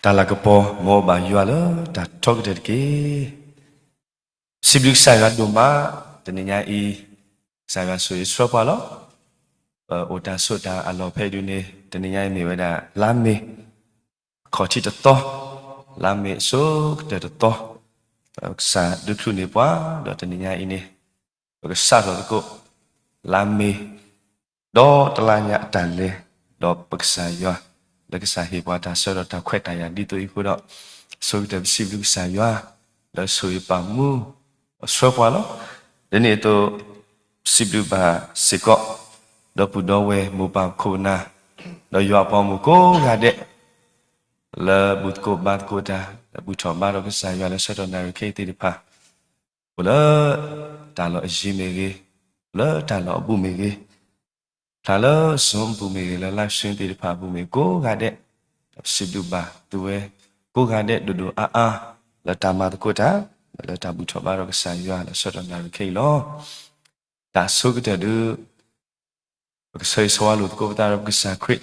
တၢ်လၤကပီၤ မ်အအိၣ်ဘၣ်ယွၤလၢတၢ်ထီကတၢၢ်တက့ၢ်. စံးဘျုးကစၢ်ယွၤဒိၣ်မး, တနံၤညါအံၤ ကစၢ်ယွၤဆိၣ်ဂ့ၤဆှၢပှၤလီၤ. ပအိၣ်တၢ်ဆိးတၢ်အလီၢ်ဖဲအံၤဒုန့ၣ် တနံၤညါအံၤမ့ၢ်ဝဲဒၣ် လါမ့ၤ ခီၣ်ထံးတသီ, လါမ့ၤအဆိကတၢၢ်တသီ, ကစၢ်ဒုးချုးန့ၢ်ပှၤ, ဒီးတနံၤညါအံၤန့ၣ် ပကစးထီၣ်သကိး လါမ့ၤ ဒီးတလါညါအတၢ်လဲၤ, ဒီးပကစၢ်ယွၤ လၢကစၢ်ဟ့ၣ်ပှၤတၢ်ဆၢဒီးတၢ်ခွဲးတၢ်ယာ်ဒ်သိးအံၤအဃိဒီး, အဆိကတၢၢ်ပစံးဘျုးကစၢ်ယွၤ လၢဆိၣ်ဂ့ၤပာ်မူ ဆှၢပှၤလီၤ. ဒ်န့ၣ်အသိး ပစံးဘျုးဘၣ်စ့ၢ်ကီး ဒီပုၢ်ဒီဝဲၢ်မိၢ်ပၢ်ခိၣ်ပနၢ် ဒီးယွၤအပှၤဂီၢ်မုၢ်ကိးဂၤဒဲး လၢဘူၣ်သကိးဘါသကိးတၢ် လၢဘူၣ်ထီၣ်ဘါထီၣ်ကစၢ်ယွၤလၢဆၢကတီၢ်နၣ်ရံၣ်ခဲအံၤသ့ၣ်တဖၣ် အိၣ်လၢတၢ်လီၢ်အယံၤမ့ၢ်ဂ့ၤ, အိၣ်လၢတၢ်လီၢ်အဘူးမ့ၢ်ဂ့ၤ, ဖျါလၢ Zoom အပူၤမ့ၢ်ဂ့ၤ, လၢ live stream သ့ၣ်တဖၣ်အပူၤမ့ၢ်ဂ့ၤ ကိးဂၤဒဲး, ဒီးပစံးဘျုးဘၣ်သုဝဲကိးဂၤဒဲး ဒိၣ်ဒိၣ်အါအါ လၢတၢ်မၤသကိးတၢ်, လၢတၢ်ဘူၣ်ထီၣ်ဘါထီၣ်ကစၢ်ယွၤလၢဆၢကတီၢ်နၣ်ရံၣ်ခဲအံၤလီၤ. တၢ်ဆိကတၢၢ်ဒုး ပကဆၢဂ့ၤဆၢဝါလိာ်သကိးပသးဒီးပကစၢ်ခရံာ်,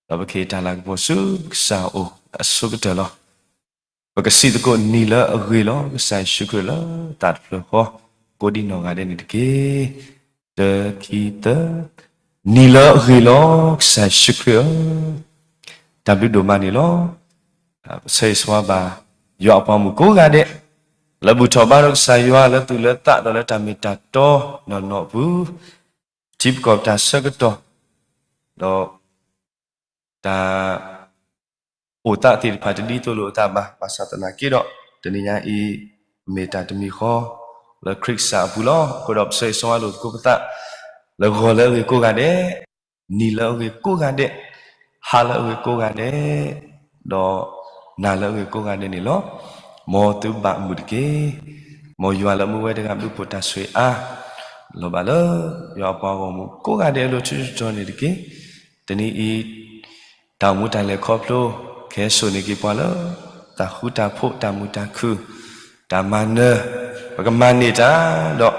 ဒီးပကဟ့ၣ်တၢ်လၤကပီၤဆူပကစၢ်အအိၣ်အဆိကတၢၢ်လီၤ. ပကစံးသကိးနံၤလၢအဂ့ၤလီၤ, ကစၢ်ယ့ၣ်ၡူးခရံာ်လၢသးတဖျၢၣ်ဃီ, ကိးဒံနီၢ်ဂၤဒဲးန့ၣ်တက့ၢ်. တၢ ခံ သၢ, နံၤလၢအဂ့ၤလီၤ, ကစၢ်ယ့ၣ်ၡူးခရံာ်ဧၢ, တၢ်ဘျုးဒိၣ်မးန့ၣ်လီၤ. ပဆၢဂ့ၤဆၢဝါဘၣ် ယွၤအပှၤမုၣ်ကိးဂၤဒဲး, လၢဘူၣ်ထီၣ်ဘါထီၣ်ကစၢ်ယွၤလၢသူၣ်လၢသးဒီးလၢတၢ်မ့ၢ်တၢ်တီနီၢ်နီၢ်အပူၤ, ထံပကီၢ်ပတၢ်ဆၢကတီၢ်, ဒီး တၢ် အိၣ်သးသ့ၣ်တဖၣ်တဒ်သိးလိာ်အသးဘၣ်, ဘၣ်ဆၣ်သနာ်က့ဒီး တနံၤညါအံၤ မ့ၢ်တၢ်တမံၤဃီ လၢခရံာ်ကစၢ်အပူၤလီၤ. အဃိဒီးပဆၢဂ့ၤဆၢဝါလိာ်သကိးပသး လၢဂီၤလၢအဂ့ၤကိးဂၤဒဲး, နံၤလၢအဂ့ၤကိးဂၤဒဲး, ဟါလၢအဂ့ၤကိးဂၤဒဲး, ဒီးနၤလၢအဂ့ၤကိးဂၤဒဲးန့ၣ်လီၤ. မ်သုဘၣ်မုာ်တက့ၢ်. မ်ယွၤလၢမူဝဲတဂၤဘျုးဖှိၣ်တၢ်ဆိၣ်ဂ့ၤအါ လီၤဘၣ်လၢ ယွၤအပှၤဂီၢ်မုၢ်ကိးဂၤဒဲးအလိၤဆူတတီၤန့ၣ်တက့ၢ်. တနံၤအံၤ တၢ်အိၣ်မူတၢ်လဲၤခီဖျိ ကဟဲစိာ်န့ၢ်က့ၤပှၤလၢ တၢ်ဃူတၢ်ဖိး တၢ်မုာ်တၢ်ခုၣ် တၢ်မၤနၢၤ ပကမၤန့ၢ်တၢ်ဒီး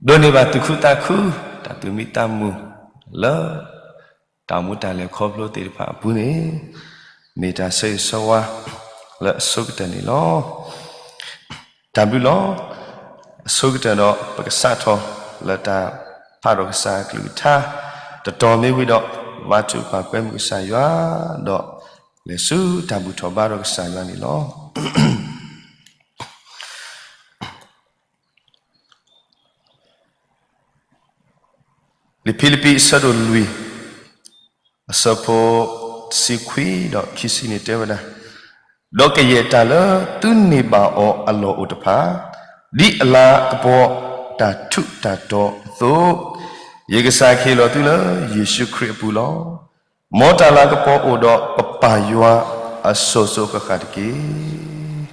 ဒိးန့ၢ်ဘၣ်သူၣ်ခုသးခု တၢ်သူၣ်မံသးမုာ်လၢ တၢ်အိၣ်မူတၢ်လဲၤခီဖျိသ့ၣ်တဖၣ်အပူၤန့ၣ် မ့ၢ်တၢ်ဆၢဂ့ၤဆၢဝါလၢအဆိကတၢၢ်န့ၣ်လီၤ. တၢ်ဘျုးလီၤ. အဆိကတၢၢ်ဒီး ပကစးထီၣ်လၢတၢ်ဖးထီၣ်ကစၢ်အကလုၢ်ကထါ တတီၤမ့ၢ်ဝံၤဒီး ဘါထုကဖၣ်ကွဲမုာ်ကစၢ်ယွၤ ဒီးလဲၤဆူတၢ်ဘူၣ်ထီၣ်ဘါထီၣ်ကစၢ်ယွၤန့ၣ်လီၤ. လံာ်ဖံလံးပံးအဆၢဒိၣ်လွံၢ် အဆၢဖိတဆံခွံဒီးခံဆံန့ၣ်တဲဝဲဒၣ်, ဒီးကယဲၢ်တၢ်လၢသုန့ၢ်ဘၣ်အီၤအလီၢ်အိၣ်တဖၣ်, ဒ်အလၤကပီၤတၢ်ထူးတၢ်တီၤအသိး, ယကစၢ်ကဟ့ၣ်လီၤသုလၢယ့ၣ်ၡူးခရံာ်အပူၤလီၤ. မ်တၢ်လၤကပီၤအိၣ်ဒီးပပၢ်ယွၤအစိၤစိၤဃၣ်ဃၣ်တက့ၢ်.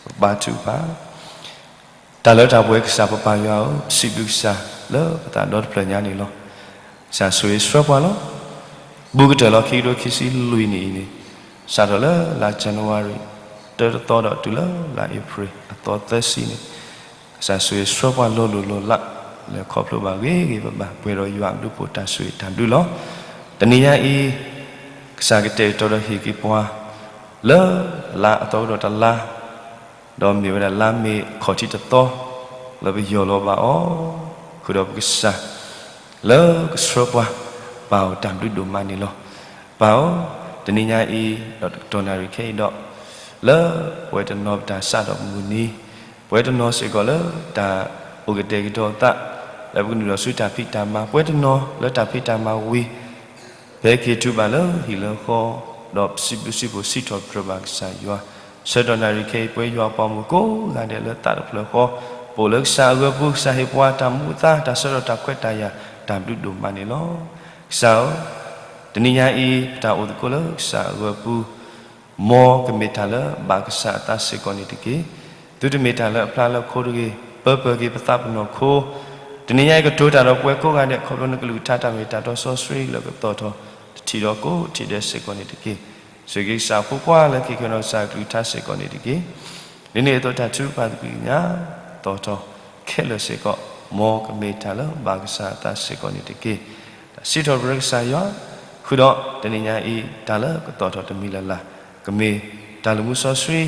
ပဘါထုကဖၣ် တၢ်လၢတၢ်ပှဲၤကစၢ်ပပၢ်ယွၤဧၢ, ပစံးဘျုးကစၢ်လၢပသးဒီတဖျၢၣ်ညါန့ၣ်လီၤ. ကစၢ်ဆိၣ်ဂ့ၤဆှၢပှၤလီၤ. ဘူးကတၢၢ်လီၤခံကထိခံဆံလွံၢ်နံၣ်အံၤန့ၣ်, စးထီၣ်လၢလါ January တၢတသီဒီးတုၤလၢလါ April အသီသၢဆံန့ၣ်, ကစၢ်ဆိၣ်ဂ့ၤဆှၢပှၤလိၤလိၤလိၤလး, လဲၤခီဖျိဘၣ်ဂ့ၤဂ့ၤဘၣ်ဘၣ် ပှဲၤဒီးယွၤအဘျုးဖှိၣ်တၢ်ဆိၣ်ဂ့ၤတၢ်ဘျုးလီၤ. တနံၤညါအံၤ ကစၢ်ကတဲာ်ကတီၤဒီးဟ့ၣ်က့ၤပှၤ လၢလါအသီကဒီးတလါ ဒီးမ့ၢ်ဝဲဒၣ်လါမ့ၤခီၣ်ထံးတသီ လၢပယီၢ်လီၤဘၣ်အီၤ, ဃုာ်ဒီးပကစၢ် လၢကဆှၢပှၤ ပၢ်ဧၢ တၢ်ဘျုးဒိၣ်မးန့ၣ်လီၤ. ပၢ်ဧၢ, တနံၤညါအံၤ ဒီးတကတီၢ်နၣ်ရံၣ်ခဲအံၤဒီး လၢပဝဲတနီၤပတၢ်စးထီၣ်မုၢ်နံၤ, ပဝဲတနီၤစ့ၢ်ကီးလၢတၢ်အိၣ်ကတဲာ်ကတီၤသး လၢပကနုာ်လီၤဆူတၢ်ဖံးတၢ်မၤ, ပဝဲတနီၤလၢတၢ်ဖံးတၢ်မၤဝံၤ ဖဲက့ၤတုၤဘၣ်လၢဟံၣ်လၢဃီ, ဒီးပစံးဘျုးစံးဖှိၣ်စံးထီၣ်ပတြၢၤဘၣ်ကစၢ်ယွၤ, ဆၢကတီၢ်နၣ်ရံၣ်ခဲအံၤ ပဝဲယွၤအပှၤမုၣ်ကိးဂၤဒဲးလၢသးတဖျၢၣ်ဃီ, ပအိၣ်လၢကစၢ်အဂၢၤပူၤ, ကစၢ်ဟ့ၣ်ပှၤတၢ်မူအသါ, တၢ်ဆၢကတီၢ်, တၢ်ခွဲးတၢ်ယာ်, တၢ်ဘျုးဒိၣ်မးန့ၣ်လီၤ. ကစၢ်ဧၢ, တနံၤညါအံၤ ပတၢ်အိၣ်သကိးလၢကစၢ်အဂၢၤပူၤ မ်ကမ့ၢ်တၢ်လၢဘၣ်ကစၢ်အသးစ့ၢ်ကီးန့ၣ်တက့ၢ်. သုတမ့ၢ်တၢ်လၢအဖျါလၢခိတဂ့ၤ, ပၢပၢၢ်က့ၤပသးပနီၢ်ခိ, တနံၤညါအံၤကတိၤတၢ်ဒီးပဝဲကိးဂၤဒဲး ခီဖျိနကလုၢ်ကထါတၢ်မ့ၢ်တၢ်တီစီဆှံလၢကသီၣ်ထီၣ် တထံၣ်ဒီးကိးထံၣ်ဒဲးစ့ၢ်ကီးန့ၣ်တက့ၢ်. ဆိၣ်ဂ့ၤက့ၤကစၢ်အဖိခွါလၢက့ၤက့ၤနီၢ်ကစၢ်အကလုၢ်ကထါစ့ၢ်ကီးန့ၣ်တက့ၢ်. ဒ်န့ၣ်အသိး တၢ်ထုကဖၣ်သကွံာ်ကညး သီၣ်ထီၣ်ခဲလၢာ်စ့ၢ်ကီး, မ်ကမ့ၢ်တၢ်လၢဘၣ်ကစၢ်အသးစ့ၢ်ကီးန့ၣ်တက့ၢ်. တၢ်စံးထီၣ်ပတြၢၤကစၢ်ယွၤ, ဃု ဃုာ်ဒီးတနံၤညါအံၤ တၢ်လၢကသီၣ်ထီၣ်တမံၤလၢ်လၢ် ကမ့ၢ်တၢ်လုၢ်မူစီဆှံ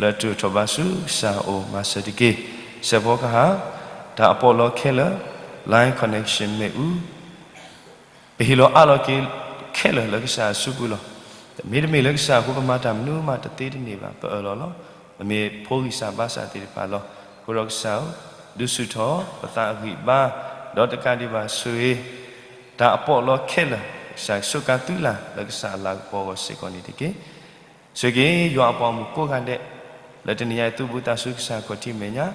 လၢအထုးထီၣ်ဘၣ်ဆူကစၢ်အအိၣ်မၤစၢၤတက့ၢ်. စဲးဖီကဟၣ် တၢ်အပီးလီခဲလၢာ် line connection မ့ၣ်အူ ပဟ့ၣ်လီၤအးလီၤက့ၤခဲလၢာ်လၢကစၢ်အစုပူၤလီၤ. မ့တမ့ၢ်လၢကစၢ်အဃိ ပမၤတၢ်မနုၤမးတသ့တန့ၢ်ဘၣ် ပအၢၣ်လီၤလီၤ. ပမ့ၢ်ဖိဂံၢ်စၢ်ဘါစၢ်သ့ၣ်တဖၣ်လီၤ. အဃိဒီးကစၢ်ဧၢ, ဒုးဆူၣ်ထီၣ်ပသးအဂံၢ်အဘါ, ဒီးတကးဒံးဘၣ်ဆိၣ်ဂ့ၤ တၢ်အပီးလီခဲလၢာ် ကစၢ်ဆိးကါသုလၢ်လၢကစၢ်အလၤကပီၤအဂီၢ်စ့ၢ်ကီးန့ၣ်တက့ၢ်. ဆိၣ်ဂ့ၤယွၤအပှၤမုၣ်ကိးဂၤဒဲး လၢတနံၤညါအံၤသူၣ်ဘီၣ်သးစူၤကစၢ်ခီၣ်ထံးမဲာ်ညါ,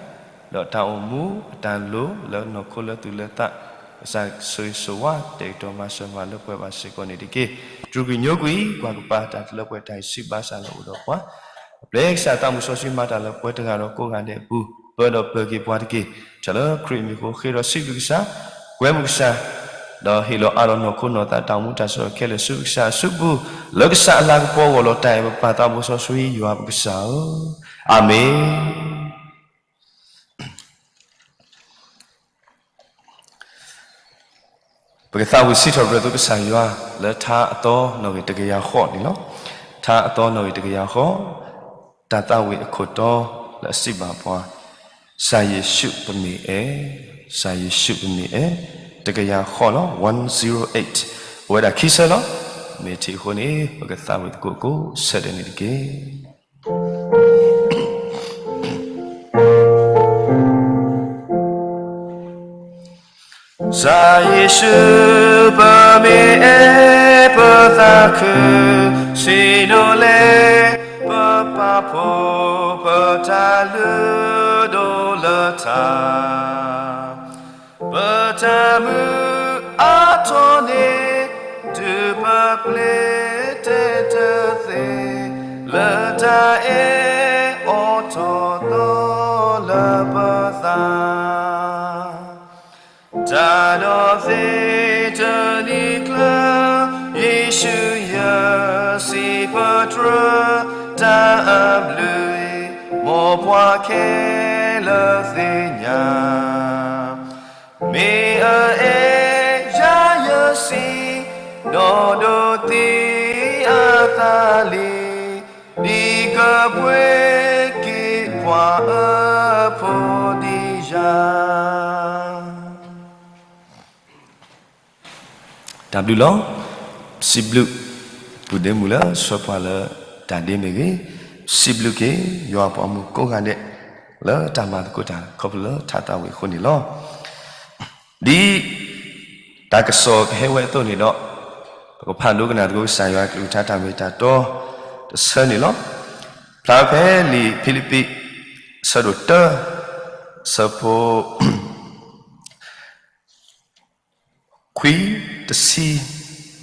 ဒီးတၢ်အိၣ်မူအတၢ်လိၤလၢနီၢ်ခိလၢသူၣ်လၢသး, ကစၢ်ဆိၣ်ဂ့ၤဆိၣ်ဝါ တဲာ်ကတီၤမၤစၢၤမၤလၢပှဲၤဘၣ်စ့ၢ်ကီးန့ၣ်တက့ၢ်. တြူာ်ကွံာ်ညိကွံာ် ကွၢ်ကပၤတၢ်တလၢပှဲၤတၢ်အံၤစံးဘၣ်ဆၣ်လၢအိၣ်ဒီးပှၤ, အပျဲၢ်ကစၢ်သးမုၣ်စီဆှံမၤတၢ်လၢပှၤတဂၤဒီးကိးဂၤဒဲးအပူၤ, ပၢဒီးပၢၤက့ၤပှၤတက့ၢ်. တၢ်လၢခရံာ်အမံၤအဃိ ဃ့ဒီးစံးဘျုးကစၢ်, ကွဲမုာ်ကစၢ် ဒီးဟ့ၣ်လီၤအးလီၤနီၢ်ခိနီၢ်သးတၢ်အိၣ်မူတၢ်ဆၢထီၣ်ခဲလၢာ်ဆူကစၢ်အစုပူၤ, လၢကစၢ်အလၤကပီၤအဂီၢ်လီၤ. တၢ်အဲၣ်ပပၢ်သးဘိစီဆှံယွၤပကစၢ်ဧၢ, အၤမ့ၣ်. ပကသးဝံၣ်စံးထီၣ်ပတြၢၤသုကစၢ်ယွၤ လၢထါအသီနီၣ်ဂံၢ်တကယၤဃိးန့ၣ်လီၤ. ထါအသီနီၣ်ဂံၢ်တကယၤဃိး, တၢ်သးဝံၣ်အခိၣ်တီလၢအစံးဘၣ်ပှၤ, ကစၢ်ယ့ၣ်ၡူးပမ့ၢ်အဲၣ်, ကစၢ်ယ့ၣ်ၡူးပမ့ၢ်အဲၣ်, တကယၤဃိးလီၤ, one zero eight, အဝဲဒၣ်ခံဆၢလီၤ. မ့ၢ်ထံၣ်အဃိန့ၣ် ပကသးဝံၣ်သကိးကိးဆၢဒဲးန့ၣ်တက့ၢ်. ကစၢ်ယ့ၣ်ၡူး ပမ့ၢ်အဲၣ်ပသးခု, ဆံးနိလဲၣ် ပပာ်ဖှိၣ် ပတၢ်လုၢ်ဒိၣ်လၢထး, ပတၢ်မုာ်အါထီၣ်န့ၣ် တုၤပပျ့ၤတဲတသ့, လၢတၢ်အဲၣ်အီၤထီၣ်သီလၢပသး တၢ်ဒီးသ့ၣ်တနံၤကျၢၤ, ယ့ၣ်ၡူးယစံးပတြၢၤ, တၢ်အဘျုးအံၤ မ်ပှၤခဲလၢာ်သ့ၣ်ညါ, မ့ၢ်အအဲၣ်ယၤယစံး, ဒီးဒိးသံအသးလံ, ဒ်ကပှ့ၤက့ၤပှၤအဖိဒ်ယၤ တၢ်ဘျုးလီၤ. စံးဘျုး ပုၢ်ဒ့မုၣ်လၢဆှၢပှၤလၢတၢ်ဒ့မ့ၢ်ဂ့ၤ, စံးဘျုးက့ၤယွၤပှၤမုၣ်ကိးဂၤဒဲး လၢတၢ်မၤသကိးတၢ်ခီဖျိလၢထါသးဝံၣ်အဃိန့ၣ်လီၤ. ဒ်တၢ်ကစီၣ်ကဟဲဝဲအသိးန့ၣ်ဒီး, ပကဖးဒိကနၣ်သကိးကစၢ်ယွၤအကလုၢ်ကထါတၢ်မ့ၢ်တၢ်တီတဆၢန့ၣ်လီၤ. ဖျါဖဲလံာ်ဖံလံးပံး အဆၢဒိၣ်တၢ အဆၢဖိ ခွံ, တဆံ, ဒီး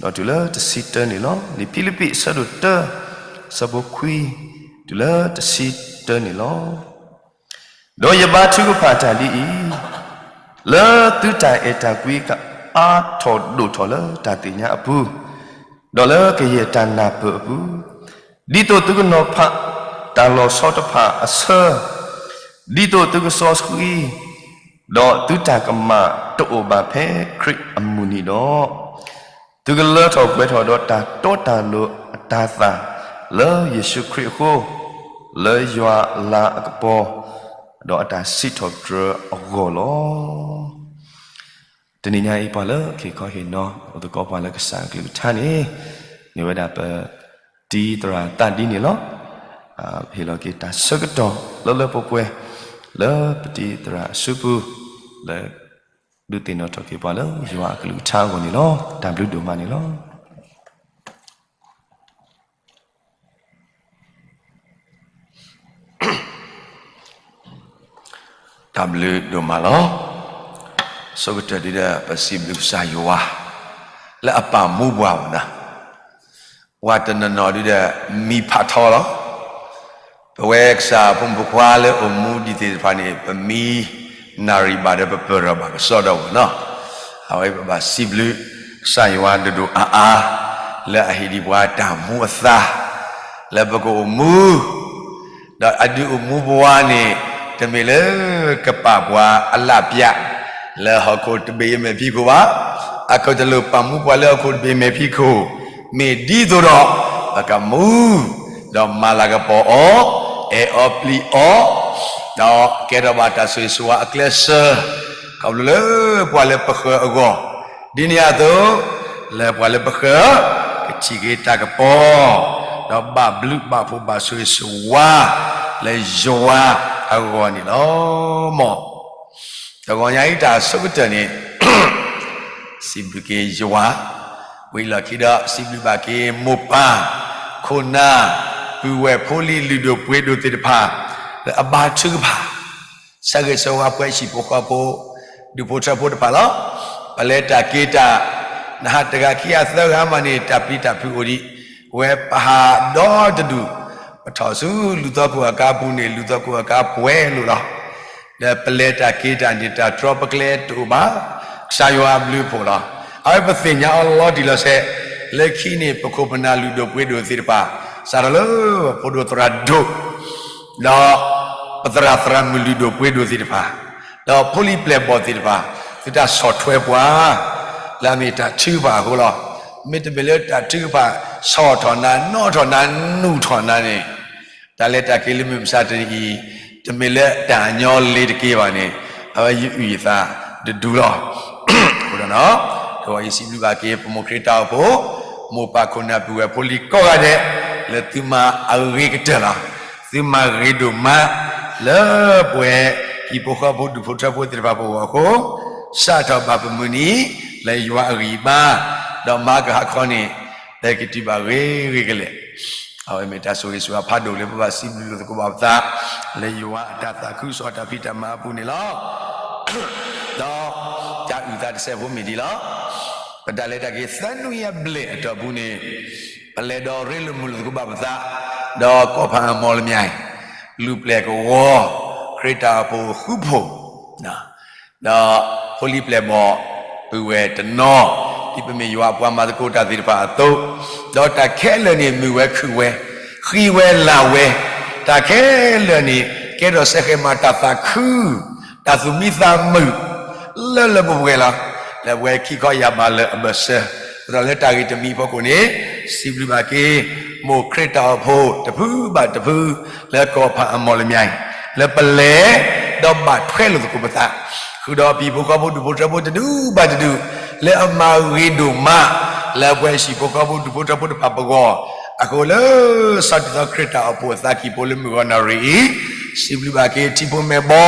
တုၤလၢတဆံတၢန့ၣ်လီၤ. လံာ်ဖံလံးပံး အဆၢဒိၣ်တၢ အဆၢဖိခွံ တုၤလၢတဆံတၢန့ၣ်လီၤ. ဒီးယဘါထုကဖၣ်တၢ်ဒ်အံၤ, လၢသုတၢ်အဲၣ်တၢ်ကွံကအါထီၣ်ဒိၣ်ထီၣ်လၢတၢ်သ့ၣ်ညါအပူၤ, ဒီးလၢကယဲၢ်တၢ်နၢ်ပၢၢ်အပူၤ, ဒ်သိးသုကနီၤဖးတၢ်လီၤဆီတဖၣ်အဆၢ, ဒ်သိးသုကစီဆှံ, ဒီးသုတၢ်ကမၣ်တအိၣ်ဘၣ်ဖဲခရံာ်အမုၢ်နံၤဒီး, သုကလၢထီၣ်ပှဲၤထီၣ်ဒီးတၢ်တီတၢ်လိၤအတၤသၣ် လၢယ့ၣ်ၡူးခရံာ်အဃိ, လၢယွၤအလၤအကပီၤ ဒီးအတၢ်စံးထီၣ်ပတြၢၤအဂီၢ်လီၤ. တနံၤညါအံၤ ပှၤလၢအဟ့ၣ်ခီဟ့ၣ်နီၤ အိၣ်သကိးပှၤလၢကစၢ်အကလုၢ်ကထါန့ၣ်, မ့ၢ်ဝဲဒၣ်ပတံၤသရၣ်သးဒ်န့ၣ်လီၤ. ဟ့ၣ်လီၤက့ၤတၢ်ဆၢကတီၢ်လၢလၢပှဲၤပှဲၤ လၢပတံၤသရၣ်အစုပူၤ လၢဒုးသ့ၣ်နီၣ်ထီၣ်က့ၤပှၤလၢယွၤအကလုၢ်ကထါအဂီၢ်န့ၣ်လီၤ. တၢ်ဘျုးဒိၣ်မးန့ၣ်လီၤ. တၢ်ဘျုးဒိၣ်မးလီၤ. ဆိကတၢၢ်ဒ်ဒီး ပစံးဘျုးကစၢ်ယွၤ လၢအပာ်မူပှၤမနၤ, ပှၤတနီၤနီၤဒ်ဒီး မံဖးထီလီၤ. ပဝဲကစၢ်ဖိမုၣ်ဖိခွါလၢအိၣ်မူဒံးသ့ၣ်တဖၣ်န့ၣ် ပမံနၣ်ရံၣ်ဘၣ်ဒီးပပၢၢ်ထီၣ်ဘၣ်ကစီဒီးမနၤ, အဝဲပဘၣ်စံးဘျုး ကစၢ်ယွၤဒိၣ်ဒိၣ်အါအါ လၢအဟ့ၣ်ဒံးပှၤတၢ်မူအသါ လၢပကအိၣ်မူ ဒီးအဒုးအိၣ်မူပှၤန့ၣ် တမ့ၢ်လၢကပာ်ပှၤအလၣ်ပျၢ် လၢဟီၣ်ခိၣ်တဘ့ၣ်အမဲာ်ဖံးခိၣ်ဘၣ်. အကတလိၣ်ပာ်မူပှၤလၢဟီၣ်ခိၣ်တဘ့ၣ်မဲာ်ဖံးခိၣ် မ့ၢ်ဒ်သိးဒီး ပကမူ ဒီးမၤလၤကပီၤအီၤ, အဲၣ်အီၤပျံၤအီၤ, ဒီးကဲထီၣ်ဘၣ်တၢ်ဆိၣ်ဂ့ၤဆိၣ်ဝါအကျဲစၢၤ ခီဖျိလၢပှၤလၢပဃၢၤအဂီၢ်, ဒ်န့ၣ်အသိး လၢပှၤလၢပဃၢၤ ကထံၣ်က့ၤတၢ်ကပီၤ, ဒီးဘၣ်ဘျုးဘၣ်ဖှိၣ်ဘၣ်ဆိၣ်ဂ့ၤဆိၣ်ဝါ လၢယွၤအဂီၢ်န့ၣ်လီၤ. မ် တဂီၤညါအံၤတၢ်အဆိကတၢၢ်န့ၣ် စံးဘျုးက့ၤယွၤ, ဝံၤလီၢ်ခံဒီး စံးဘျုးဘၣ်က့ၤမိၢ်ပၢ် ခိၣ်နၢ် ပုၢ်ဝဲၢ်ဖိလံၤလုၢ်ဒိၣ်ပှ့ၤဒိၣ်သ့ၣ်တဖၣ် လၢအဘါထုကဖၣ် ဆၢဂ့ၤဆၢဝါပှၤဟံၣ်ဖိဃီဖိ ဒူၣ်ဖိထၢဖိတဖၣ်လီၤ. ပလဲၤတၢ်က့ၤတၢ် နဟးတဂၤခံဂၤသၢဂၤမးန့ၣ် တၢ်ပျံၤတၢ်ဖုးအိၣ်ဒံး, ဝဲပဟးဒီတဒူၣ် ပထီၣ်ဆူလူၤသီခိၣ်အကါပူၤန့ၣ် လူၤသီခိၣ်အကါပှဲၤလိာ်လီၤ. ဒီးပလဲၤတၢ်က့ၤတၢ်န့ၣ် တၢ်တြီပကျဲတအိၣ်ဘၣ်, ကစၢ်ယွၤအဘျုးအဖှိၣ်လီၤ. အဝဲပသ့ၣ်ညါအီၤလီၤတံၢ်လီၤဆဲး, လၢခံန့ၣ် ပခိၣ်ပနၢ်လုၢ်ဒိၣ်ပှ့ၤဒိၣ်သ့ၣ်တဖၣ် စးထီၣ်လၢပဖိဒိၣ်သရၣ်ဒိၣ် ဒီးပသရၣ်သရၣ်မုၣ်လုၢ်ဒိၣ်ပှ့ၤဒိၣ်သ့ၣ်တဖၣ်, ဒီးဖိလံၤပျဲၢ်ဘီၣ်သ့ၣ်တဖၣ် သုတၢ်ဆီၣ်ထွဲပှၤ လၢအမ့ၢ်တၢ်ထုကဖၣ်အဃိလီၤ. မ့တမ့ၢ်လၢတၢ်ထုကဖၣ် ဆီၣ်ထီၣ်နၤ နီၣ်ထီၣ်နၤ နူၢ်ထီၣ်နၤန့ၣ် တၢ်လဲၤတၢ်က့ၤလၢမုၢ်မဆါတနံၤအံၤ တမ့ၢ်လၢတၢ်ညီလ့ၤတက့ၢ်ဘၣ်န့ၣ် အဝဲယအုၣ်ယသးတဒူလီၤ. အဃိဒီး တဂီၤအံၤစံးဘျုးဘၣ်က့ၤ ပမိၢ်ခရံာ်တၢ်အိၣ်ဖှိၣ် မိၢ်ပၢ်ခိၣ်နၢ်ပုၢ်ဝဲၢ်ဖိလံၤကိးဂၤဒဲး လၢသုမၤအဂ့ၤကတၢၢ်လီၤ. သုမၤဂ့ၤဒိၣ်မး လၢပှဲၤဟံၣ်ဖိဃီဖိဒူၣ်ဖိထၢဖိသ့ၣ်တဖၣ်ပဂီၢ်အဃိ စးထီၣ်ဘၣ်ပမုၢ်နံၤ လၢယွၤအဂံၢ်ဘါ ဒီးမၤကဟးခီန့ၣ် ပကတုၤဘၣ်ဂ့ၤဂ့ၤကလဲာ် အဝဲမ့ၢ်တၢ်ဆိၣ်ဂ့ၤဆိၣ်ဝါဖးဒိၣ်လၢပဘၣ်စံးဘျုးလိာ်သကိးဘၣ်ပသး လၢယွၤအတၢ်သးခုကစီၣ်တၢ်ဖံးတၢ်မၤအပူၤန့ၣ်လီၤ. ဒီးတၢ်အုၣ်သးတစဲးဖိမ့ၢ်ဒ်လီၤ. ပတၢ်လဲၤတၢ်က့ၤသၢနွံအဘျဲၣ်အတီၢ်ပူၤန့ၣ် ပလဲၤဒီးရ့လိာ်မုာ်လိာ်သကိးဘၣ်ပသး ဒီးကီၢ်ဖးအမီၣ်လမၠဲၣ် လူၤပျဲၢ်ကဝီၤ ခရံာ်တၢ်အိၣ်ဖှိၣ်ဃူဖိး ဒီးဖိလံၤပျဲၢ်ဘီၣ် ပုၢ်ဝဲၢ်တနီၤ ဒ်ပမ့ၢ်ယွၤအပှၤမၤသကိးတၢ်သ့ၣ်တဖၣ်အသိး, ဒီးတၢ်ခဲလၢာ်န့ၣ် မုာ်ဝဲခုၣ်ဝဲ, ဃံဝဲလၤဝဲ, တၢ်ခဲလၢာ်န့ၣ် ကဲထီၣ်စဲဃဲးမးတၢ်သးခု, တၢ်သူၣ်မံသးမုာ် လၢလၢပှဲၤပှဲၤလီၤ. လၢပဝဲခံခီယၢ်ဘးလၢအဘၢၣ်စၢၤ, ဒီးလၢတၢ်ဂ့ၢ်တမံၤအဖီခိၣ်န့ၣ် စံးဘျုးဘၣ်က့ၤ မိၢ်ခရံာ်တၢ်အိၣ်ဖှိၣ်တဖုဘၣ်တဖု လၢကီၢ်ဖးအမီၣ်လမၠဲၣ် လၢပလဲၤ ဒီးဘၣ်ထွဲလိာ်သကိးပသး, ဃုာ်ဒီးပဟံၣ်ဖိဃီဖိဒူၣ်ဖိထၢဖိတဒူၣ်ဘၣ်တဒူၣ် လၢအမၤဂ့ၤဒိၣ်မး လၢပှဲၤဟံၣ်ဖိဃီဖိဒူၣ်ဖိထၢဖိတဖၣ်ပဂီၢ်, အဃိလၢ စီၤတံၤသီခရံာ်တၢ်အိၣ်ဖှိၣ်အသးကံၢ်ဖိလၢမုၢ်ဂီၤနၣ်ရံၣ်အံၤ, စံးဘျုးဘၣ်က့ၤထံဖိမဲာ်ဘီ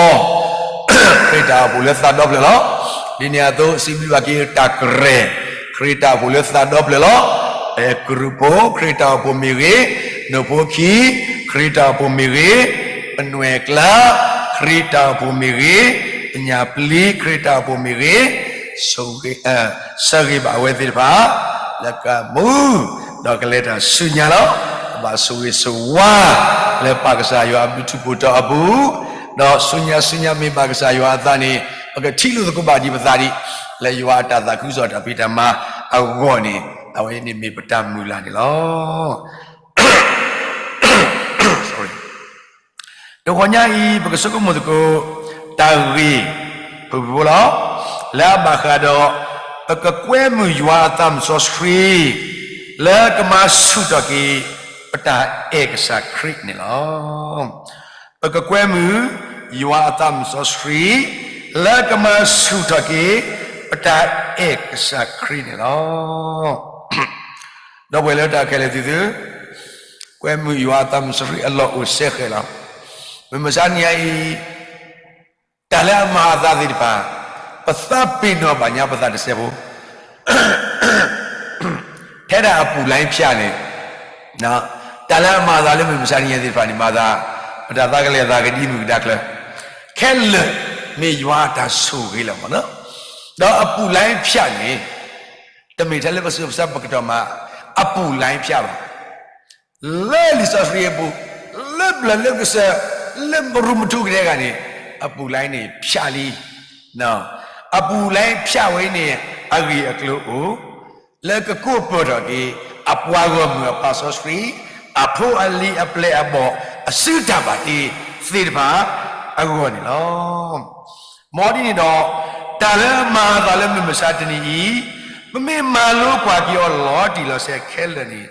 ခရံာ်တၢ်အိၣ်ဖှိၣ်လၢသးဒီဖျၢၣ်လီၤ. ဒ်န့ၣ်အသိး စံးဘျုးဘၣ်က့ၤတၢ်ကရၢၢ် ခရံာ်တၢ်အိၣ်ဖှိၣ်လၢသးဒီဖျၢၣ်လီၤ. အဲၣ်ကရူၢ်ဖိ ခရံာ်တၢ်အိၣ်ဖှိၣ်မ့ၢ်ဂ့ၤ, နိၣ်ဖိခံ ခရံာ်တၢ်အိၣ်ဖှိၣ်မ့ၢ်ဂ့ၤ, ပနွဲၣ်ကျါ ခရံာ်တၢ်အိၣ်ဖှိၣ်မ့ၢ်ဂ့ၤ, ပညၣ်ပျံၤ ခရံာ်တၢ်အိၣ်ဖှိၣ်မ့ၢ်ဂ့ၤ, ဆိၣ်ဂ့ၤ ဆၢဂ့ၤဘၣ်အဝဲသ့ၣ်တဖၣ် လၢကမူ ဒီးကလဲၤတၢ်ဆူညါလီၤ. ကဘၣ်ဆိၣ်ဂ့ၤဆိၣ်ဝါ လၢပၢ်ကစၢ်ယွၤအဘျုးထူးဖှိၣ်တီၤအပူၤ, ဒီးဆူညါဆူညါမ့ၢ်ဘၣ်ကစၢ်ယွၤအသးန့ၣ် ပကထံၣ်လိာ်သကိးဘၣ်ဒံးပသးဒံး လၢယွၤအတၢ်သးခုကစီၣ်တၢ်ဖံးတၢ်မၤအဂီၢ်န့ၣ် အဝဲန့ၣ်မ့ၢ်ပတၢ်မုၢ်လၢ်န့ၣ်လီၤ. တဂီၤညါအံၤ ပကဆိကမိၣ်သကိး တၢ်ဂ့ၢ်ဖုၣ်ဖုၣ်ဖိလီၤ. လၢအဘၣ်ဃးဒီး ပကကွဲမုာ်ယွၤအသးမုၢ်စီဆှံ လၢကမၤဆူၣ်ထီၣ်က့ၤ ပတၢ်အဲၣ်ကစၢ်ခရံာ်န့ၣ်လီၤ. ပကကွဲမုာ်ယွၤအသးမုၢ်စီဆှံ လၢကမၤဆူၣ်ထီၣ်က့ၤ ပတၢ်အဲၣ်ကစၢ်ခရံာ်န့ၣ်လီၤ. ဒီပုၢ်ဝဲၢ်လၢတၢ်ခဲလၢာ်သ့ၣ်သု, ကွဲမုာ်ယွၤအသးမုၢ်စီဆှံအလီၢ်အိၣ်စဲဃဲးလီၤ. မုၢ်မဆါနံၤအံၤ တၢ်လၢအမၤအသးသ့ၣ်တဖၣ် ပသးပ့ၤနီၣ်ဘၣ်ညါပသးတစဲးဖိ ထဲဒၣ်အပူၤလၢဖၠၣ်န့ၣ်, တၢ်လၢအမၤအသးလၢမုၢ်မဆါနံၤညါသ့ၣ်တဖၣ်န့ၣ် မၤသး ပတၢ်သးကလဲၤသးကဒံမုၢ်ကဒါချၢ ခဲလၢာ်မ့ၢ်ယွၤအတၢ်ဆိၣ်ဂ့ၤလီၤမ့ၢ်နီၤ. ဒီးအပူၤလၢဖၠၣ်န့ၣ် တမ့ၢ်ထဲလၢပစိၤပဆၢပကတီၢ်မၤ အပူၤလၢဖၠၣ်ဘၣ် လၢလံာ်စီဆှံအပူၤ, လၢပျၢၤလၢကစၢၢ်, လၢမရူမထူကတဲဂၤန့ၣ်, အပူၤလၢန့ၣ်ဖၠၣ်လံ. အပူၤလၢဖၠၣ်ဝဲန့ၣ် အဂ့ၢ်အကျိၤအိၣ်, လၢကကိးပၢၢ်ထီၣ်က့ၤ အပှၤဂီၢ်မုၢ်အပၢ်စီဆှံ, အဖိအလံၤအပျဲၢ်အဘီၣ် အစုတၢ်ဘၣ်တ့သ့ၣ်တဖၣ်အဂီၢ်န့ၣ်လီၤ. မ်ဒ်န့ၣ်ဒီး တၢ်လၢအမၤအသးလၢမုၢ်မဆါတနံၤအံၤ, ပမ့ၢ်မၤလိကွၢ်က့ၤအီၤလီၤတံၢ်လီၤဆဲးခဲလၢာ်န့ၣ်,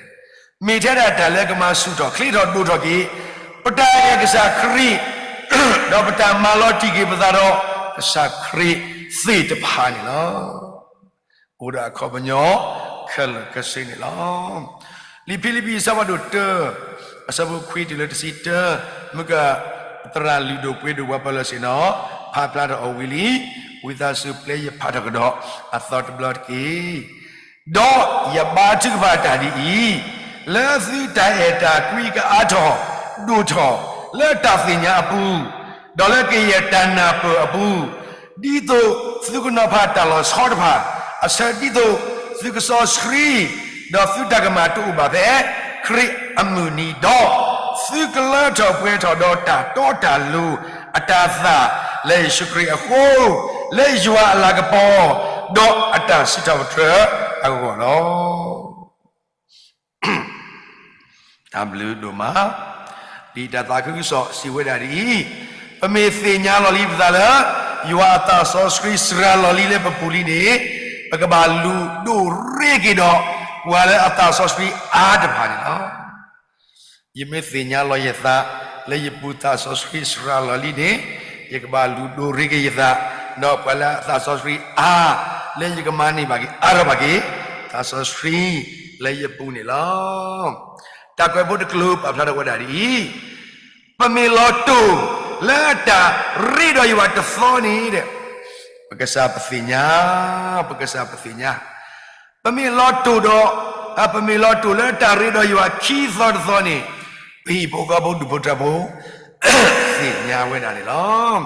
မ့ၢ်ထဲဒၣ်တၢ်လၢကမၤဆူၣ်ထီၣ်ချ့ထီၣ်ဒိၣ်ထီၣ်က့ၤ ပတၢ်အဲၣ်ကစၢ်ခရံာ်, ဒီးပတၢ်မၤလီၤတံၢ်က့ၤပသးဒီး ကစၢ်ခရံာ်သ့ၣ်တဖၣ်န့ၣ်လီၤ. အိၣ်ဒီးအခီပညီခဲလၢာ်ခဲဆ့န့ၣ်လီၤ. လံာ်ဖံလံးပံးအဆၢဖးဒိၣ်တၢ အဆၢဖိခွံတုၤလၢတဆံတၢ, မုၢ်က သရၣ်လုၢ်ဒိၣ်ပှ့ၤဒိၣ်ပှၤပၢၤလီၢ်ဆ့ၣ်နီၤ ဖးဖျါထီၣ်အီၤဝံၤလံ, ဝံသးစူၤပျဲယဖးထီၣ်ကဒီးအသီတဘျီတက့ၢ်. ဒီးယဘါထုကဖၣ်တၢ်ဒ်အံၤ, လၢသုတၢ်အဲၣ်တၢ်ကွံကအါထီၣ်ဒိၣ်ထီၣ်လၢတၢ်သ့ၣ်ညါအပူၤ, ဒီးလၢကယဲၢ်တၢ်နၢ်ပၢၢ်အပူၤ, ဒ်သိးသုကနီၤဖးတၢ်လီၤဆီတဖၣ်, အဆၢဒ်သိးသုကစီဆှံ, ဒီးသုတၢ်ကမၣ်တအိၣ်ဘၣ်ဖဲခရံာ်အမုၢ်နံၤ, ဒီးသုကလၢထီၣ်ပှဲၤထီၣ်ဒီးတၢ်တီတၢ်လိၤအတၤသၣ်လၢယ့ၣ်ၡူးခရံာ်အဃိ, လၢယွၤအလၤကပီၤ, ဒီးအတၢ်စံးထီၣ်ပတြၢၤအဂီၢ်လီၤ. တၢ်ဘျုးဒိၣ်မး, ဒ်တၢ်သးခုကစီၣ်စံးဝဲဒၣ်ဒ်အံၤ, ပမ့ၢ်သ့ၣ်ညါလီၤလံပသးလၢ ယွၤအသးစီဆှံစှၤလီၤလံလၢပပူၤလံန့ၣ်, ပကဘၣ်လူၤဒိၣ်ရ့က့ၤဒီး ပှၤလၢအသးစီဆှံအါတဖၣ်န့ၣ်လီၤ. ယမ့ၢ်သ့ၣ်ညါလီၤယသး လၢယပူၤသးစီဆှံစှၤလီၤလံန့ၣ်, ယကဘၣ်လူၤဒိၣ်ရ့က့ၤယသး, ဒီးပှၤလၢအသးစီဆှံအါ လၢယကမၤန့ၢ်ဘၣ်က့ၤအါထီၣ်ဘၣ်က့ၤ သးစီဆှံလၢယပူၤန့ၣ်လီၤ. တၢ်ကွဲးဖိတကျိၤပာ်ဖျါထီၣ်ဝဲဒၣ်ဒ်အံၤ, ပမ့ၢ်လီၤတိၢ်လၢတၢ်ရ့ဒီးယွၤတသီန့ၣ်, ပကစၢ်ပသ့ၣ်ညါ, ပကစၢ်ပသ့ၣ်ညါ ပမ့ၢ်လီၤတိၢ်ဒီး, ပမ့ၢ်လီၤတိၢ်လၢတၢ်ရ့ဒီးယွၤခံသီတသီန့ၣ်, ပဟံၣ်ဖိဃီဖိဒူၣ်ဖိထၢဖိ သ့ၣ်ညါဝဲဒၣ်န့ၣ်လီၤ.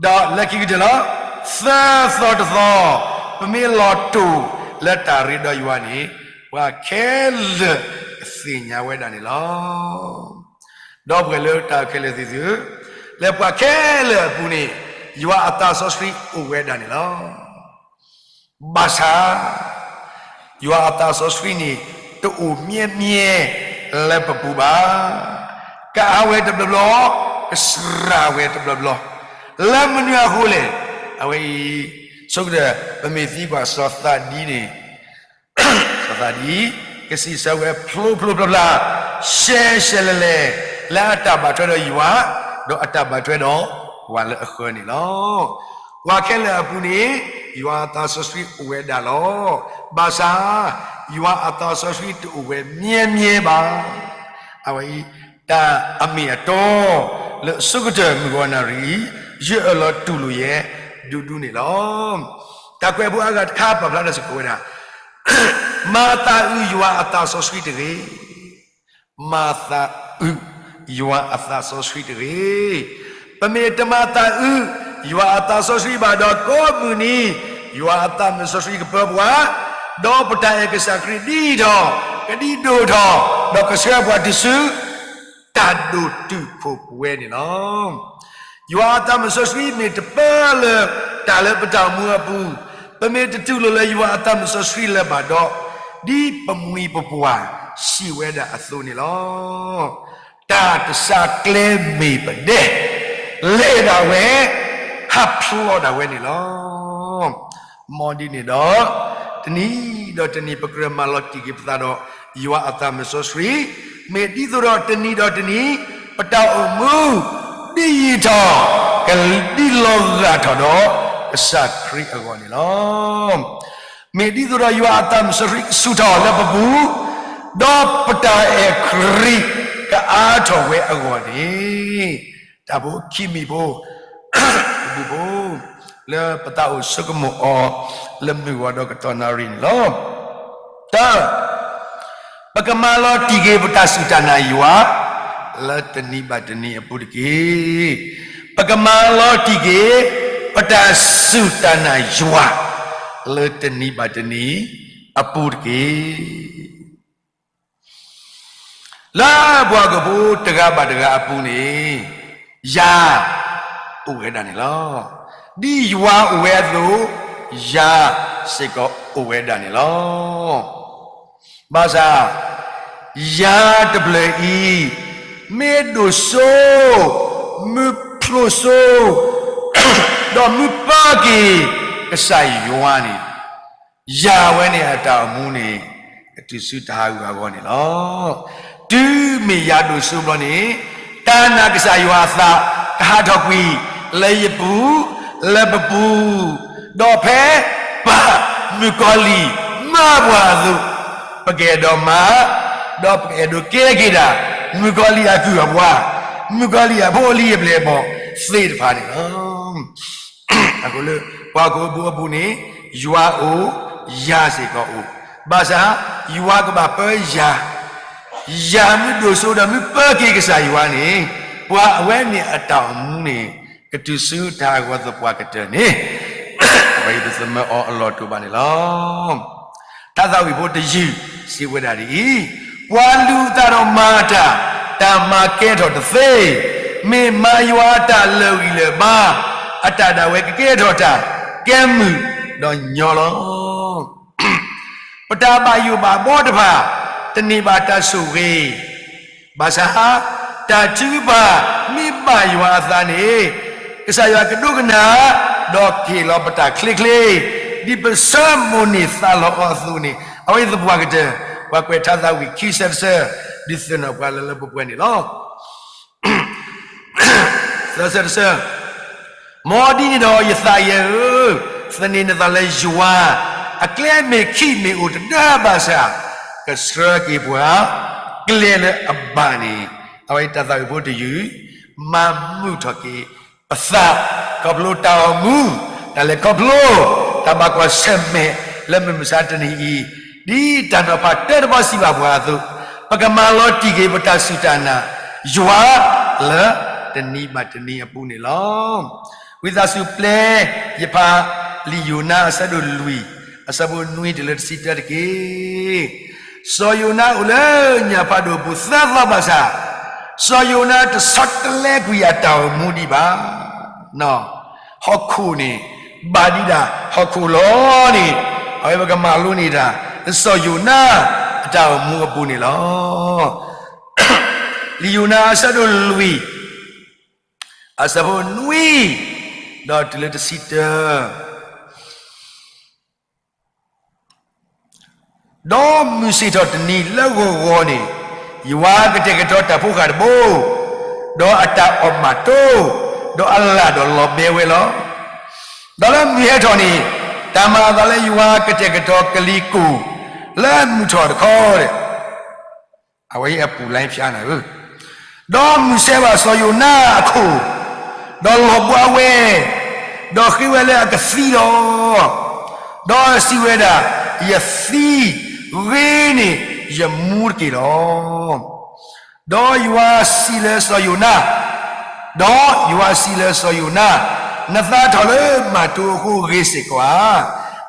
ဒီးလၢခံကတၢၢ်လီၤ, သၢသီတသီ, ပမ့ၢ်လီၤတိၢ်လၢတၢ်ရ့ဒီးယွၤန့ၣ်, ပှၤခဲလၢာ်ကသ့ၣ်ညါဝဲဒၣ်န့ၣ်လီၤ. ဒီပုၢ်ဝဲၢ်လၢတၢ်ခဲလၢာ်သ့ၣ်သုဧၢ, လၢပှၤခဲလၢာ်အပူၤန့ၣ်, ယွၤအသးစီဆှံအိၣ်ဝဲဒၣ်န့ၣ်လီၤ. ဘၣ်ဆၣ်, ယွၤအသးစီဆှံန့ၣ် တအိၣ်မံၤမံၤလၢပပူၤဘၣ်. ကအါဝဲတဘျီဘျီ, ကစှၤဝဲတဘျီဘျီ, လၢမနုၤအဃိလဲၣ်. အဝဲအံၤ, ဆိကတၢၢ် ပမ့ၢ်သံကွၢ်စီၤသးဒံန့ၣ် စီၤသးဒံ ကစံးဆၢဝဲဖျိဖျိဖျါဖျါ, ရှဲရှဲလဲၤလဲၤ, လၢအတၢ်ဘၣ်ထွဲဒီးယွၤ, ဒီးအတၢ်ဘၣ်ထွဲဒီးပှၤလၢအဃၢၤန့ၣ်လီၤ. ပှၤခဲလၢာ်အပူၤန့ၣ်, ယွၤအသးစီဆှံအိၣ်ဝဲဒၣ်လီၤ. ဘၣ်ဆၣ်, ယွၤအသးစီဆှံတအိၣ်ဝဲမံၤမံၤဘၣ်. အဝဲအံၤ, တၢ်အမ့ၢ်အတီ, လၢအဆိကတၢၢ်မုၢ်ဂီၤနၣ်ရံၣ်အံၤ, ယအၢၣ်လီၤတူၢ်လိာ်ယဲ, ဒူဒူန့ၣ်လီၤ. တၢ်ကွဲးဖိအါဂၤတခါပာ်ဖျါထီၣ်စ့ၢ်ကီးဝဲဒၣ်, မၤသးအုးယွၤအသးစီဆှံတဂ့ၤ. မၤသးအုးယွၤအသးစီဆှံတဂ့ၤ. ပမ့ၢ်တမၤသးအုးယွၤအသးစီဆှံဘၣ်ဒီးကိးမုၢ်နံၤ, ယွၤအသးမုၢ်စီဆှံကပၢပှၤ, ဒီးပတၢ်အဲၣ်ကစၢ်ခရံာ်ဒ်ထီၣ်, ကဒ်ဒိၣ်ထီၣ်, ဒီးကဆှၢပှၤတုၤဆူ တၢ်ဒိၣ်တုာ်ခိၣ်ပှဲၤန့ၣ်လီၤ. ယွၤအသးမုၢ်စီဆှံမ့ၢ်တပၢလၢတၢ်လၢပတၢ်အိၣ်မူအပူၤ, ပမ့ၢ်တတူၢ်လိာ်လၢယွၤအသးမုၢ်စီဆှံလၢၤဘၣ်ဒီး, ဒ်ပမှံၤပပှၢ်စံးဝဲဒၣ်အသိးန့ၣ်လီၤ. တၢ်တစၢ်ကျဲမ့ၢ်ပဒဲ, လဲၤဒၣ်ဝဲ, ဟးဖျိးဒၣ်ဝဲန့ၣ်လီၤ. မ်ဒ်န့ၣ်ဒီး, တနံၤဒီးတနံၤပကြၢးမၤလီၤတံၢ်က့ၤပသးဒီး ယွၤအသးမုၢ်စီဆှံ, မ့ၢ်ဒ်သိးဒီးတနံၤဒီးတနံၤ, ပတၢ်အိၣ်မူ, ဒ်ယံာ်ထီၣ်, ကဒ်လီၤဂာ်ထီၣ်ဒီး, ကစၢ်ခရံာ်အဂီၢ်န့ၣ်လီၤ. မ့ၢ်ဒ်သိးဒီးယွၤအသးမုၢ်စီဆှံကဆူၣ်ထီၣ်လၢပပူၤ, ဒီးပတၢ်အဲၣ်ခရံာ်ကအါထီၣ်ဝဲအဂီၢ်န့ၣ်, တၢ်ဖိခံမံၤဖိ, တဘျုးဖိ, လၢပသးအိၣ်ဆိကမိၣ်အီၤ, လၢမုၢ်ဂီၤဒီးကတီၢ်နၣ်ရံၣ်န့ၣ်လီၤ. တၢ် ပကမၤလီၤတံၢ်က့ၤပတၢ်စူၢ်တၢ်နာ်ယွၤ, လၢတနံၤဘၣ်တနံၤအပူၤတက့ၢ်. ပကမၤလီၤတံၢ်က့ၤ, ပတၢ်စူၢ်တၢ်နာ်ယွၤ, လၢတနံၤဘၣ်တနံၤအပူၤတက့ၢ်. လၢပှၤကဖိတဂၤဘၣ်တဂၤအပူၤန့ၣ်, ယၤ, အိၣ်ဝဲဒၣ်န့ၣ်လီၤ. ဒ်ယွၤအိၣ်ဝဲအသိး, ယၤစ့ၢ်ကီးအိၣ်ဝဲဒၣ်န့ၣ်လီၤ. ဘၣ်ဆၣ်, ယၤတဖျၢၣ်အံၤ, မ့ၢ်ဒိၣ်စိ, မုၢ်ဖျိးစိ, ဒီးမုၢ်ပၢက့ၤ, ကစၢ်ယွၤန့ၣ် ယၤဝဲန့ၣ်အတၢ်အိၣ်မူန့ၣ် ကတုၤဆူတၢ်ဟးဂူာ်ဟးဂီၤန့ၣ်လီၤ. တုၤမ့ၢ်ယၤဒိၣ်စိဘျီန့ၣ် တၢ်နာ်ကစၢ်ယွၤအသး ကဟးထီၣ်ကွံာ် လၢယပူၤ လၢပပူၤ, ဒီးဖဲပၢ်မုၣ်ကီၤလံၢ်မၢပှၤအသိး, ပကအဲၣ်ဒိးမၤ ဒီးပကအဲၣ်ဒိးကဲက့ၤဒၣ် မုၣ်ကီၤလံၢ်အကုၢ်အပှၤ, မုၣ်ကီၤလံၢ်အဖိအလံၤအပျဲၢ်အဘီၣ်သ့ၣ်တဖၣ်န့ၣ်လီၤ. အဃိလၢ ပှၤဟီၣ်ခိၣ်ဖိအပူၤန့ၣ် ယွၤအိၣ်, ယၤစ့ၢ်ကီးအိၣ်, ဘၣ်ဆၣ် ယွၤကဘၣ်ပၢယၤ, ယၤမ့ၢ်ဒိၣ်စိဒီးမ့ၢ်ပၢက့ၤကစၢ်ယွၤန့ၣ် ပှၤအဝဲန့ၣ်အတၢ်အိၣ်မူန့ၣ် ကတုၤဆူတၢ်ဟးဂီၤသပှၢ်ကတၢၢ်န့ၣ် အဝဲအံၤပသမၢအီၤအလီၢ်တအိၣ်ဘၣ်န့ၣ်လီၤ. ထါသးဝံၣ်ဖိတယုၢ်စံးဝဲဒၣ်ဒ်အံၤ, ပှၤလူၤအသးဒီးမၤတၢ်, တၢ်မၤကဲထီၣ်တသ့, မ့ၢ်မၤယွၤအတၢ်လၢာ်ဂံၢ်လၢာ်ဘါ, အတၢ်ဒၣ်ဝဲကကဲထီၣ်တၢ်ကဲမုာ်ဒီးညီလီၤ. ပတၢ်ဘၣ်ယိၣ်ဘၣ်ဘီတဖၣ် တန့ၢ်ဘၣ်တၢ်ဆိၣ်ဂ့ၤ, ဘၣ်ဆၣ် တၢ်ထုကဖၣ်မ့ၢ်ဘၣ်ယွၤအသးန့ၣ် ကစၢ်ယွၤကဒိကနၣ် ဒီးကဟ့ၣ်လီၤပတၢ်ချ့ချ့ ဒ်ပဆၢမိၣ်န့ၢ်သးလီအီၤအသိးန့ၣ် အဝဲသပှၢ်ကတၢၢ် ပှၤကွဲးထါသးဝံၣ်ခံဆၢတဆၢ ဒုးသ့ၣ်နီၣ်ပှၤလၢလၢပှဲၤပှဲၤန့ၣ်လီၤ. သၢဆၢတဆၢ, မ်ဒ်န့ၣ်ဒီးယသးယဲဧၢ, သန့ၤနသးလၢယွၤ, အကျဲမ့ၢ်ခံးမ့ၢ်အိၣ်တဒၢဘၣ်ဆၣ်, ကဆှၢက့ၤပှၤ ကျဲလၢအဘၣ်န့ၣ်, အဝဲတၢ်သးဝံၣ်ဖိတယုၢ်, မၤမုာ်ထီၣ်က့ၤပသး, ခီဖျိတၢ်အိၣ်မူ, တၢ်လဲၤခီဖျိ, တၢ်ဘၣ်ကွၢ်ဆၢၣ်မဲာ်လၢမုၢ်မဆါတနံၤအံၤ, ဒ်တၢ်နီၤဖးတၢတဘီစံးဘၣ်ပှၤအသိး, ပကမၤလီၤတံၢ်က့ၤပတၢ်စူၢ်တၢ်နာ် ယွၤလၢတနံၤဘၣ်တနံၤအပူၤန့ၣ်လီၤ. ဝံသးစူၤပျဲယဖး လံာ်ယိၤနါအဆၢဒိၣ်လွံၢ် အဆၢဖိနွံတုၤလၢတဆံတၢတက့ၢ်. စီၤယိၤနါအိၣ်လၢညၣ်ဖးဒိၣ်အပူၤသၢသီဘၣ်ဆၣ်, စီၤယိၤနါတဆီတလဲကွံာ်အတၢ်အိၣ်မူဒံးဘၣ်. ဟီၣ်ခိၣ်န့ၣ် ဘၣ်ဒံးဒၣ်ဟီၣ်ခိၣ်လီၤန့ၣ်, အဝဲပကမၤလိန့ၢ်တၢ် စီၤယိၤနါအတၢ်အိၣ်မူအပူၤန့ၣ်လီၤ. လံာ်ယိၤနါအဆၢဒိၣ်လွံၢ် အဆၢဖိနွံ ဒီးတုၤလၢတဆံတၢ, ဒီးမုၢ်ဆ့ၣ်ထီၣ်တနံၤလၢဂီၤဂီၤန့ၣ်, ယွၤကတဲာ်ကတီၤတၢ်ဖိဃာ်တဘိ, ဒီးအတၢ်အီၣ်မးတိ, ဒီးအလၣ်ဒီးလီၤဘဲဝဲလီၤ. ဒီးလၢမုၢ်ဟဲထီၣ်န့ၣ်, တၢ်မၤအသးလၢယွၤကတဲာ်ကတီၤကလံၤကိၢ်လၢမုၢ်ထီၣ်တခီ, အဝဲအပူၤလၢဖျါနၤဧၢ, ဒီးမုၢ်ဆဲးဘၣ်စီၤယိၤနါအခိၣ်, ဒီးလီၤဘှါဝဲ, ဒီးဃ့ဝဲလၢအကသံလီၤ. ဒီးစံးဝဲဒၣ်, ယသံ, ဂ့ၤန့ၢ်ယမူတက့ၢ်လီၤ. ဒီးယွၤစံးလၢစီၤယိၤနါ, ဒီးယွၤစံးလၢစီၤယိၤနါ, နသးထီၣ်လၢမၤတိအဃိဂ့ၤစ့ၢ်ကီးဧါ.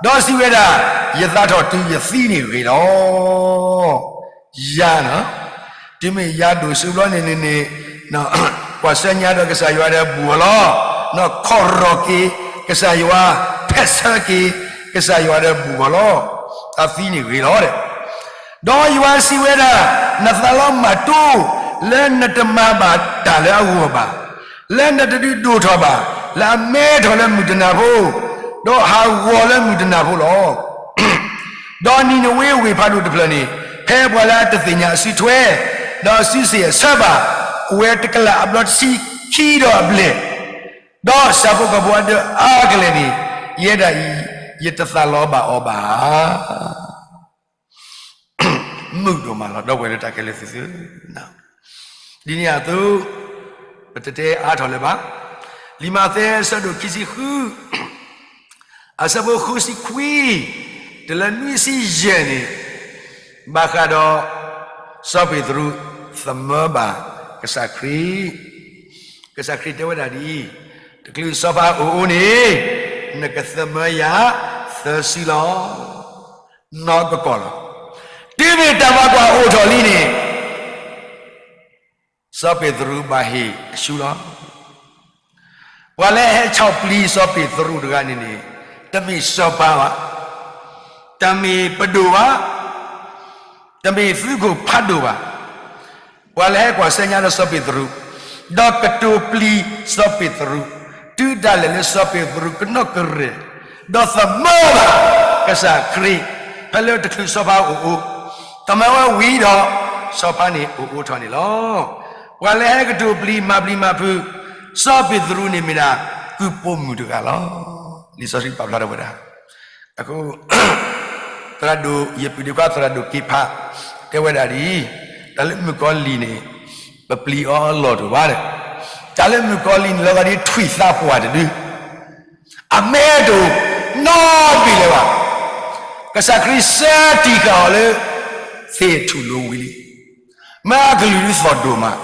ဒီးစံးဝဲဒၣ်, ယသးထီၣ်တုၤယသံန့ၣ်ဂ့ၤလီၤ. ယၤန့ၣ်, တုၤမ့ၢ်ယၤဒိၣ်စိဘျီန့ၣ်န့ၣ်, ကွၢ်ဆၢညါဒီးကစၢ်ယွၤဒီးဘူၣ်အီၤလီၤ. ခီၣ်ရီၣ်က့ၤကစၢ်ယွၤ, ဖဲးဆၢက့ၤကစၢ်ယွၤဒီးဘူၣ်အီၤလီၤ. အသံန့ၣ်ဂ့ၤလီၤ. ဒီးယွၤစံးဝဲဒၣ်, နသးလီၤမၤတိ, လၢနတမၤဘၣ်တၢ်လၢအဂီၢ်ဘၣ်, လၢနတဒုးဒိၣ်ထီၣ်ဘၣ်, လၢအမဲထီၣ်လၢမုၢ်တနၤဖိ, ဒီးဟးဂီၤလၢမုၢ်တနၤဖိလီၤ. ဒီးနံၤနဝ့ဝ့ၢ်ဖးဒိၣ်တဖျၢၣ်န့ၣ်, ဖဲပှၤလၢအတသ့ၣ်ညါအစုထွဲ, ဒီးအစုစ့ၣ်အဆၢဘၣ်, အိၣ်ဝဲတကလးအဘျီတဆံခံဒီးအဘျဲၣ်, ဒီးဆၣ်ဖိကီၢ်ဖိအဒၢအါကလဲာ်န့ၣ်, ယဲဒၣ်အံၤ, ယတသးလီၤဘၣ်အီၤဘၣ်. မုာ်ဒိၣ်မးလီၤ ဒီပုၢ်ဝဲၢ်လၢတၢ်ခဲလၢာ်သ့ၣ်ဧၢ, ဒ်န့ၣ်အသိး, ပတတဲအါထီၣ်လၢၤဘၣ်. လံာ်မးသဲအဆၢဒိၣ်ခံဆံဃု, အဆၢဖိဃုဆံခွံ, တုၤလၢနွံဆံယဲၢ်န့ၣ်, ဘၣ်ဃးဒီး စီၤပ့းတရူးသမၢဘၣ်ကစၢ်ခရံာ်, ကစၢ်ခရံာ်တဲဝဲဒၣ်ဒ်အံၤ, တချုးစီၤပၤအိၣ်အိၣ်န့ၣ်, နကသမၢယၤသၢစုလီၤ. နီၢ်ကကီၢ်လီၤ. တုၤမ့ၢ်တၢ်ဘၣ်ကွၢ်အိၣ်ထီၣ်လံန့ၣ်, စီၤပ့းတရူးဘၣ်ဟ့ၣ်အဆူလီၤ. ပှၤလၢအဟဲဆီၣ်ပျံၤစီၤပ့းတရူးတဂၤန့ၣ်န့ၣ်, တမ့ၢ်စီၤပၤဘၣ်, တမ့ၢ်ပဒိၣ်ဘၣ်, တမ့ၢ်သုးခိၣ်ဖးဒိၣ်ဘၣ်. ပှၤလၢဟဲကွၢ်ဆၢညါဒီးစီၤပ့းတရူး, ဒီးကတိၤပျံၤစီၤပ့းတရူး, တုၤဒၣ်လဲာ်လၢစီၤပ့းတရူးကနီၣ်ကရဲၣ်, ဒီးသမၢဘၣ် ကစၢ်ခရံာ် ဖဲလၢတချုးစီၤပၤအိၣ်အိၣ်, တမၤဝဲဝံၤဒီး စီၤပၤန့ၣ်အိၣ်အိၣ်ထီၣ်န့ၣ်လီၤ. ပှၤလၢဟဲကတိၤပျံၤမၤပျံၤမၤဖုး စီၤပ့းတရူးန့ၣ်မ့ၢ်ဒၣ် ကုၢ်ပိာ်မုၣ်တဂၤလီၤ. လံာ်စီဆှံပာ်ဖျါထီၣ်ဝဲဒၣ် အဃိ သရၣ်ဒိၣ် ယပုၢ်ဒ့ခွါသရၣ်ဒိၣ်က့ဖး တဲဝဲဒၣ်ဒ်အံၤ, တၢ်လၢမုၣ်ကီၤလံၢ်န့ၣ် ပပျံၤအီၤအလီၢ်တအိၣ်ဘၣ်ဒီး, တၢ်လၢမုၣ်ကီၤလံၢ်န့ၣ် လီၤဂာ်ဒ်ထွံၣ်သးပှၢ်တဒု, အမဲတအိၣ်နီတဘ့ၣ်လၢၤဘၣ်. ကစၢ်ခရံာ်စၢတံၢ်ဃာ်အီၤလၢ သ့ၣ်ထူၣ်လိၤဝံၤလံ. မ့ၢ်အကလုၢ်ဒ်သိၣ်ဒိၣ်မး,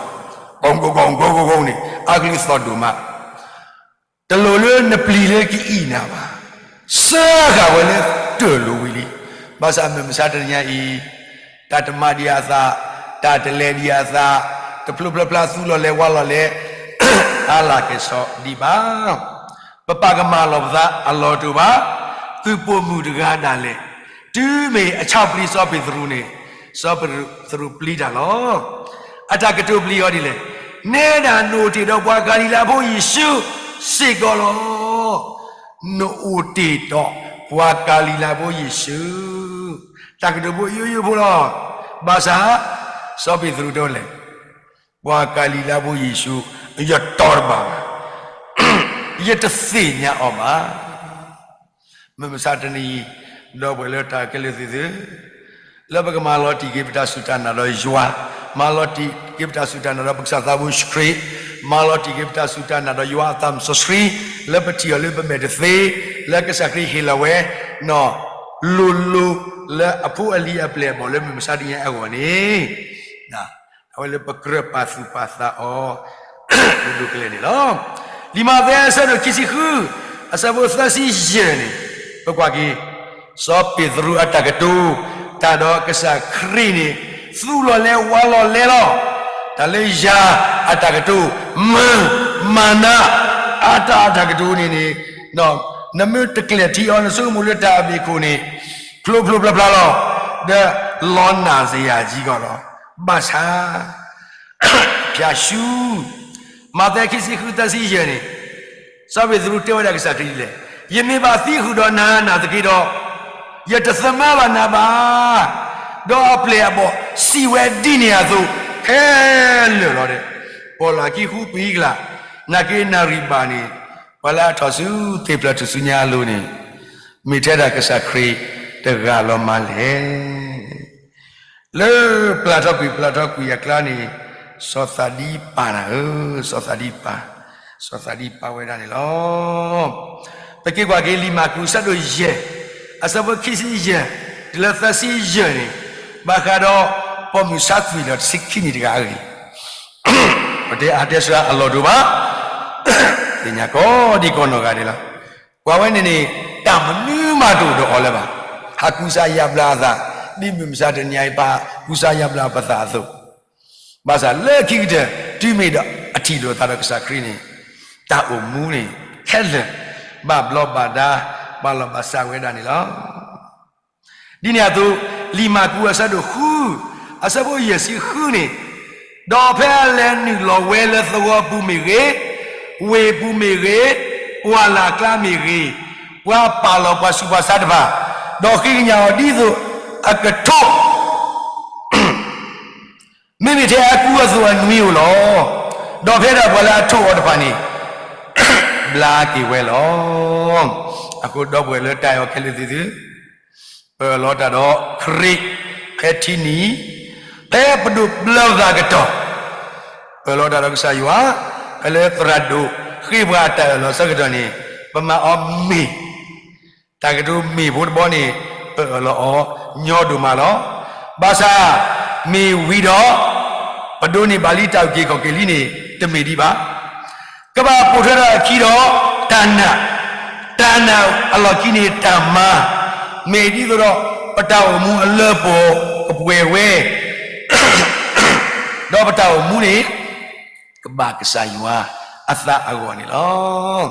ကိကိကိကိကိန့ၣ် အကလုၢ်သီၣ်ဒိၣ်မး တလိၣ်လၢနပျံၤလၢကအံၣ်နၤဘၣ်. စၢဃာ်ဝဲလၢတၢၢ်လိၤဝံၤလံ. ဘၣ်ဆၣ်မုၢ်မဆါတနံၤညါအံၤ, တၢ်တမၤဒံးအသး, တၢ်တလဲၤဒံးအသး, တဖျိဖျါဖျါသူလီၤလဲၤဝါလီၤလဲၤ, အါလၢ်ကဲၣ်ဆိးဒံးဘၣ်. ပပာ်ကမၣ်လီၤပသးအလီၢ်တအိၣ်ဘၣ်. သုးပိာ်မုၣ်တဂၤဒၣ်လဲာ်, တုၤမ့ၢ်အဆီၣ်ပျံၤစီၤပ့းတရူးန့ၣ်, စီၤပ့းတရူးပျံၤတၢ်လီၤ. အတၢ်ကတိၤပျံၤအီၤဒ်လဲၣ်, နဲဒၣ်နအိၣ်တ့ၢ်ဒီးပှၤကၤလံၤလးဖိယ့ၣ်ၡူးစ့ၢ်ကီးလီၤ. နအိၣ်တ့ၢ်ဒီးပှၤကၤလံၤလးဖိယ့ၣ်ၡူး, တၢ်ကတိၤဖိယိယိဖိလီၤ. ဘၣ်ဆၣ် စီၤပ့းတရူးတဲဝဲလဲၣ်, ပှၤကၤလံၤလးဖိယ့ၣ်ၡူး ယတီတဘၣ်ဘၣ်, ယတသ့ၣ်ညါအီၤဘၣ်. မုၢ်မဆါတနံၤအံၤ, ဒီပုၢ်ဝဲၢ်လၢတၢ်ခဲလၢာ်သ့ၣ်သုဧၢ, လၢပကမၤလီၤတံၢ်က့ၤပတၢ်စူၢ်တၢ်နာ်ဒီးယွၤ, မၤလီၤတံၢ်က့ၤပတၢ်စူၢ်တၢ်နာ်ဒီးပကစၢ်သးဘိယ့ၣ်ၡူးခရံာ်, မၤလီၤတံၢ်က့ၤပတၢ်စူၢ်တၢ်နာ်ဒီးယွၤအသးစီဆှံ, လၢပထံၣ်အီၤလၢပမဲာ်တသ့, လၢကစၢ်ခရံာ်ဟ့ၣ်လီၤဝဲ လိၤလိၤလၢအဖိအလံၤအပျဲၢ်အဘီၣ်လၢမုၢ်မဆါတနံၤအဂီၢ်န့ၣ်, အဝဲလၢပကြၢးပာ်သူၣ်ပာ်သးအီၤ ဒိၣ်ဒိၣ်ကလဲာ်န့ၣ်လီၤ. လံာ်မးသဲအဆၢဒိၣ်ခံဆံဃု, အဆၢဖိသၢဆံယဲၢ်န့ၣ်, ပကွၢ်က့ၤ, စီၤပ့းတရူးအတၢ်ကတိၤတၢ်ဒီးကစၢ်ခရံာ်န့ၣ် သူလီၤလဲၤဝါလီၤလဲၤလီၤ. တၢ်လၢယၤအတၢ်ကတိၤ, မုၢ်, မၤနး, အတၢ်အတၢ်ကတိၤန့ၣ်န့ၣ်, နမ့ၢ်တကျဲာ်ထံအီၤ နဆိကမိၣ်လၢတၢ်အဘ့ၣ်ခိၣ်န့ၣ် ဖျိဖျိဖျါဖျါလီၤ. ဒီးလီၤနၢ်စ့ၢ်ယၤကီးလီၤ. ဘၣ်ဆၣ် ဖၠၣ်ဆူ မးသဲခံဆံဃုသၢဆံယဲၢ်န့ၣ်, စီၤပ့းတရူးတဲဝဲဒၣ်ကစၢ်ခရံာ်ဒ်လဲၣ်, ယမ့ၢ်ဘၣ်သံဃုာ်ဒီးနၤနာ်သက့ဒီး, ယတသမၢဘၣ်နၤဘၣ်. ဒီးအပျဲၢ်အဘီၣ်စံးဝဲဒ်န့ၣ်အသိးခဲလၢာ်လီၤဒီး, ပီၣ်လဲၣ်ခံဃူပံၤကလး, နာ်က့နၣ်ရံၣ်ဘၣ်န့ၣ်, ပှၤလၢအထီၣ်ဆူသ့ၣ်ဖျၢၣ်ထူၣ်စုညါအလိၤန့ၣ်, မ့ၢ်ထဲဒၣ်ကစၢ်ခရံာ်တဂၤလီၤမးလဲၣ်. လၢပျၢ်ထီၣ်ကွံာ်ပျၢ်ထီၣ်ကွံာ်အကျါန့ၣ်, စီၤသးဒံပာ်နၤဧၢ, စီၤသးဒံပာ်, စီၤသးဒံပာ်ဝဲဒၣ်န့ၣ်လီၤ. ပက့ၤကွၢ်က့ၤလံာ်မၢ်ကူးအဆၢဒိၣ်ယဲၢ်, အဆၢဖိခံဆံယဲၢ်, တုၤလၢသၢဆံယဲၢ်န့ၣ်, ဘၣ်ဃးဒီးပိာ်မုၣ်ဆါသွံၣ်လီၤတဆံခံနံၣ်တဂၤအဂ့ၢ်, ပတဲအါတဲဆှါအလီၢ်တအိၣ်ဘၣ်, သ့ၣ်ညါကိးဒံကိးနီၢ်ဂၤဒဲးလီၤ. ပှၤဝဲန့ၣ်န့ၣ် တၢ်မနုၤမးတအိၣ်ဒီးအီၤလၢၤဘၣ်. ဟးကူစါယါဘျါအသး, ဒ်မုၢ်မဆါတနံၤအံၤ ပှၤကူစါယါဘျါပသးအသိး, ဘၣ်ဆၣ်လၢခံကတၢၢ် တုၤမ့ၢ်ဒီးအထံၣ်လိာ်သးဒီးကစၢ်ခရံာ်န့ၣ်, တၢ်အိၣ်မူန့ၣ် ခဲလၢာ် ဘၣ်ဘျီးဘၣ်ဒါ ဘၣ်လီၤဘၣ်စးဝဲဒၣ်န့ၣ်လီၤ. ဒ်န့ၣ်အသိး, လံာ်မၢ်ကူးအဆၢဒိၣ်ဃု, အဆၢဖိယဲၢ်ဆံဃုန့ၣ်, ဒီးဖဲအလဲၤနုာ်လီၤဝဲလၢသဝီပူၤမ့ၢ်ဂ့ၤ, ဝ့ၢ်ပူၤမ့ၢ်ဂ့ၤ, ပှၢ်လၢ်ကျါမ့ၢ်ဂ့ၤ, ပှၤပာ်လီၤပှၤဆူးပှၤဆါတဖၣ်, ဒီးဃ့ကညးအီၤဒ်သိးအကထိ မ့မ့ၢ်ထဲအကူအသိးအနွံအိၣ်လီၤ. ဒီးဖဲဒၣ်ပှၤလၢအထိးအီၤတဖၣ်န့ၣ် ဘျါက့ၤဝဲလီၤ. အဃိဒီပုၢ်ဝဲၢ်လၢတၢ်အဲၣ်အီၤခဲလၢာ်သ့ၣ်သု, ပအၢၣ်လီၤတၢ်ဒီးခရံာ် ဖဲထံနံၤ, ဖဲပဒိးဘျၢသးကတီၢ်, ပအၢၣ်လီၤတၢ်ဒီးကစၢ်ယွၤ, ဖဲလၢသရၣ်ဒိၣ်ဃ့ပှၤအတၢ်အၢၣ်လီၤဆၢကတီၢ်န့ၣ်, ပမၤအီၤမ့ၢ် တၢ်ကတိၤမ့ၢ်ဖိတဘီန့ၣ် ပအၢၣ်လီၤအီၤညီဒိၣ်မးလီၤ. ဘၣ်ဆၣ် မ့ၢ်ဝံၤဒီး ပဒိးန့ၢ်ဘၣ်လံတၢ်အုၣ်က့ၤခီၣ်က့ၤလံန့ၣ် တမ့ၢ်ဒံးဘၣ်. ကဘၣ်ပိာ်ထွဲထီၣ်အခံဒီးတၢ်နာ်, တၢ်နာ်အလီၢ်ခံန့ၣ်တၢ်မၤ, မ့ၢ်ဒ်သိးဒီး ပတၢ်အိၣ်မူအလၢပှဲၤကပှဲၤဝဲ, ဒီးပတၢ်အိၣ်မူန့ၣ် ကဘၣ်ကစၢ်ယွၤအသးအဂီၢ်န့ၣ်လီၤ.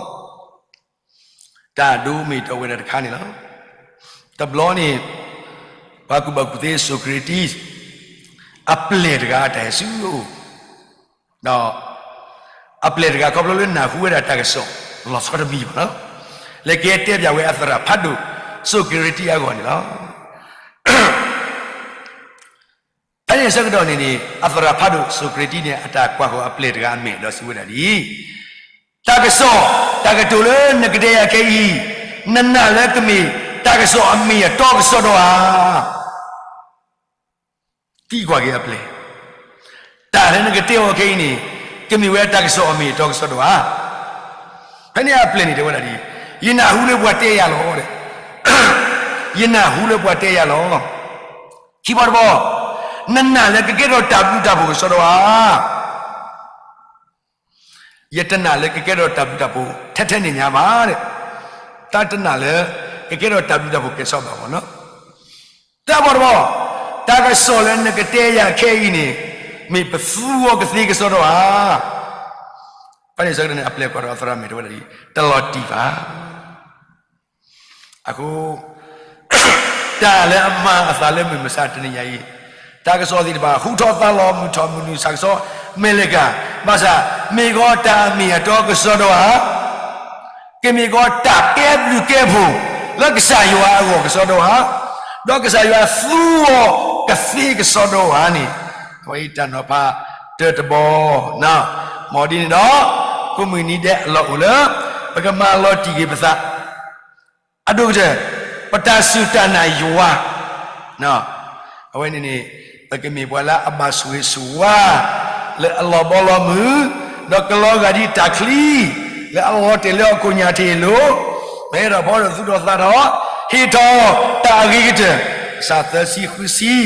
တၢ်ဒိမ့ၢ်တၢ်ဝဲဒၣ်တခါန့ၣ်လီၤ. တဘျီန့ၣ် ပှၤကူၣ်ဘၣ်ကူၣ်သ့ Socrates အပျဲၢ်တဂၤအတၢ်ဟဲဆူအအိၣ်, ဒီးအပျဲၢ်တဂၤခီဖျိလၢနၢ်ဟူဝဲဒၣ်တၢ်ကစီၣ် လီၤဆီတမံၤဘၣ်လီၤ, လဲၤက့ၤတဲပၠးဝဲအသရၣ်ဖးဒိၣ် စိၤကရ့တံၢ်အဂီၢ်န့ၣ်လီၤ. ဖဲန့ၣ်အဆၢကတီၢ်န့ၣ်န့ၣ် အသရၣ်ဖးဒိၣ်စိၤကရ့တံၢ်န့ၣ် အတၢ်ကွၢ်ဃီၤအပျဲၢ်တဂၤအမဲာ်ဒီးစံးဝဲဒၣ်ဒ်အံၤ, တၢ်ကစီၣ် တၢ်ကတိၤလၢနကတဲယၤခဲအံၤ, နနာ်လၢကမ့ၢ်တၢ်ကစီၣ်အမ့ၢ်အတီကစီဒီဧါ. သံကွၢ်က့ၤအပျဲၢ်, တၢ်လၢနကတဲအီၤခဲအံၤန့ၣ် ကမ့ၢ်ဝဲတၢ်ကစီၣ်အမ့ၢ်အတီကစီဒီဧါ. ဖဲန့ၣ်အပျဲၢ်န့ၣ်တဲဝဲဒၣ်ဒ်အံၤ, ယနၢ်ဟူလၢပှၤတဲယၤလီၤ. ယနၢ်ဟူလၢပှၤတဲယၤလီၤ. ခံဘီတဘီ, နနာ်လၢကကဲထီၣ်တၢ်ဘျုးတၢ်ဖှိၣ်ကစီဒီဧါ. ယတနာ်လၢကကဲထီၣ်တၢ်ဘျုးတၢ်ဖှိၣ်ထဲထဲန့ၣ်ညါဘၣ်. တၢ်တနာ်လၢ ကကဲထီၣ်တၢ်ဘျုးတၢ်ဖှိၣ်ကဲဆီဘၣ်ဘီနီၤ. တၢ်ဘီတဘီ, တၢ်ကစီၣ်လၢနကတဲယၤခဲအံၤန့ၣ် မ့ၢ်ပသူအီၤကသ့ကစီဒီဧါ. ဖဲန့ၣ်ဆၢကတီၢ်န့ၣ် အပျဲၢ်ကွၢ်ဒီးအသရၣ်မဲာ်တဲဝဲဒၣ်ဒ်အံၤ, တလီၤတံၢ်ဘၣ်. အဃိ တၢ်လၢအမၤအသးလၢမုၢ်မဆါတနံၤညါအံၤ, တၢ်ကစီၣ်သ့ၣ်တဖၣ် ဟူထီၣ်သါလီၤ မုၢ်ထီၣ်မုၢ်နုာ် ဆၣ်ကဆီ မဲာ်လဲၤကၤ, ဘၣ်ဆၣ် မ့ၢ်ကီးတၢ်အမ့ၢ်အတီကစီဒီဧါ, ကမ့ၢ်ကီးတၢ်ကဲဘျုးကဲဖှိၣ်လၢကစၢ်ယွၤအဂီၢ်ကစီဒီဧါ, ဒီးကစၢ်ယွၤသူအီၤကသ့ကစီဒီဧါန့ၣ်, အဝဲအံၤတၢ်နီၤဖးတၢတဘီ, မ်ဒ်န့ၣ်ဒီး ကိးမုၢ်နံၤဒဲးအလီၢ်အိၣ်လၢ ပကမၤလီၤတံၢ်က့ၤပသး အဒိၣ်ကတၢၢ် ပတၢ်စူၢ်တၢ်နာ်ယွၤ, အဝဲန့ၣ်န့ၣ် ပကမ့ၢ်ပှၤလၢအဘၣ်ဆိၣ်ဂ့ၤဆိၣ်ဝါ လၢအလီၤဘီလီၤမုၢ်, ဒီးကလီၤဂာ်ဒ်တၢ်ချံ လၢအလီၤတဲာ်လၢဟီၣ်ခိၣ်ညါတ့ၢ်အလိၤ, ပဟဲထီၣ်ဖီဒီးသူၣ်ထီၣ်သးထီၣ် ဟ့ၣ်ထီၣ်တၢ်အဂ့ၤကတၢၢ် စးသၢဆံဃုဆံ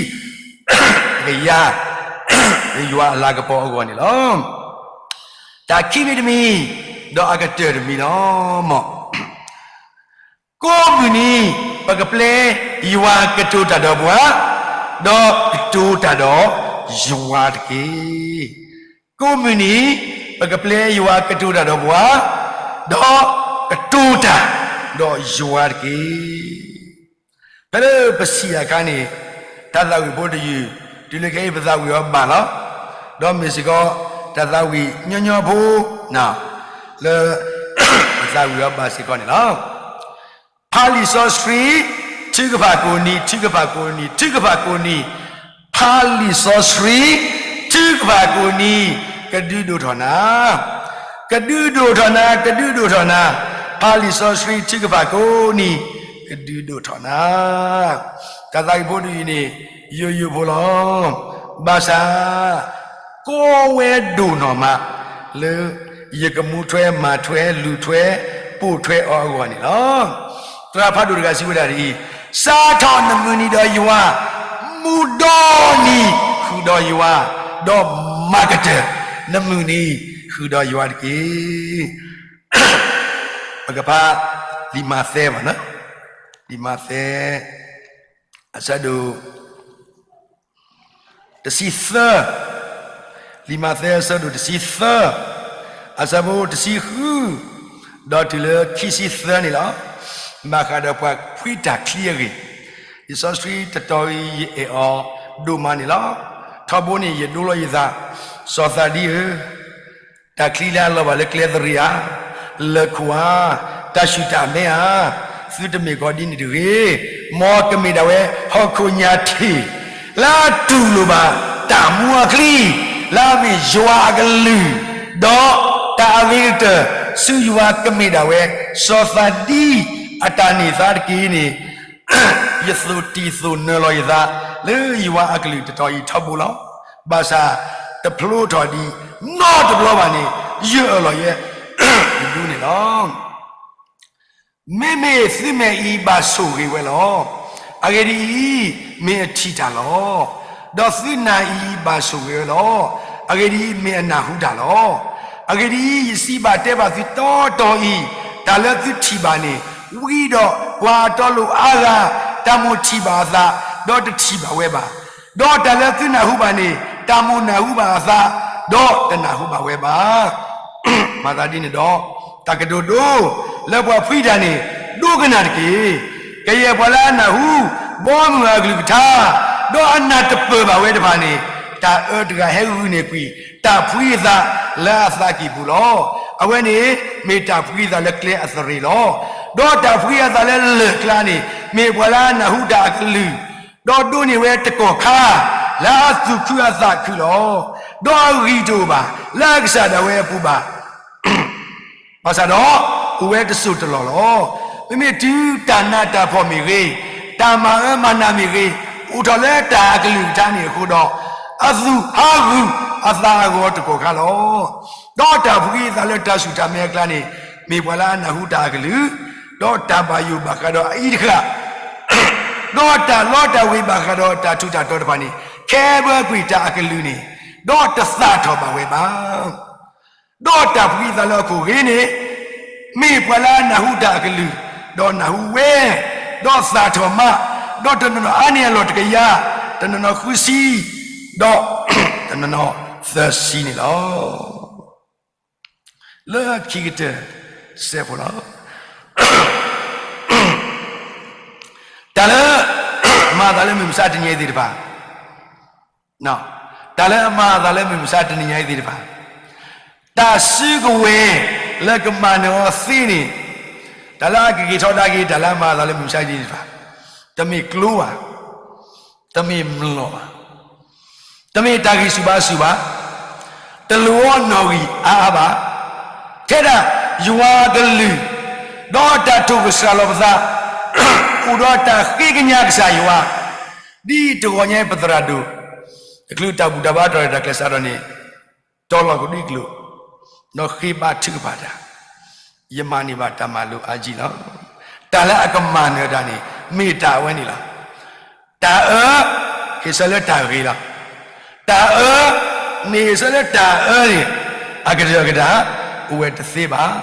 ကယၤ လၢယွၤအလၤကပီၤအဂီၢ်န့ၣ်လီၤ. တၢ်ခံမံၤတမံၤ, ဒီးအကတၢၢ်တမံၤလီၤ. မ် ကိးမုၢ်နံၤ ပကပျဲယွၤကတိၤတၢ်ဒီးပှၤ, ဒီးကတိၤတၢ်ဒီးယွၤတက့ၢ်. ကိးမုၢ်နံၤ ပကပျဲယွၤကတိၤတၢ်ဒီးပှၤ, ဒီးကတိၤတၢ်ဒီးယွၤတက့ၢ်. ဖဲလၢပဆံးအခါန့ၣ် တၢ်သးဝံၣ်ဖိတယုၢ်, တုၤလၢခဲအံၤပသးဝံၣ်အီၤဘၣ်လီၤ. ဒီးမ့ၢ်စ့ၢ်ကီး တၢ်သးဝံၣ်ညီညီဖိ လၢ ပသးဝံၣ်အီၤဘၣ်စ့ၢ်ကီးန့ၣ်လီၤ. ဖးလံာ်စီဆှံ ထုကဖၣ်ကိးနံၤ ထုကဖၣ်ကိးနံၤ ထုကဖၣ်ကိးနံၤ, ဖးလံာ်စီဆှံ ထုကဖၣ်ကိးနံၤ ကဒုးဒိၣ်ထီၣ်နၤ, ကဒုးဒိၣ်ထီၣ်နၤ ကဒုးဒိၣ်ထီၣ်နၤ, ဖးလံာ်စီဆှံ ထုကဖၣ်ကိးနံၤ ကဒုးဒိၣ်ထီၣ်နၤ. တၢ်သးဝံၣ်ဖိတယုၢ်န့ၣ် ယိယိဖိလီၤ. ဘၣ်ဆၣ် ကိးဝဲဒိၣ်နီၢ်မး လၢယကမူထွဲမၤထွဲလူၤထွဲ ပိာ်ထွဲအီၤအဂီၢ်န့ၣ်လီၤ. သရၣ်ဖးဒိၣ်တဂၤစံးဝဲဒၣ်ဒ်အံၤ, စးထီၣ်နမုၢ်နံၤဒီးယွၤ, မူဒီနံၤဃုာ်ဒီးယွၤ, ဒီးမၤကတၢၢ်နမုၢ်နံၤဃုာ်ဒီးယွၤတက့ၢ်. ပကဖးလံာ်မးသဲဘၣ်, လံာ်မးသဲ အဆၢဒိၣ် တဆံသၢ, လံာ်မးသဲအဆၢဒိၣ်တဆံသၢ, အဆၢဖိတဆံဃု ဒီးတုၤလၢခံဆံသၢန့ၣ်လီၤ. ဘၣ်ဃးဒီးပှၤဖှံတၢ်ချံအဂ့ၢ်, လံာ်စီဆှံတတီၤအံၤယအဲၣ်အီၤဒိၣ်မးန့ၣ်လီၤ. ထီဘိန့ၣ်ယဒိလီၤယသး, စီၤသးဒံဧၢ, တၢ်ချံလၢအလီၤဘၣ်လၢကျဲသရံးဧါ, လၢခိဧါ, တၢ်ဆူၣ်တၢ်မဲဧါ, သုတမ့ၢ်ကီးဒ်န့ၣ်တဂ့ၤ. မ်ကမ့ၢ်ဒၣ်ဝဲဟီၣ်ခိၣ်ညါထံး လၢအတူၢ်လိာ်ဘၣ်တၢ်မူအချံ, လၢအမ့ၢ်ယွၤအကလုၢ်, ဒီးတၢ်အဂ့ၤကတၢၢ်ဆူယွၤကမ့ၢ်ဒၣ်ဝဲ စီၤသးဒံအတၢ်န့ၢ်သါတက့ၢ်န့ၣ်, ယသိၣ်တံၢ်သိၣ်နၢၤလီၤယသး လၢယွၤအကလုၢ်တတီၤအံၤထီဘိလီၤ. ဘၣ်ဆၣ်တဖျိထီၣ်ဒံးနီတဘျီဘၣ်န့ၣ် ယအၢၣ်လီၤယဲ ယဒူန့ၣ်လီၤ. မ့မ့ၢ်သုမဲာ်အံၤဘၣ်ဆိၣ်ဂ့ၤဝဲလီၤ. အဂ့ၢ်ဒ်အံၤ, မ့ၢ်အထံၣ်တၢ်လီၤ. ဒီးသုနၢ်အံၤဘၣ်ဆိၣ်ဂ့ၤဝဲလီၤ. အဂ့ၢ်ဒ်အံၤ, မ့ၢ်အနၢ်ဟူတၢ်လီၤ. အဂ့ၢ်ဒ်အံၤ, ယစံးဘၣ်တဲဘၣ်သုတီတီအံၤ, တၢ်လၢသုထံၣ်ဘၣ်န့ၣ်, ဝံဒီးပှၤအတီအလိၤအါဂၤ, တၢ်မိၣ်ထံၣ်ဘၣ်အသး, ဒီးတထံၣ်ဘၣ်ဝဲဘၣ်. ဒီးတၢ်လၢသုနၢ်ဟူဘၣ်န့ၣ်, တၢ်မိၣ်နၢ်ဟူဘၣ်အသး, ဒီးတနၢ်ဟူဘၣ်ဝဲဘၣ်. မၤသးဒ်န့ၣ်ဒီး, တၢ်ကတိၤဒိလၢပှၤဖှံတၢ်န့ၣ်, ဒိကနၣ်တက့ၢ်. ကယဲၢ်ပှၤလၢအနၢ်ဟူ ဘီမုၢ်အကလုၢ်ကထါ, ဒီးအနၢ်တပၢၢ်ဘၣ်ဝဲတဖၣ်န့ၣ်, တၢ်အၢတဂၤဟဲဂုာ်န့ၢ်ကွံာ် တၢ်ဖှံအသးလၢအသးကံၢ်ပူၤလီၤ. အဝဲန့ၣ်မ့ၢ်တၢ်ဖှံအသးလၢကျဲအသရံးလီၤ. ဒီးတၢ်ဖှံအသးလၢလၢၢ်ကျါန့ၣ် မ့ၢ်ပှၤလၢအနၢ်ဟူတၢ်အကလုၢ်, ဒီးဒိးန့ၢ်ဝဲတကီၢ်ခါ လၢအသူၣ်ခုအသးခုလီၤ. ဒီးအဂံၢ်တအိၣ်ဘၣ် လၢအကစၢ်ဒၣ်ဝဲအပူၤဘၣ်. ဘၣ်ဆၣ်ဒီး အိၣ်ဝဲတစိၢ်တလီၢ်လီၤ. မ့မ့ၢ်တုၤတၢ်နးတၢ်ဖှီၣ်မ့ၢ်ဂ့ၤ, တၢ်မၤအၢမၤနးမ့ၢ်ဂ့ၤ, အိၣ်ထီၣ်လၢတၢ်အကလုၢ်ကထါန့ၣ်အဃိဒီး, အသူၣ်ဟးဂူာ်အသးဟးဂီၤတကီၢ်ခါလီၤ. ဒီးတၢ်ဖှံအသးလၢတၢ်ဆူၣ်တၢ်မဲအကျါန့ၣ် မ့ၢ်ပှၤလၢအနၢ်ဟူတၢ်အကလုၢ်, ဒီးတၢ်ဘၣ်ယိၣ်ဘၣ်ဃးဒီးအအံၤတဃၣ်, ဒီးတၢ်လီတၢ်ဝ့ၤဘၣ်ဃးဒီးတၢ်ထူးတၢ်တီၤတဖၣ်န့ၣ် ခဲအံၤကွံာ်တၢ်အကလုၢ်န့ၣ်, ဒီးတသၣ်ထီၣ်ဘၣ်ဝဲဘၣ်. ဒီးတၢ်ဖှံအသးလၢအခိၣ်ဂ့ၤန့ၣ် မ့ၢ်ပှၤလၢအနၢ်ဟူတၢ်အကလုၢ်, ဒီးနၢ်ဟူဝဲ, ဒီးသၣ်ထီၣ်မး, ဒီးတနီၤနီၤအါန့ၢ်အလီၢ်တကယၤ, တနီၤနီၤဃုဆံ, ဒီးတနီၤနီၤသၢဆံန့ၣ်လီၤ. လၢခံကတၢၢ်စဲးဖိလီၤ. တၢ်လၢ မၤအသးလၢမုၢ်မဆါတနံၤအံၤသ့ၣ်တဖၣ်, တၢ်လၢအမၤအသးလၢမုၢ်မဆါတနံၤညါအံၤသ့ၣ်တဖၣ်, တၢ်စုကဝဲၤလၢကမၤနၢၤအီၤသ့န့ၣ်, တၢ်လၢအကဂ့ၤထီဒါက့ၤ တၢ်လၢအမၤအသးလၢမုၢ်မဆါတနံၤသ့ၣ်တဖၣ်, တမ့ၢ်ကျိဘၣ်, တမ့ၢ်မျိာ်ဘၣ်, တမ့ၢ်တၢ်ဂံၢ်ဆူၣ်ဘါဆူၣ်ဘၣ်, တလိၣ်အီၤနီၣ်ဂံၢ်အါအါဘၣ်. ထဲဒၣ်ယွၤအကလုၢ်, ဒီးတၢ်တိာ်ကစှၤလီၤပသး, အိၣ်ဒီးတၢ်ဃ့ကညးကစၢ်ယွၤ, ဒ်တဂီၤညါအံၤပသရၣ်ဒိၣ်, တချုးတၢ်ဘူၣ်တၢ်ဘါတၢ်ရဲၣ်တၢ်ကျဲၤစးထီၣ်န့ၣ်, တီၤလီၤကဒွံကျိာ်, ဒီးဃ့ဘါထုကဖၣ်တၢ်, ယမၤန့ၢ်ဘၣ်တၢ်မၤလိာ်အါကံလီၤ. တၢ်လၢအကမၤနၢၤတၢ်န့ၣ် မ့ၢ်တၢ်အဝဲန့ၣ်လီၤ. တၢ်အၢ, ဟ့ၣ်ဆၢလၢတၢ်ဂ့ၤလီၤ. တၢ်အၢ, န့ၣ်ဟ့ၣ်ဆၢလၢတၢ်အၢန့ၣ်, အကတၢၢ်ကတၢၢ်, အိၣ်ဝဲတသ့ဘၣ်.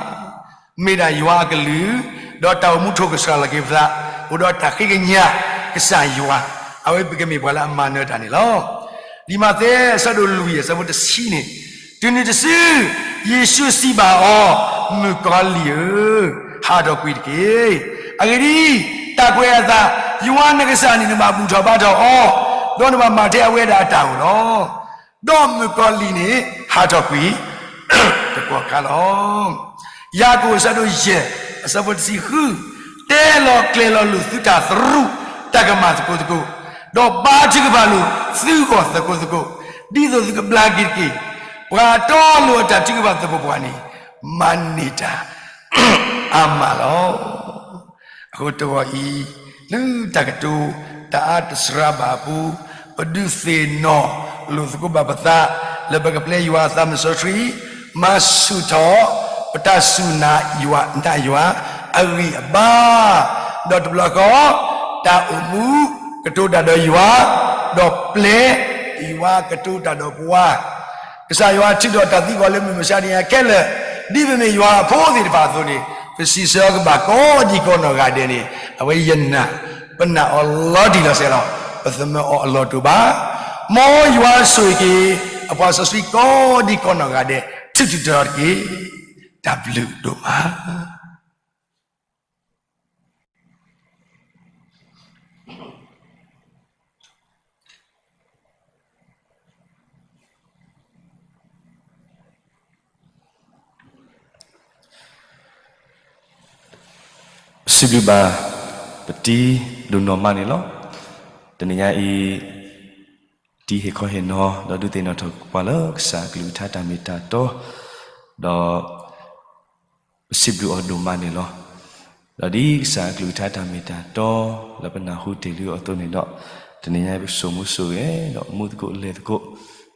မ့ၢ်ဒၣ်ယွၤအကလုၢ်, ဒီးတၢ်အိၣ်မူထိၣ်ကစှၤလီၤက့ၤပသး, အိၣ်ဒီးတၢ်ဃ့ကညးကစၢ်ယွၤ, အဝဲပကမ့ၢ်ပှၤလၢအမၤနၢၤတၢ်န့ၣ်လီၤ. လံာ်မးသဲအဆၢဒိၣ်လွံၢ်အဆၢဖိတဆံန့ၣ်, တုၤနုၤတစု, ယ့ၣ်ၡူးစံးဘၣ်အီၤ, မုၣ်ကီၤလံၢ်ဧၢ, ဟးထီၣ်ကွံာ်တက့ၢ်. အဂ့ၢ်ဒ်အံၤ, တၢ်ကွဲးအသး, ယွၤနကစၢ်န့ၣ် နဘၣ်ဘူၣ်ထီၣ်ဘါထီၣ်အီၤ, ဒီးနဘၣ်မၤထဲအဝဲဒၣ်အတၢ်ဧိၤလီၤ. ဒီးမုၣ်ကီၤလံၢ်န့ၣ် ဟးထီၣ်ကွံာ် တကီၢ်ခါလီၤ. ယၤကိာ်အဆၢဒိၣ်ယဲၢ် အဆၢဖိတဆံဃု, တဲလီၤကျဲၤလီၤလိာ်သုတၢ်သရူးတၢ်ကမၣ်သကိးသကိး, ဒီးဘါထုကဖၣ်လိာ်သုဂီၢ်သကိးသကိး, ဒ်သိးသုကဘျါက့ၤတက့ၢ်. ပှၤတီလိၤအတၢ်ထုကဖၣ်သပှၢ်ပှၢ်န့ၣ် မၤန့ၢ်တၢ်အါမးလီၤ. အဃိတဂီၤအံၤ, လၢတၢ်ကတိၤ တၢ်အါတစှၤဘၣ်အပူၤ, ပဒုးသ့ၣ်နီၣ်လိာ်သကိးဘၣ်ပသး လၢပကပျဲယွၤအသးစီဆှံ, မၤဆူၣ်ထီၣ် ပတၢ်စူၢ်နာ်ယွၤ နာ်ယွၤအဂံၢ်အဘါ, ဒီးတဘျီဃီ တၢ်အိၣ်မူကတိၤတၢ်ဒီးယွၤ, ဒီးပျဲယွၤကတိၤတၢ်ဒီးပှၤ ကစၢ်ယွၤထုးထီၣ်တၢ်သံကွၢ်လၢမုၢ်မဆါတနံၤအံၤခဲလၢာ်, ဒ်ပမ့ၢ်ယွၤအဖိသ့ၣ်တဖၣ်အသိးန့ၣ်, ပစံးဆၢကဘၣ်ကိးဒံကိးနီၢ်ဂၤဒဲးန့ၣ်, အဝဲယနာ်, ပနာ်အီၤလီၤတံၢ်လီၤဆဲးလီၤ. ပသမၢအီၤအလီၢ်တအိၣ်ဘၣ်. မ်ယွၤဆိၣ်ဂ့ၤက့ၤ အပှၤစီဆှံကိးဒံကိးနီၢ်ဂၤဒဲး ထူးထူးတီၤတီၤတက့ၢ်. တၢ်ဘျုးဒိၣ်မး. စံးဘျုးဘၣ် ပတံၤဒိၣ်နီၢ်မးန့ၣ်လီၤ. တနံၤညါအံၤ တံၤဟ့ၣ်ခီဟ့ၣ်နီၤ ဒီးဒုးသ့ၣ်နီၣ်ထီၣ်ပှၤလၢကစၢ်အကလုၢ်ကထါတၢ်မ့ၢ်တၢ်တီ, ဒီး ပစံးဘျုးအီၤဒိၣ်မးန့ၣ်လီၤ. ဒီးဒ်ကစၢ်အကလုၢ်ကထါတၢ်မ့ၢ်တၢ်တီ လၢပနၢ်ဟူတ့ၢ်လံအီၤအသိးန့ၣ်ဒီး, တနံၤညါအံၤပကစိာ်မူစိာ်ဂဲၤ ဒီးမူသကိးလဲၤသကိး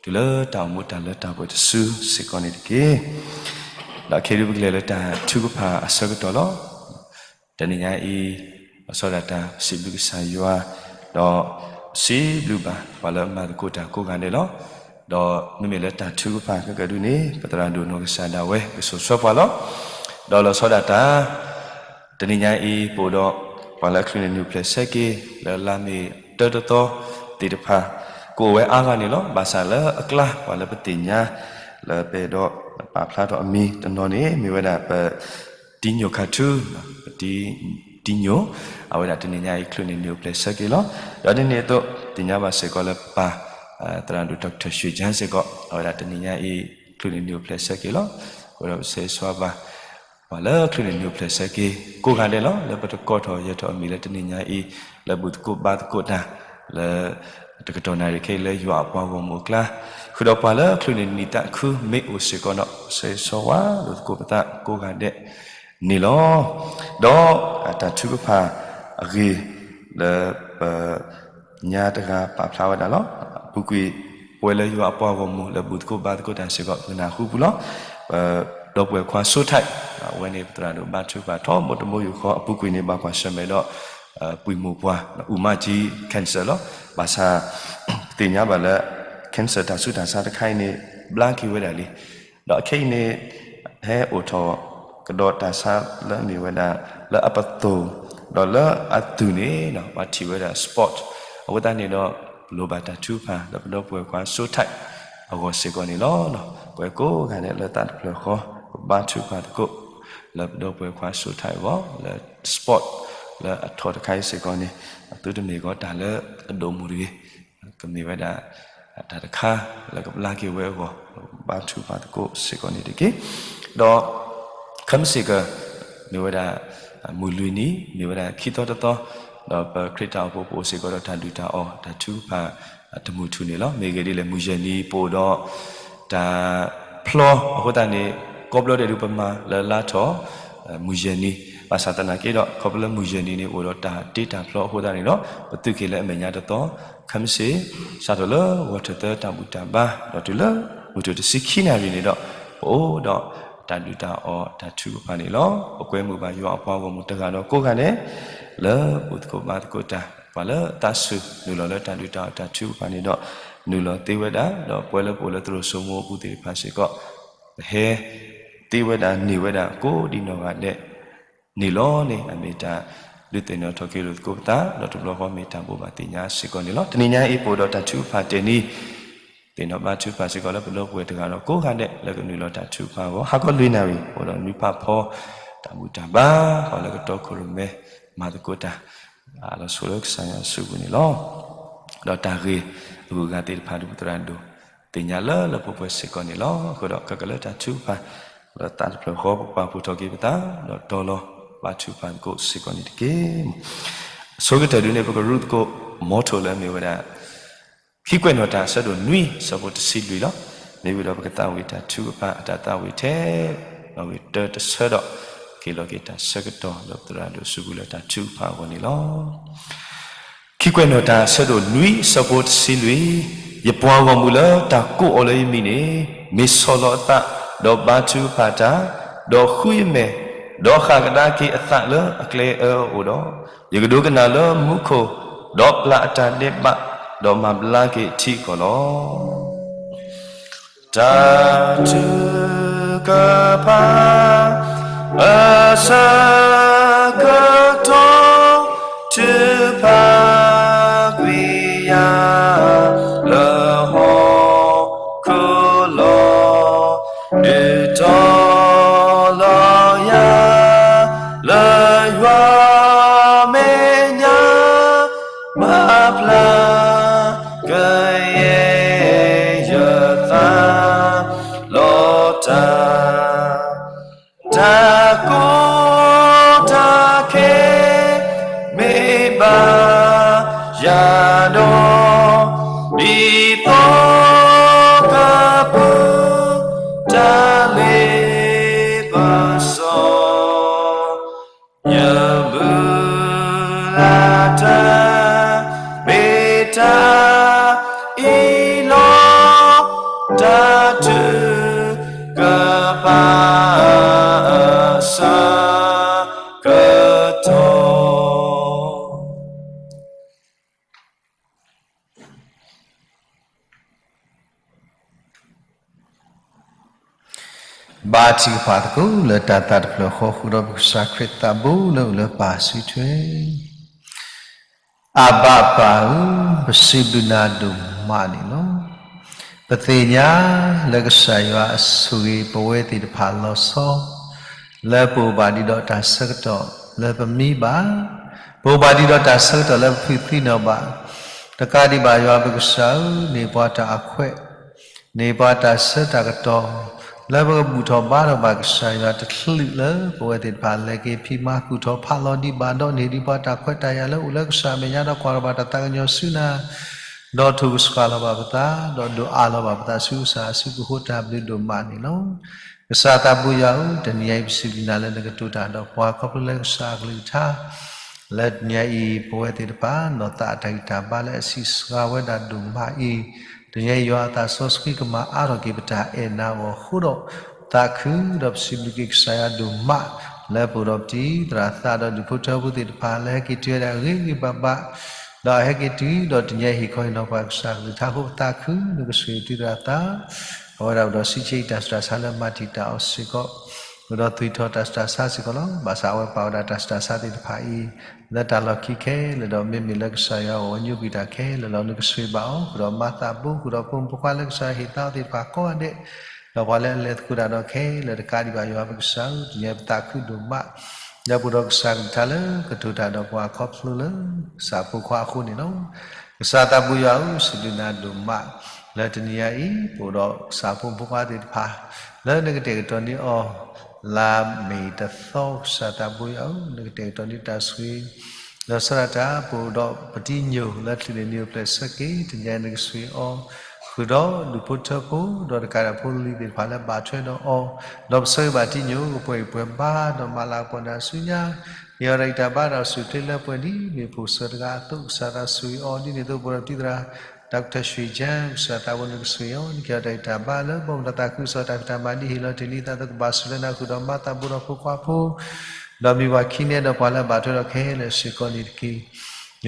တုၤလၢတၢ်အိၣ်မူတၢ်လၢတၢ်ပှဲၤတစုစ့ၢ်ကီးန့ၣ်တက့ၢ်. ဒီးခဲအံၤဒုးပကလဲၤလၢတၢ်ထုကဖၣ်အဆၢကတီၢ်လီၤ. တနံၤညါအံၤ လီၤဆီဒၣ်တၢ်စံးဘျုးကစၢ်ယွၤ, ဒီးစံးဘျုးဘၣ်ပှၤလၢအမၤသကိးတၢ်ကိးဂၤဒဲးလီၤ. ဒီးမ့မ့ၢ်လၢတၢ်ထုကဖၣ်ခဲကဒုန့ၣ် ပသရၣ်ဒိၣ်နီၢ်ကစၢ်ဒၣ်ဝဲ ကစိာ်ဆှၢပှၤလီၤ. ဒီးလီၤဆီဒၣ်တၢ် တနံၤညါအံၤ ပအိၣ်ဒီး ပှၤလၢအချုးန့ၢ်နုာ်ပျဲၢ်ဆၢက့ၤ လၢလါမ့ၤတၢတသီသ့ၣ်တဖၣ် ကအိၣ်ဝဲအါဂၤန့ၣ်လီၤ. ဘၣ်ဆၣ်လၢအကျါ ပှၤလၢပသ့ၣ်ညါ လၢပအဲၣ်ဒိးပာ်ဖျါထီၣ်အမံၤတနီၤန့ၣ် မ့ၢ်ဝဲဒၣ်ပတံၤညိၣ်ခါထူ, ပတံၤညိၣ်, အဝဲဒၣ်တနံၤညါအံၤ ချုးန့ၢ်နုာ်အိၣ်ပျဲၢ်ဆၢက့ၤလီၤ. ဒီးဒ်န့ၣ်အသိး သ့ၣ်ညါဘၣ်စ့ၢ်ကီးလၢပပၢ် သရၣ်ဒိၣ် Doctor ရွှေချမ်း စ့ၢ်ကီး အဝဲဒၣ်တနံၤညါအံၤ ချုးန့ၢ်နုာ်အိၣ်ပျဲၢ်ဆၢက့ၤလီၤ. အဃိဒီးပဆၢဂ့ၤဆၢဝါဘၣ် ပှၤလၢချုးန့ၣ်နုာ်ဖျဲးဆၢက့ၤ ကိးဂၤဒဲးလီၤ. လၢပတကိးထီၣ်ယဲၤထီၣ်အမံၤလၢတနံၤညါအံၤ လၢဘူၣ်သကိးဘါသကိးတၢ် လၢတကတီၢ်နၣ်ရံၣ်ခဲအံၤလၢယွၤအပှၤဂီၢ်မုၢ်အကျါ, ဃုာ်ဒီးပှၤလၢချုးန့ၣ်နံၣ်သးခုမ့ၢ်အိၣ်စ့ၢ်ကီးဒီး ဆၢဂ့ၤဆၢဝါလိာ်သကိးပသးကိးဂၤဒဲးန့ၣ်လီၤ. ဒီးတၢ်ထုကဖၣ်အဂ့ၢ် လၢပ ညါတဂၤပာ်ဖျါဝဲဒၣ်လီၤ. အပူၤကွံာ် ပဝဲလၢယွၤအပှၤဂီၢ်မုၢ်လၢဘူၣ်သကိးဘါသကိးတၢ်စ့ၢ်ကီး ပကနၢ်ဟူပူၤလီၤ. ပဒီပုၢ်ဝဲၢ်ခွါစိထၢၣ် အဝဲန့ၣ်ပသရၣ်ဒိၣ်ဘါထုကဖၣ်ထီဘိတဘိယူၢ်ဃီ အပူၤကွံာ်န့ၣ် ဘၣ်ကွၢ်ဆၢၣ်မဲာ်ဒီး ပုၢ်မုၣ်ပှၢ် အူမၢကၠံ cancer လီၤ. ဘၣ်ဆၣ် ပသ့ၣ်ညါဘၣ်လၢ cancer တၢ်ဆူးတၢ်ဆါတခါအံၤန့ၣ် ဘျါက့ၤဝဲဒၣ်လံ. ဒီးခဲအံၤန့ၣ် ဟဲအိၣ်ထီၣ်ကဒီးတၢ်ဆါလၢအမ့ၢ်ဝဲဒၣ် လၢအပသိၢ် ဒီးလၢအသူၣ်န့ၣ် ပှၤထံၣ်ဝဲဒၣ် spot အဃိသတးန့ၣ်ဒီး ပလိၣ်ဘၣ်တၢ်ထုကဖၣ် လၢပဒီပုၢ်ဝဲၢ်ခွါစိထၢၣ်အဂီၢ်စ့ၢ်ကီးန့ၣ်လီၤ. ပဝဲကိးဂၤဒဲးလၢသးတဖျၢၣ်ဃီ ပဘါထုကဖၣ်သကိး လၢပဒီပုၢ်ဝဲၢ်ခွါစိထၢၣ်အဂီၢ် လၢ spot လၢအထီၣ်တခါအံၤစ့ၢ်ကီးန့ၣ် အသုတမ့ၢ်ကီးတၢ်လၢအဒိၣ်မုၢ်တဂ့ၤ ကမ့ၢ်ဝဲဒၣ် တၢ်တခါလၢကဘျါက့ၤဝဲအဂီၢ် ဘါထုကဖၣ်သကိးစ့ၢ်ကီးန့ၣ်တက့ၢ်. ဒီး ခဲမုၢ်ဆ့ၣ်ကီး မ့ၢ်ဝဲဒၣ် မုၢ်လွံၢ်နံၤ မ့ၢ်ဝဲဒၣ်ခံသီတသီ ဒီးပခရံာ်တၢ်အိၣ်ဖှိၣ်ပအိၣ်စ့ၢ်ကီးဒီးတၢ်ဒုၣ်တၢ်အီၣ်တၢ်ထုကဖၣ်တမုၢ်ထူၣ်န့ၣ်လီၤ. မ့ၢ်ဂ့ၢ်ဒ်လဲၣ် မုၢ်ယဲၢ်နံၤပအိၣ်ဒီး တၢ်ဖျီအဃိသတးန့ၣ် ကိးဘျီဒဲးဒုးပမၤလၢလါထီၣ် မုၢ်ယဲၢ်နံၤ ဘၣ်ဆၣ်သနာ်က့ဒီး ခီဖျိလၢမုၢ်ယဲၢ်နံၤန့ၣ် အိၣ်ဒီးတၢ်တ့တၢ်ဖျီအဃိသတးန့ၣ်ဒီး ပသုးက့ၤလၢအမဲာ်ညါတသီ ခဲမုၢ်ဆ့ၣ် စးထီၣ်လၢဂီၤထၢၣ်သၢတၢ်ဘူၣ်တၢ်ဘါ ဒီးတုၤလၢ မုၢ်ထူၣ်တဆံခံနၣ်ရံၣ်န့ၣ်ဒီး ပအိၣ်ဒီးတၢ်ဒုၣ်တၢ်အီၣ်တၢ်ထုကဖၣ်န့ၣ်လီၤ. ပကွဲမုာ်ဘၣ်ယွၤအပှၤဂီၢ်မုၢ်တဂၤဒီးကိးဂၤဒဲး လၢဘူၣ်သကိးဘါသကိးတၢ် ပှၤလၢသးစူၤနုာ်လီၤလၢတၢ်ဒုၣ်တၢ်အီၣ်တၢ်ထုကဖၣ်န့ၣ်ဒီး နုာ်လီၤသ့ဝဲဒၣ် ဒီးပဝဲလၢပအိၣ်လၢသရိာ်စိမိၤအပူၤသ့ၣ်တဖၣ်စ့ၢ်ကီး ပဟဲသ့ဝဲဒၣ်န့ၢ်ဝဲဒၣ်ကိးဒံနီၢ်ဂၤဒဲးန့ၣ်လီၤန့ၣ် အမ့ၢ်တၢ်ဒုးသ့ၣ်နီၣ်ထီၣ်က့ၤလိာ်သကိးပသး ဒီးတဘျီဃီမ့ၢ်တၢ်ဘိးဘၣ်သ့ၣ်ညါစ့ၢ်ကီးန့ၣ်လီၤ. တနံၤညါအံၤပအိၣ်ဒီးတၢ်ထုကဖၣ်တဲာ်နံၤ သ့ၣ်နီၣ်ဘါထုကဖၣ်စ့ၢ်ကီးလၢပဒီပုၢ်ဝဲၢ်တဂၤဒီးကိးဂၤဒဲးလၢကနုာ်လီၤတၢ်ထုကဖၣ်အဂီၢ် ဟါခီလွံၢ်နၣ်ရံၣ် ပအိၣ်ဒီးနွံဖးဖီ တၢ်ဘူၣ်တၢ်ဘါ ပှၤလၢကတီခိၣ်ရိၣ်မဲ မၤသကိးတၢ် လီၤဆီလၢကစၢ်ယွၤအစုပူၤန့ၣ်လီၤ. ဒီးတၢ်ဂ့ၢ်အဂုၤအဂၤသ့ၣ်တဖၣ်ဒီးပသရၣ်ဒိၣ် သ့ၣ်ညါလၢလၢပှဲၤပှဲၤစ့ၢ်ကီးန့ၣ်လီၤ. အဃိဒီးခဲကလၢတၢ်ထုကဖၣ် လၢသးတဖျၢၣ်ဃီ ပပာ်ဖှိၣ်ထီၣ်က့ၤပသး ဒီးတီလီၤဘါထုကဖၣ်သကိးစ့ၢ်ကီးန့ၣ်တက့ၢ်. အဆိကတၢၢ်ဒုးန့ၣ် ပကရူၢ်သကိး motto လၢအမ့ၢ်ဝဲဒၣ် ခံကွဲးနီၣ်တၢ်အဆၢဒိၣ်နွံ ဆၢဖိတဆံလွံၢ်လီၤ. မ့ၢ်ဝံၤဒီးပကသးဝံၣ်တၢ်ထုကဖၣ်အတၢ်သးဝံၣ်ထဲ နီၣ်ဂံၢ်တၢတဆၢဒီး က့ၤလီၤက့ၤတၢ်ဆၢကတီၢ်လၢပသရၣ်ဒိၣ်စုပူၤလၢတၢ်ထုကဖၣ်အဂီၢ်န့ၣ်လီၤ. ခံကွဲးနီၣ်တၢ်အဆၢဒိၣ်နွံ ဆၢဖိတဆံလွံၢ်, ယပှၤဂီၢ်မုၢ်လၢတၢ်ကိးအီၤလၢယမံၤန့ၣ် မ့ၢ်ဆီၣ်လီၤအသး, ဒီးဘါထုကဖၣ်တၢ်, ဒီးဃုယမဲာ်, ဒီးဃၣ်ကဒါက့ၤအသးလၢအကျဲအၢအအိၣ်ဒီး, ယကဒိကနၣ်လၢမူခိၣ်, ဒီးပျၢ်အတၢ်ဒဲးဘး, ဒီးမၤဘျါက့ၤအထံအကီၢ်လီၤ. တၢ်ထုကဖၣ်အဆၢကတီၢ် ထုကဖၣ်ကွံာ်ယၤလၢဟီၣ်ခိၣ်လီၤ. ဒုးတီလီၤယၤလၢယွၤမဲာ်ညါ မၤဘျါကယဲၢ် ယသးလီၤတၢ်, တၢ်ကီတၢ်ခဲ မ့ၢ်ဘၣ်ယၤဒီး ဒ်သိးကပူၤ တၢ်လ့ပစီ ယမုၢ်လၢ်တၢ် မ့ၢ်တၢ်အံၤလီၤ. တၢ်ထုကဖၣ်အဆၢကတီၢ် ဘါထုကဖၣ်သကိးလၢတၢ်သးတဖျၢၣ်ဃီဃုာ်ဒီးပကစၢ်ခရံာ်သးဘိလၢအိၣ်လၢပၢ်စုထွဲ အဘၣ်ပၢ်ဧၢ, ပစံးဘျုးနၤဒိၣ်မးန့ၣ်လီၤ. ပသ့ၣ်ညါလၢကစၢ်ယွၤအဆိၣ်ဂ့ၤပဝဲသ့ၣ်တဖၣ်လီၤဆီ, လၢပအိၣ်ဘၣ်ဒံးဒီးတၢ်ဆၢကတီၢ်လၢပမံဘၣ်, ပအိၣ်ဘၣ်ဒံးဒီးတၢ်ဆၢကတီၢ်လၢပဖုးသံနီၣ်ဘၣ်, တကးဒံးဘၣ်ယွၤပကစၢ်ဧၢ, န့ၢ်ပှၤတၢ်အခွဲး, န့ၢ်ပှၤတၢ်ဆၢတၢ်ကတီၢ်, လၢပကဘူၣ်ထီၣ်ဘါထီၣ်ဘၣ်ကစၢ်ယွၤတချုးလၢပဝဲသ့ၣ်တဖၣ်လဲၤက့ၤဖံးမၤဃုာ်ထီၣ်ဖးလီၤဒံးဘၣ်ဒီးန့ၢ်ဒံးပှၤတၢ်ခွဲးတၢ်ယာ်လၢအိၣ်လၢကစၢ်အမဲာ်ညါဒီးကွၢ်ထီၣ်ဘၣ်တၢ်သးကညီၤဆူနၤ ဒီးထိၣ်ကဆှၣ်လီၤဘၣ်ပသး ဒီးဒိၣ်အါလီၤဘၣ်ပသးဆူကစၢ်အစုပူၤအဃိတၢ်ဘျုးဒိၣ်မးန့ၣ်လီၤ. ကစၢ်သးဘိယွၤဧၢ, တနံၤအံၤပစံးဘျုးနၤလၢနကတိၤတၢ်ဒီးပှၤ ခီဖျိလၢကစၢ်အကလုၢ်ကထါ လၢတနံၤအံၤ ပဝဲသ့ၣ်တဖၣ် နီၢ်သးအတၢ်ဂံၢ်တၢ်ဘါလၢအဆံးစှၤဝဲဒၣ်ဒိၣ်မးအံၤ, တနံၤအံၤယွၤအသးစီဆှံကမၤအါထီၣ်က့ၤပတၢ်အဲၣ်နၤအဂီၢ် အဃိဒီး သးခုဒီးပစံးဘျုးက့ၤကစၢ်ယွၤဒိၣ်မး လၢပအိၣ်ဒီးပတံၤသရၣ်သးဒီးဒူၣ်ဖိထၢဖိသ့ၣ်တဖၣ် လၢဟဲက့ၤတုၤဝဲဒၣ်ဂ့ၤဂ့ၤဘၣ်ဘၣ် ဒီးအဟဲက့ၤတုၤဒီးတနံၤအံၤဟ့ၣ်ခီဟ့ၣ်နီၤပှၤကစၢ်ကလုၢ်ကထါအဃိ ပသးခု နကဆိၣ်ဂ့ၤတံၤသရၣ်သး အဝဲဒၣ်အိၣ်ဒီးစံးဆၢအံၤတၢ်ဆူးတၢ်ဆါလၢမၤတံာ်တာ်အီၤစ့ၢ်ကီး အိၣ်ဒီးသွံၣ်ထီၣ်တၢ်ဆူးတၢ်ဆါစ့ၢ်ကီးလီၤ. ဘၣ်ဆၣ်အဝဲပာ်ဝဲဒၣ်တၢ်ဆူးတၢ်ဆါသ့ၣ်တဖၣ်အံၤ လၢတၢ်လီၢ်ခံခဲလၢာ်ဒီး မ့မ့ၢ်လၢကစၢ်ယွၤအဂီၢ် ညိကွံာ်တၢ်ခဲလၢာ်လီၤ. နကဆိၣ်ဂ့ၤဘၣ်အီၤ ဃုာ်ဒီးမၤသးဘိ ဃုာ်ဒီးဖိမုၣ်ဖိခွါလၢကစၢ်ယွၤဟ့ၣ်သါအီၤသ့ၣ်တဖၣ်ကိးဂၤဒဲး ဒီးပှၤလၢအလဲၤသကိးတၢ်ဒီးခဲလၢာ်တကးဒံးဘၣ် ယွၤပကစၢ်ဧၢ, တနံၤအံၤပသးခုဒိၣ်မး လၢပအိၣ်ဒီးကစၢ်ကလုၢ်ကထါလၢကတိၤတၢ်ဒီးပှၤခီဖျိလၢ ကစၢ်ဖိခွါအဃိန့ၣ်လီၤ. ကစၢ်သးဘိယွၤဧၢ, စံးဘျုးနၤဒိၣ်မး လၢတနံၤအံၤ ပအိၣ်ဒီးကစၢ်ဖိမုၣ်ဖိခွါသ့ၣ်တဖၣ် လၢနကတဲာ်ကတီၤန့ၢ်အီၤ လါမ့ၤတသီ ကစၢ်သးဘိယွၤဧၢ, နကတဲာ်ကတီၤန့ၢ်တၢ်ဆိၣ်ဂ့ၤ ဒီးဆန္ဒတၢ် ပအိၣ်ဒီးပတံၤညိၣ်လၢချုးန့ၢ်နံၣ်အိၣ်ဖျဲၣ်ဆၢက့ၤ တနံၤအံၤနကဆိၣ်ဂ့ၤအီၤ ဃုာ်ဒီးဒူၣ်ဖိထၢဖိ ဒီးတကးဒံးဖိလံၤသ့ၣ်တဖၣ်လၢဘၣ်ထွဲဒီးအီၤ, ဒီးပဆၢဂ့ၤဘၣ်တံၤညိၣ် ကပှဲၤဂံၢ်ပှဲၤဘါ ဒီးမၤလၤကပီၤနၤဆူညါ ဟ့ၣ်အီၤတၢ်ဂံၢ်တၢ်ဘါဒီးစူၢ်ချ့လၢပှဲၤဒ်မ့ၣ်ပိၢ်စၢၤတဂၤအသိး ကစၢ်သးဆိၣ်ဂ့ၤအီၤဒ်န့ၣ်အသိး ပအိၣ်ဒီးပတံၤသရၣ် ဒီကထၢၣ်ရွှ့ၣ်ကၠၢ် ကစၢ်သးဘိနကဆိၣ်ဂ့ၤအီၤ နကဟ့ၣ်အီၤတၢ်ဂံၢ်တၢ်ဘါလၢဘီမုၢ်ဒီးသးခုကစီၣ်တၢ်ဖံးတၢ်မၤဒ်ဟ့ၣ်လီၤတ့ၢ်လံသးအသိး ကဘၣ်ဆိၣ်လၢနၤ ဃုာ်ဒီးမၤသးဘိဒီးဖိခွါဖိ ဒီးမံၤပှၤခံနဲဒီးပှၤလၢအဘၣ်ထွဲဒီးခဲလၢာ်စ့ၢ်ကီးန့ၣ်တက့ၢ်.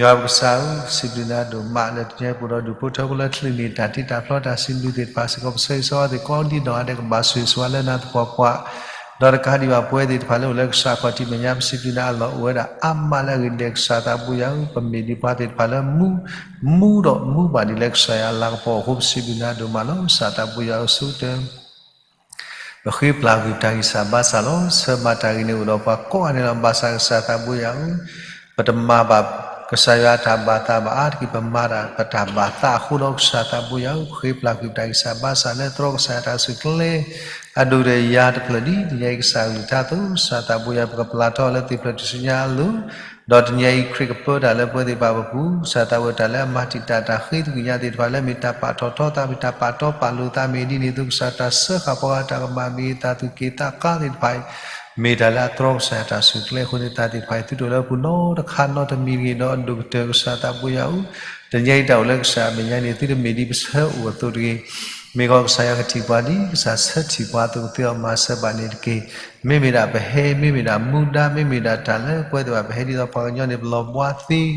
ယွၤပကစၢ်ဧၢ, စံးဘျုးနၤဒိၣ်မး လၢတနံၤအံၤပအိၣ်ဒီးဒူၣ်ဖိထၢဖိလၢချုးန့ၢ်တၢ်တ့တၢ်ဖျီတၢ်စံးဘျုးသ့ၣ်တဖၣ်စ့ၢ်ကီး ပဆၢဂ့ၤဆၢဝါသ့ၣ်ကိးဒ်နီၢ်ဂၤဒဲး ကဘၣ်ဆိၣ်ဂ့ၤဆိၣ်ဝါလၢနၤသပှၢ်ပှၢ် ဒီးတကးဒံးဘၣ်ပဝဲသ့ၣ်တဖၣ်လၢအိၣ်လၢကစၢ်ခီၣ်ထံးမဲာ်ညါ ပစံးဘျုးနၤအလီၢ်အိၣ်ဝဲဒၣ်အါမးလၢအဂ့ၢ်ဒ်လဲၣ် ကစၢ်သးဘိယွၤဧၢ, ပမ့ၢ်ဒ်ပှၤသ့ၣ်တဖၣ်လၢမူ မူဒီးမူဘၣ်ဒ်လဲၣ် ကစၢ်ယွၤအလၤကပီၤအဃိ ပစံးဘျုးနၤဒိၣ်မးလီၤ. ကစၢ်သးဘိယွၤဧၢ ဆိကတၢၢ် ပဃ့ပျၢ်ကွံာ်ပတၢ်ဂံၢ်စၢ်ဘါစၢ်လီၤ. ဆၢမၤတၢ်ဂ့ၤန့ၣ်အိၣ်ဒီးပှၤကိးဂၤဒဲးလီၤ. ဘၣ်ဆၣ်ကစၢ်သးဘိယွၤဧၢ, ပတမၤဘၣ်ကစၢ်ယွၤအတၢ်ဘၣ်သးဘၣ်အါတက့ၢ်, ပမၤတၢ်ပတၢ်ဘၣ်သးအဃိဒီး ကစၢ်သးဘိယွၤဧၢ, ပဃ့ပျၢ်ကွံာ်ပတၢ်ဂံၢ်စၢ်ဘါစၢ်လၢသြီကစၢ်ယွၤတၢ်ဂုာ်ကျဲ အဒိၣ်ဒီးယၤတဖျၢၣ်ဒ်တနံၤအံၤကစၢ်ကလုၢ်ကထါအသိး, ကစၢ်သးဘိယွၤ ပကပျၢ်ထီၣ်လၢသ့ၣ်ဖျၢၣ်ထူၣ်စုညါအလိၤ, ဒီးတနံၤအံၤခရံာ်ကပၢတၢ်လၢပဝဲသ့ၣ်တဖၣ်ပပူၤ, ကစၢ်သးဘိယွၤ တၢ်လၢအမၤတံာ်တာ်တၢ်ဃ့သကွံာ်ညါသ့ၣ်တဖၣ်လၢမ့ၢ်တၢ်ပာ်ထီၣ်ထီသး မ့ၢ်တၢ်ပာ်တီပာ်လိၤသး မ့ၢ်ဒ်န့ၣ်အသိး ကစၢ်တၢ်စၢဃာ်ပှၤဂၤတၢ်ကမၣ် မ့ၢ်သးသူၣ်က့သးကါသ့ၣ်တဖၣ်အံၤ မ့ၢ်တၢ်လၢအသြီကစၢ်ယွၤတၢ်ဂုာ်ကျဲအဃိန့ၣ် သးသ့ၣ်တဖၣ်အံၤသုတအိၣ်လၢပူၤနီတခါနီတမံၤတဂ့ၤ, ဒီးအဒိၣ်ကတၢၢ်ကစၢ်သးဘိယွၤဧၢ, တနံၤအံၤတၢ်အိၣ်လၢကစၢ်အမဲာ်ညါန့ၣ် သုတမ့ၢ်ဒ်ပဆၢအိၣ်အသိးတဂ့ၤ, မ့ၢ်ကီးကစၢ်ယွၤကထံၣ်ပှၤဒ် ကစၢ်ဆၢထံၣ်ပှၤအသိးကသ့အီၤမၤစၢၤဘၣ်န့ၣ်တက့ၢ်. မ့မ့ၢ်ဒၣ်ပဟဲ, မ့မ့ၢ်ဒၣ်မူဒါ, မ့မ့ၢ်ဒၣ်တၢ်လၢပဝဲသ့ၣ်တဖၣ်ပဟဲဒ်သိးပှၤကညီန့ၣ် ပလီၤဘှါသ့,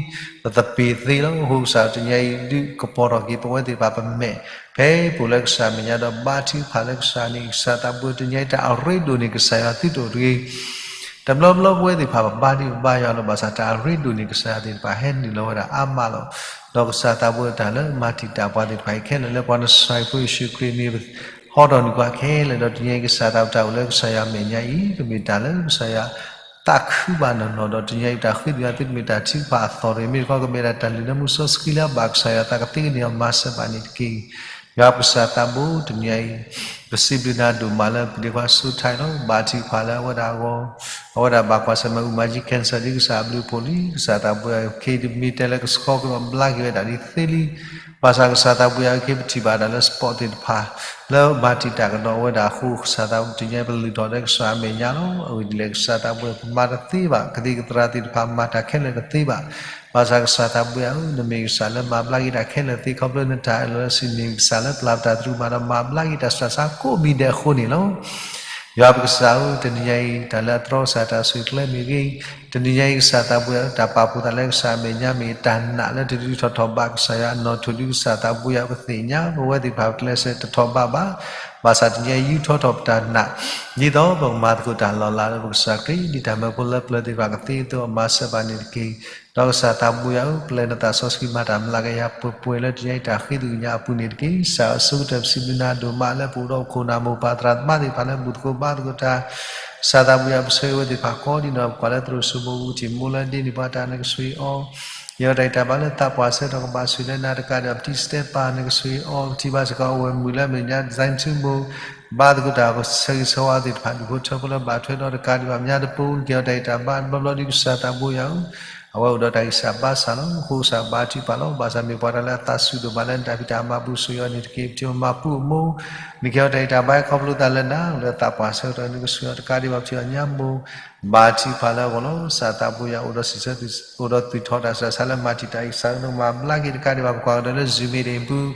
ပသပ့ၤသ့လီၤ. အဃိကစၢ်တနံၤအံၤဒုးကပီၤထီၣ်က့ၤပဝဲသ့ၣ်တဖၣ်ပမဲာ် ဖဲပအိၣ်လၢကစၢ်အမဲာ်ညါဒီးဘါထုကဖၣ်လၢကစၢ်န့ၣ် ကစၢ်သးဘိတနံၤအံၤတၢ်အရ့ဒိၣ်န့ၣ် ကစၢ်ယွၤသုတအိၣ်တဂ့ၤ တဘျီဘျီပဝဲသ့ၣ်တဖၣ်ပဘါဒံးပဘါယွၤလီၤ. ဘၣ်ဆၣ်တၢ်အရ့ဒိၣ်န့ၣ် ကစၢ်ယွၤသ့ၣ်တဖၣ်ဟဲနုာ်လီၤဝဲဒၣ်အါမးလီၤ. ဒီးကစၢ်သးဘိတၢ်လၢမၤတံာ်တာ်ပှၤသ့ၣ်တဖၣ်အံၤခဲလၢာ် လၢပှၤနစၢ်ဖိယ့ၣ်ၡူးခရံာ်မံၤ ဟီထီၣ်နုာ်ပှၤခဲလၢာ် ဒီးတနံၤအံၤကစၢ်သးဘိတၢ်အိၣ်လၢကစၢ်ယွၤအမဲာ်ညါအံၤ ကမ့ၢ်တၢ်လၢကစၢ်ယွၤသးခုဘၣ်နီၢ်နီၢ် ဒီးတနံၤအံၤတၢ်ဃ့သကွံာ်ယွၤသုတမ့ၢ်တၢ်ထုကဖၣ်အသီၣ်တဂ့ၤ မ့ၢ်တခီကမ့ၢ်ဒၣ်တၢ်လုၢ်လၢမူစီဆှံလၢအဘၣ်ကစၢ်ယွၤ သးကသ့ကန့ၢ်အီၤမၤစၢၤဘၣ်န့ၣ်တက့ၢ်. ယွၤပကစၢ်သးဘိတနံၤအံၤ ပစံးဘျုးနၤဒိၣ်မးလၢပဒ့ခွါစိထါအံၤလီၤ. ဘါထုကဖၣ်လၢအဝဲဒၣ်အဂီၢ် အဝဲဒၣ်ဘၣ်ကွၢ်ဆၢၣ်မဲာ်အူမၤကံ cancer ဒ်ကစၢ်အဘျုးအဖှိၣ်လံ ကစၢ်သးဘိယွၤအုၣ်ခ့တမ့ၢ်တဲလၢကဆှီက့ၤမၤဘျါက့ၤဝဲဒၣ်ဒ်သ့လံ. ဘၣ်ဆၣ်ကစၢ်သးဘိယွၤအုၣ်ခ့ပထံၣ်ဘၣ်တၢ်လၢ spot သ့ၣ်တဖၣ် လၢမၤတံာ်တာ်ကဒီးဝဲဒၣ်အဃိ ကစၢ်သးဘိတနံၤအံၤပလုၢ်ထီၣ်လၢကစၢ်အမဲာ်ညါလီၤ. အဂ့ၢ်ဒ်လဲၣ် ကစၢ်သးဘိယွၤ ပမၤတသ့ဘၣ် ကသံၣ်ကသရၣ်သ့ၣ်တဖၣ်မၤတၢ်ခဲလၢာ်တသ့ဘၣ်. ဘၣ်ဆၣ်ကစၢ်သးဘိယွၤဧၢ, နမ့ၢ်ကစၢ်လၢမၤဘျါက့ၤတၢ်ခဲလၢာ်သ့ ခီဖျိနတၢ်အၢၣ်လီၤလၢစံးမ့ၢ်ကစၢ်လၢပျၢ်ပတၢ်သရူးမးဒီးမၤဘျါက့ၤတၢ်ဆူးတၢ်ဆါကိးမံၤဒဲးအဃိန့ၣ်လီၤ. ယွၤပကစၢ်ဧၢ, တနံၤညါအံၤ တၢ်လၢအသြီကစၢ်တၢ်ဂုာ်ကျဲမ့ၢ်ဂ့ၤ, တနံၤညါအံၤကစၢ်သးဘိယွၤ တၢ်ပာ်ဖှိၣ်သးလၢကစၢ်အမဲာ်ညါမ့ၢ်တၢ်နာ်လၢတဒုးထီၣ်ထီၣ်ဘးကစၢ်ယွၤအနီၢ်ထိၣ်ဒုး ကစၢ်သးဘိယွၤပသ့ၣ်ညါ ပဝဲသ့ၣ်တဖၣ်ပကျဲးစၢးတထီၣ်ဘးဘၣ်. ဘၣ်ဆၣ်တနံၤညါအံၤယူးထီၣ်ထီၣ်ပတၢ်နာ် ဒ်သိးပကမၤသကိးတၢ်လီၤလးလၢပကစၢ်ခရံာ် ဒ်တၢ်မၢဖိလၢပျၢၤသ့ၣ်တဖၣ်ကသ့အသိးအမၤစၢၤဘၣ်န့ၣ်တက့ၢ်. ဒီးကစၢ်သးဘိယွၤဧၢ, ပျဲနသးစီဆှံမၤတၢ်မျးကယၤပှဲၤပှဲၤလၢတနံၤညါအံၤတၢ်ဃ့သကွံာ်ညါအပူၤန့ၣ်တက့ၢ်. ကစၢ်ဧၢ, ဆိကတၢၢ်ပစံးဘျုးနၤဒိၣ်မးလၢပအိၣ်ဒီးခိၣ်နၢ်မိၢ်ပၢ်သရၣ်သမါသ့ၣ်တဖၣ်လၢဘူၣ်သကိးဘါသကိးတၢ် ကစၢ်သးဘိယွၤပဆၢဂ့ၤဝဲသ့ၣ်တဖၣ်ကိးဒ်နီၢ် ပကွၢ်လၢသရိာ်စိမိၤအူထံၣ်မိလၢဒ့န့ၢ်ပှၤတၢ်နကဆှံအီၤ ကဲထီၣ်တၢ်ဂံၢ်တၢ်ဘါလၢသးပှၢ်ဆၢကတီၢ်ကဘၣ်ဆိၣ်ဂ့ၤလၢနၤတကးဒံးဘၣ် ပထံၣ်စတဲပၤ နကဆိၣ်ဂ့ၤအီၤ ပထံၣ်ဘၣ်စ့ၢ်ကီးအဝဲၢ်မုၣ်လၢအမဲာ်ညါ စဲထူမိၢ် ဘါသကိးတၢ်ဆၢဂ့ၤဆၢဝါသ့ၣ်တဖၣ် ဒူၣ်ဖိထၢဖိလၢဘၣ်ထွဲဒီးတကးဒံးဘၣ် မၠါတပိ နကဲထီၣ်တၢ်ဂံၢ်တၢ်ဘါ ဘျီဘျီဒ်ကစၢ်သးဘိယွၤဧၢ, အဝဲအိၣ်ဒီးတၢ်ဂံၢ်စၢ်ဘါစၢ်လီၤ. အဃိကစၢ်ဘါထုကဖၣ်လီၤ. ဘၣ်ဆၣ်မ့ၢ်ပှၤတဂၤလၢအသးစူၤဒိၣ်မးလၢနတၢ်ဖံးတၢ်မၤပူၤ ဆိၣ်ဂ့ၤအီၤန့ၣ်တက့ၢ်. ပထံၣ်မၤပူအမိၢ် နကဲထီၣ်တၢ်ဂံၢ်တၢ်ဘါ ခီဖျိသးလၢနၤ လၢသးပှၢ်ဆၢကတီၢ် နကဆိၣ်ဂ့ၤအီၤတကးဒံးဘၣ် ပထံၣ်အီၤညါမိၢ် ဘါထုကဖၣ်လၢအဂီၢ်လီၤ. ကစၢ်သးဘိယွၤအိၣ်ဒီးစံးဆၢ အိၣ်ဒီးသူၣ်ထီၣ်တၢ်ဆူးတၢ်ဆါလၢမၤတံာ်တာ်အံၤ ကစၢ်ဧၢ နကမၤဘျါက့ၤတကးဒံးဘၣ် ပကွၢ်ကဒီးလၢ Zoom meeting ပူၤ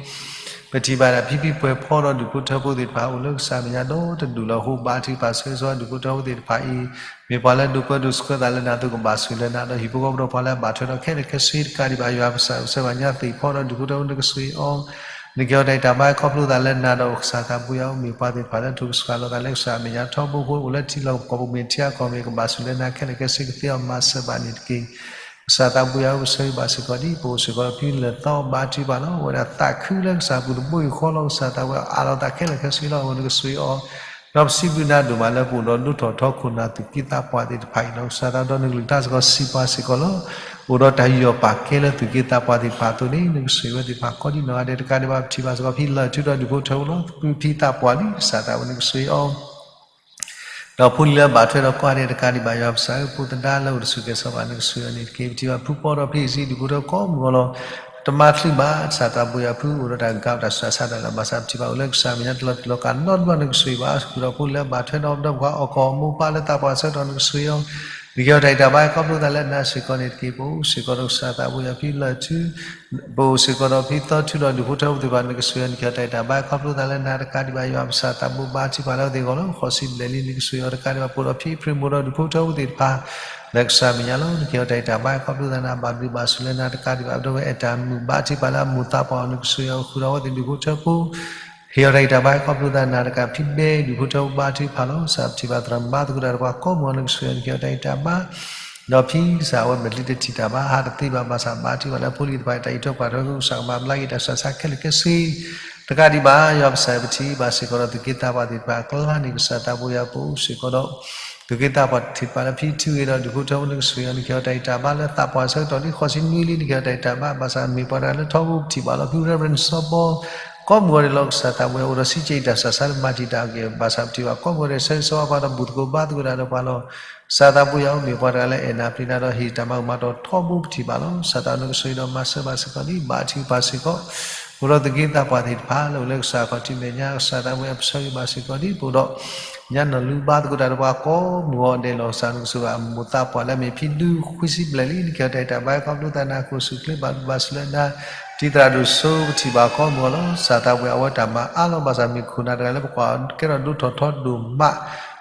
ပထံၣ်ဘၣ်ဒၣ်ဖံဖံပှဲၤဖီဒီးဒူၣ်ဖိထၢဖိသ့ၣ်တဖၣ် အိၣ်လၢကစၢ်မဲာ်ညါဒီတဒူၣ်လီၤ. အဃိဘါထုကဖၣ်ဆၢဂ့ၤဆၢဝါ ဒူၣ်ဖိထၢဖိသ့ၣ်တဖၣ်အံၤ မ့ၢ်ပှၤလၢဒိးပၢဒိးဆှၢသးလၢနၤအသိး ကဘၣ်ဆိၣ်ဂ့ၤလၢနၤဒီး ဟံၣ်ဖိဃီဖိဒီးပှၤလၢအဘၣ်ထွဲဒီးခဲလၢာ်ခဲဆ့တကးဒံးဘၣ် ယွၤပကစၢ် ကစၢ်ဘၣ်ညါသ့ၣ်ဖီဒီးဒူၣ်ဖိထၢဖိ နကဆိၣ်ဂ့ၤအီၤ နကဲထီၣ်တၢ်ဂံၢ်တၢ်ဘါ ခီဖျိသးလၢနၤဒီး ကစၢ်သးဘိယွၤဧၢ မ့ၢ်ပှၤသ့ၣ်တဖၣ်လၢထိၣ်ကစှၤလိာ်သးလၢကစၢ်အမဲာ်ညါထီဘိဖိ အိၣ်လၢထံလီၢ်ကီၢ်ပူၤ မ့ၢ်ထံအကီၢ်မ့ၢ် ကဘၣ်ဆိၣ်ဂ့ၤလၢနၤခဲလၢာ်ခဲဆ့ ကသ့အီၤမၤစၢၤဘၣ်န့ၣ်တက့ၢ်. ကစၢ်သးဘိယွၤဧၢ ပဆၢဂ့ၤဘၣ်စ့ၢ်ကီးဒ် ပအိၣ်စ့ၢ်ကီးဒီးဖံလၢာ်သီ ဘါထုကဖၣ်လီၤ. အဝဲဒၣ်သးခုလၢကစၢ်ပူၤတဘိယူၢ်ဃီလီၤ. ကစၢ်သးဘိယွၤအးလီၤသးခဲလၢာ်ခဲဆ့လီၤ. အဝဲနကဆိၣ်ဂ့ၤအီၤ ဒီးပစံးဘျုးနၤဒိၣ်မးလၢပအိၣ်ဒီးဒိၣ်ထီၣ်ထီခိၣ်နၢ်သူၣ်က့သးပှၢ်သ့ၣ်တဖၣ်အံၤလီၤ. ကစၢ်သးဒီးနကလုၢ်ကထါစ့ၢ်ကီးစံးပှၤစ့ၢ်ကီးလီၤ. အိၣ်ဒီးတၢ်ယူးယီၣ်ပာ်ကဲလၢသူၣ်က့သးပှၢ်သ့ၣ်တဖၣ်အသိးန့ၣ် နကဆိၣ်ဂ့ၤဝဲသ့ၣ်တဖၣ်ကိးဒံနီၢ်ဂၤဒဲးတကးဒံးဘၣ် ပထံၣ်ဘၣ်စ့ၢ်ကီးဖံလၢာ်ထူဒီးဒူၣ်ဖိထၢဖိလီၤ. ဖံဖံသးပှၢ်လံ ကစၢ်သးဘိယွၤ နကဆိၣ်ဂ့ၤအီၤ ဒီးဖိလံၤလၢအဘၣ်ထွဲဒီးကိးဂၤဒဲးတကးဒံးဘၣ် ယွၤပကစၢ်ဧၢ ဖိသဒါလၢအိၣ်တဆူၣ်ကဲၤစီၤပၤ နကဆိၣ်ဂ့ၤအီၤန့ၣ်တက့ၢ်. ပထံၣ်ဘၣ်ဖုပီဒီးဖံအံၤ ဒူၣ်ဖိထၢဖိကိးမုၢ်ဂီၤလီၤ. တမါချုးဘၣ် ကစၢ်သးဘိယွၤ ဖုအိၣ်ဒီးတၢ်ဂုၤကါ တၢ်ဆူးတၢ်ဆါတၢ်လၢာ် ဘၣ်ဆၣ်ပထံၣ်ဘၣ်အိၣ်လၢကစၢ်မဲာ်ညါတလီၤတူာ်လီၤကာ်နီတဘျီ နကဆိၣ်ဂ့ၤဘၣ် ဃုာ်ဒီးဖိလံၤလၢအဘၣ်ထွဲဒီး ဒီးပှၤအီၣ်ကီၢ်မိၢ်ပၢ်လၢသးပှၢ်ဆၢကတီၢ် နကဆိၣ်ဂ့ၤအီၤ နကဲထီၣ်တၢ်ဂံၢ်တၢ်ဘါ ခီဖျိသးလၢနၤစ့ၢ်ကီးန့ၣ်တက့ၢ်. ပအိၣ်စ့ၢ်ကီးဒီးကစၢ်သးဘိယွၤ ဖံလၢာ်ထူ ပအိၣ်စ့ၢ်ကီးဒီးဖံသီထူဒီးဒူၣ်ဖိထၢဖိသ့ၣ်တဖၣ် နကဆိၣ်ဂ့ၤအီၤ နကဲထီၣ်တၢ်ဂံၢ်တၢ်ဘါ ခီဖျိသးလၢနၤတကးဒံးဘၣ် ယွၤပကစၢ်သးဘိဘါထုကဖၣ်လၢအဝဲသ့ၣ်အဂီၢ်လီၤ. ဃိးဆံဘျဲၣ်လံ နကဆိၣ်ဂ့ၤအီၤတကးဒံးဘၣ် ပအိၣ်ဒီးဖံဖရ့ၣ်မိၢ်ဒီးဒူၣ်ဖိထၢဖိသ့ၣ်တဖၣ် လၢကစၢ်မဲာ်ညါလီၤ. နကဲထီၣ်တၢ်ဂံၢ်တၢ်ဘါ ခီဖျိသးလၢနၤ ဘၣ်ဘျုးဘၣ်ဆိၣ်လၢနၤတကးဒံးဘၣ် ဒီပုၢ်ဝဲၢ်အဲၣ်တၢ်မုၣ် ဘါထုကဖၣ်လၢအမိၢ်သးပှၢ်အီၤ နကဆိၣ်ဂ့ၤအီၤ ဃုာ်ဒီးအဝဲသ့ၣ်ဒူၣ်ဖိထၢဖိ ဟ့ၣ်အီၤတၢ်ဂံၢ်တၢ်ဘါ ခီဖျိသးနၤတကး ဖံဘဲဒူၣ်ဖိထၢဖိဘါထုကဖၣ်လီၤ. ကစၢ်ပထံၣ်ဘၣ်သရၣ်မုၣ်ဘါသကိးတၢ်ဒီးပှၤကိးမုၢ်ဂီၤ နကဆိၣ်ဂ့ၤအီၤ နကဲထီၣ်တၢ်ဂံၢ်တၢ်ဘါ ဒီးဖံကစၢ်အဝဲမဲာ်ချံတထံၣ်တၢ်ဘၣ် ဟးတသ့ဘၣ် ဘၣ်ဆၣ်ဘါထုကဖၣ်လၢဖိလံၤတဖၣ်အတၢ်အံးထွဲကွၢ်ထွဲ ကစၢ်ကမၤဘျါက့ၤတၢ်ဆူးတၢ်ဆါခဲလၢာ်ခဲဆ့ တကးဒံးဘၣ် ယွၤပကစၢ်ပထံၣ်ဘၣ်စ့ၢ်ကီးဒီး သူၣ်က့သးပှၢ်သ့ၣ်တဖၣ်အကျါန့ၣ် ကစၢ်သးဘိယွၤ ပအိၣ်စ့ၢ်ကီးဒီး သူၣ်က့သးပှၢ်သ့ၣ်တဖၣ်လၢဖံထုးဂ့ၤဒီးဒူၣ်ဖိထၢဖိ နကဆိၣ်ဂ့ၤအီၤ နကဲထီၣ်တၢ်ဂံၢ်တၢ်ဘါလၢသးပှၢ်ဆၢကတီၢ်လံ ဃိးဆံနွံလံ နကဲထီၣ်တၢ်ဂံၢ်တၢ်ဘါ ဘၣ်ဆၣ်မ့ၢ်ပှၤတဂၤလၢထီဘိပထံၣ်ဘၣ်လီၤ. ဖံ Reverend စီၤဘီ ကိးမုၢ်ဂီၤဒဲးလီၤ ကစၢ်သးဘိယွၤ အိၣ်ဒီးစံးကဲအံၤတၢ်ဆူးတၢ်ဆါလၢမၤတံာ်တာ်အီၤက့ၤ ဘၣ်ဆၣ်ပထံၣ်ဘၣ်ကိးမုၢ်ဂီၤဒဲး ဆၢဂ့ၤဆၢဝါပှၤဒီး ဘူၣ်သကိးဘါသကိးတၢ်ဒီးပှၤလီၤ. ကစၢ်သးဘိယွၤ မ့ၢ်ပှၤတဂၤလၢအဲၣ်နၤပျံၤနၤဒီးဟ့ၣ်တၢ်မၤကမၣ်တီထီဘိပထံၣ်ဘၣ်လီၤ. ကစၢ်သးဘိယွၤ နကဆိၣ်ဂ့ၤဒီးမၤစၢၤဘၣ်စ့ၢ်ကီးလံ ဘါထုကဖၣ်စ့ၢ်ကီး အိၣ်ဒီးသူၣ်က့သးပှၢ်သ့ၣ်တဖၣ်လၢအိၣ်လၢကစၢ်ခီၣ်ထံးမဲာ်ညါ ကစၢ်သးဘိယွၤ ပဆၢဂ့ၤဘၣ်စ့ၢ်ကီးလံ ပအိၣ်ဒီး ညါနီၢ်လူဘါသကိးတၢ်ဒီးပှၤကိးမုၢ်ဂီၤဒဲးလီၤ ကစၢ်နကဆိၣ်ဂ့ၤဘၣ် မိၢ်သးပှၢ်လၢအမ့ၢ်ဖံဒူ ခွံဆံဘျဲၣ်လံ နကဲထီၣ်တၢ်ဂံၢ်တၢ်ဘါ ခီဖျိသးနၤ ကိၣ်ဆူၣ်ချ့ ဘၣ်ဘျုးဘၣ်ဆိၣ်လၢနၤ တံၤသရၣ်ဒိၣ်စိ ပထံၣ်ဘၣ်ကိးမုၢ်ဂီၤလီၤ. ကစၢ်သးဘိယွၤ အဝဲတၢ်မၤအါလီၤ ဘၣ်ဆၣ်မ့ၢ်ခိၣ်နၢ်တဂၤလၢပကွၢ်ကဲထီၣ်ဒိၣ်ထီၣ်ထီဒိၣ်မး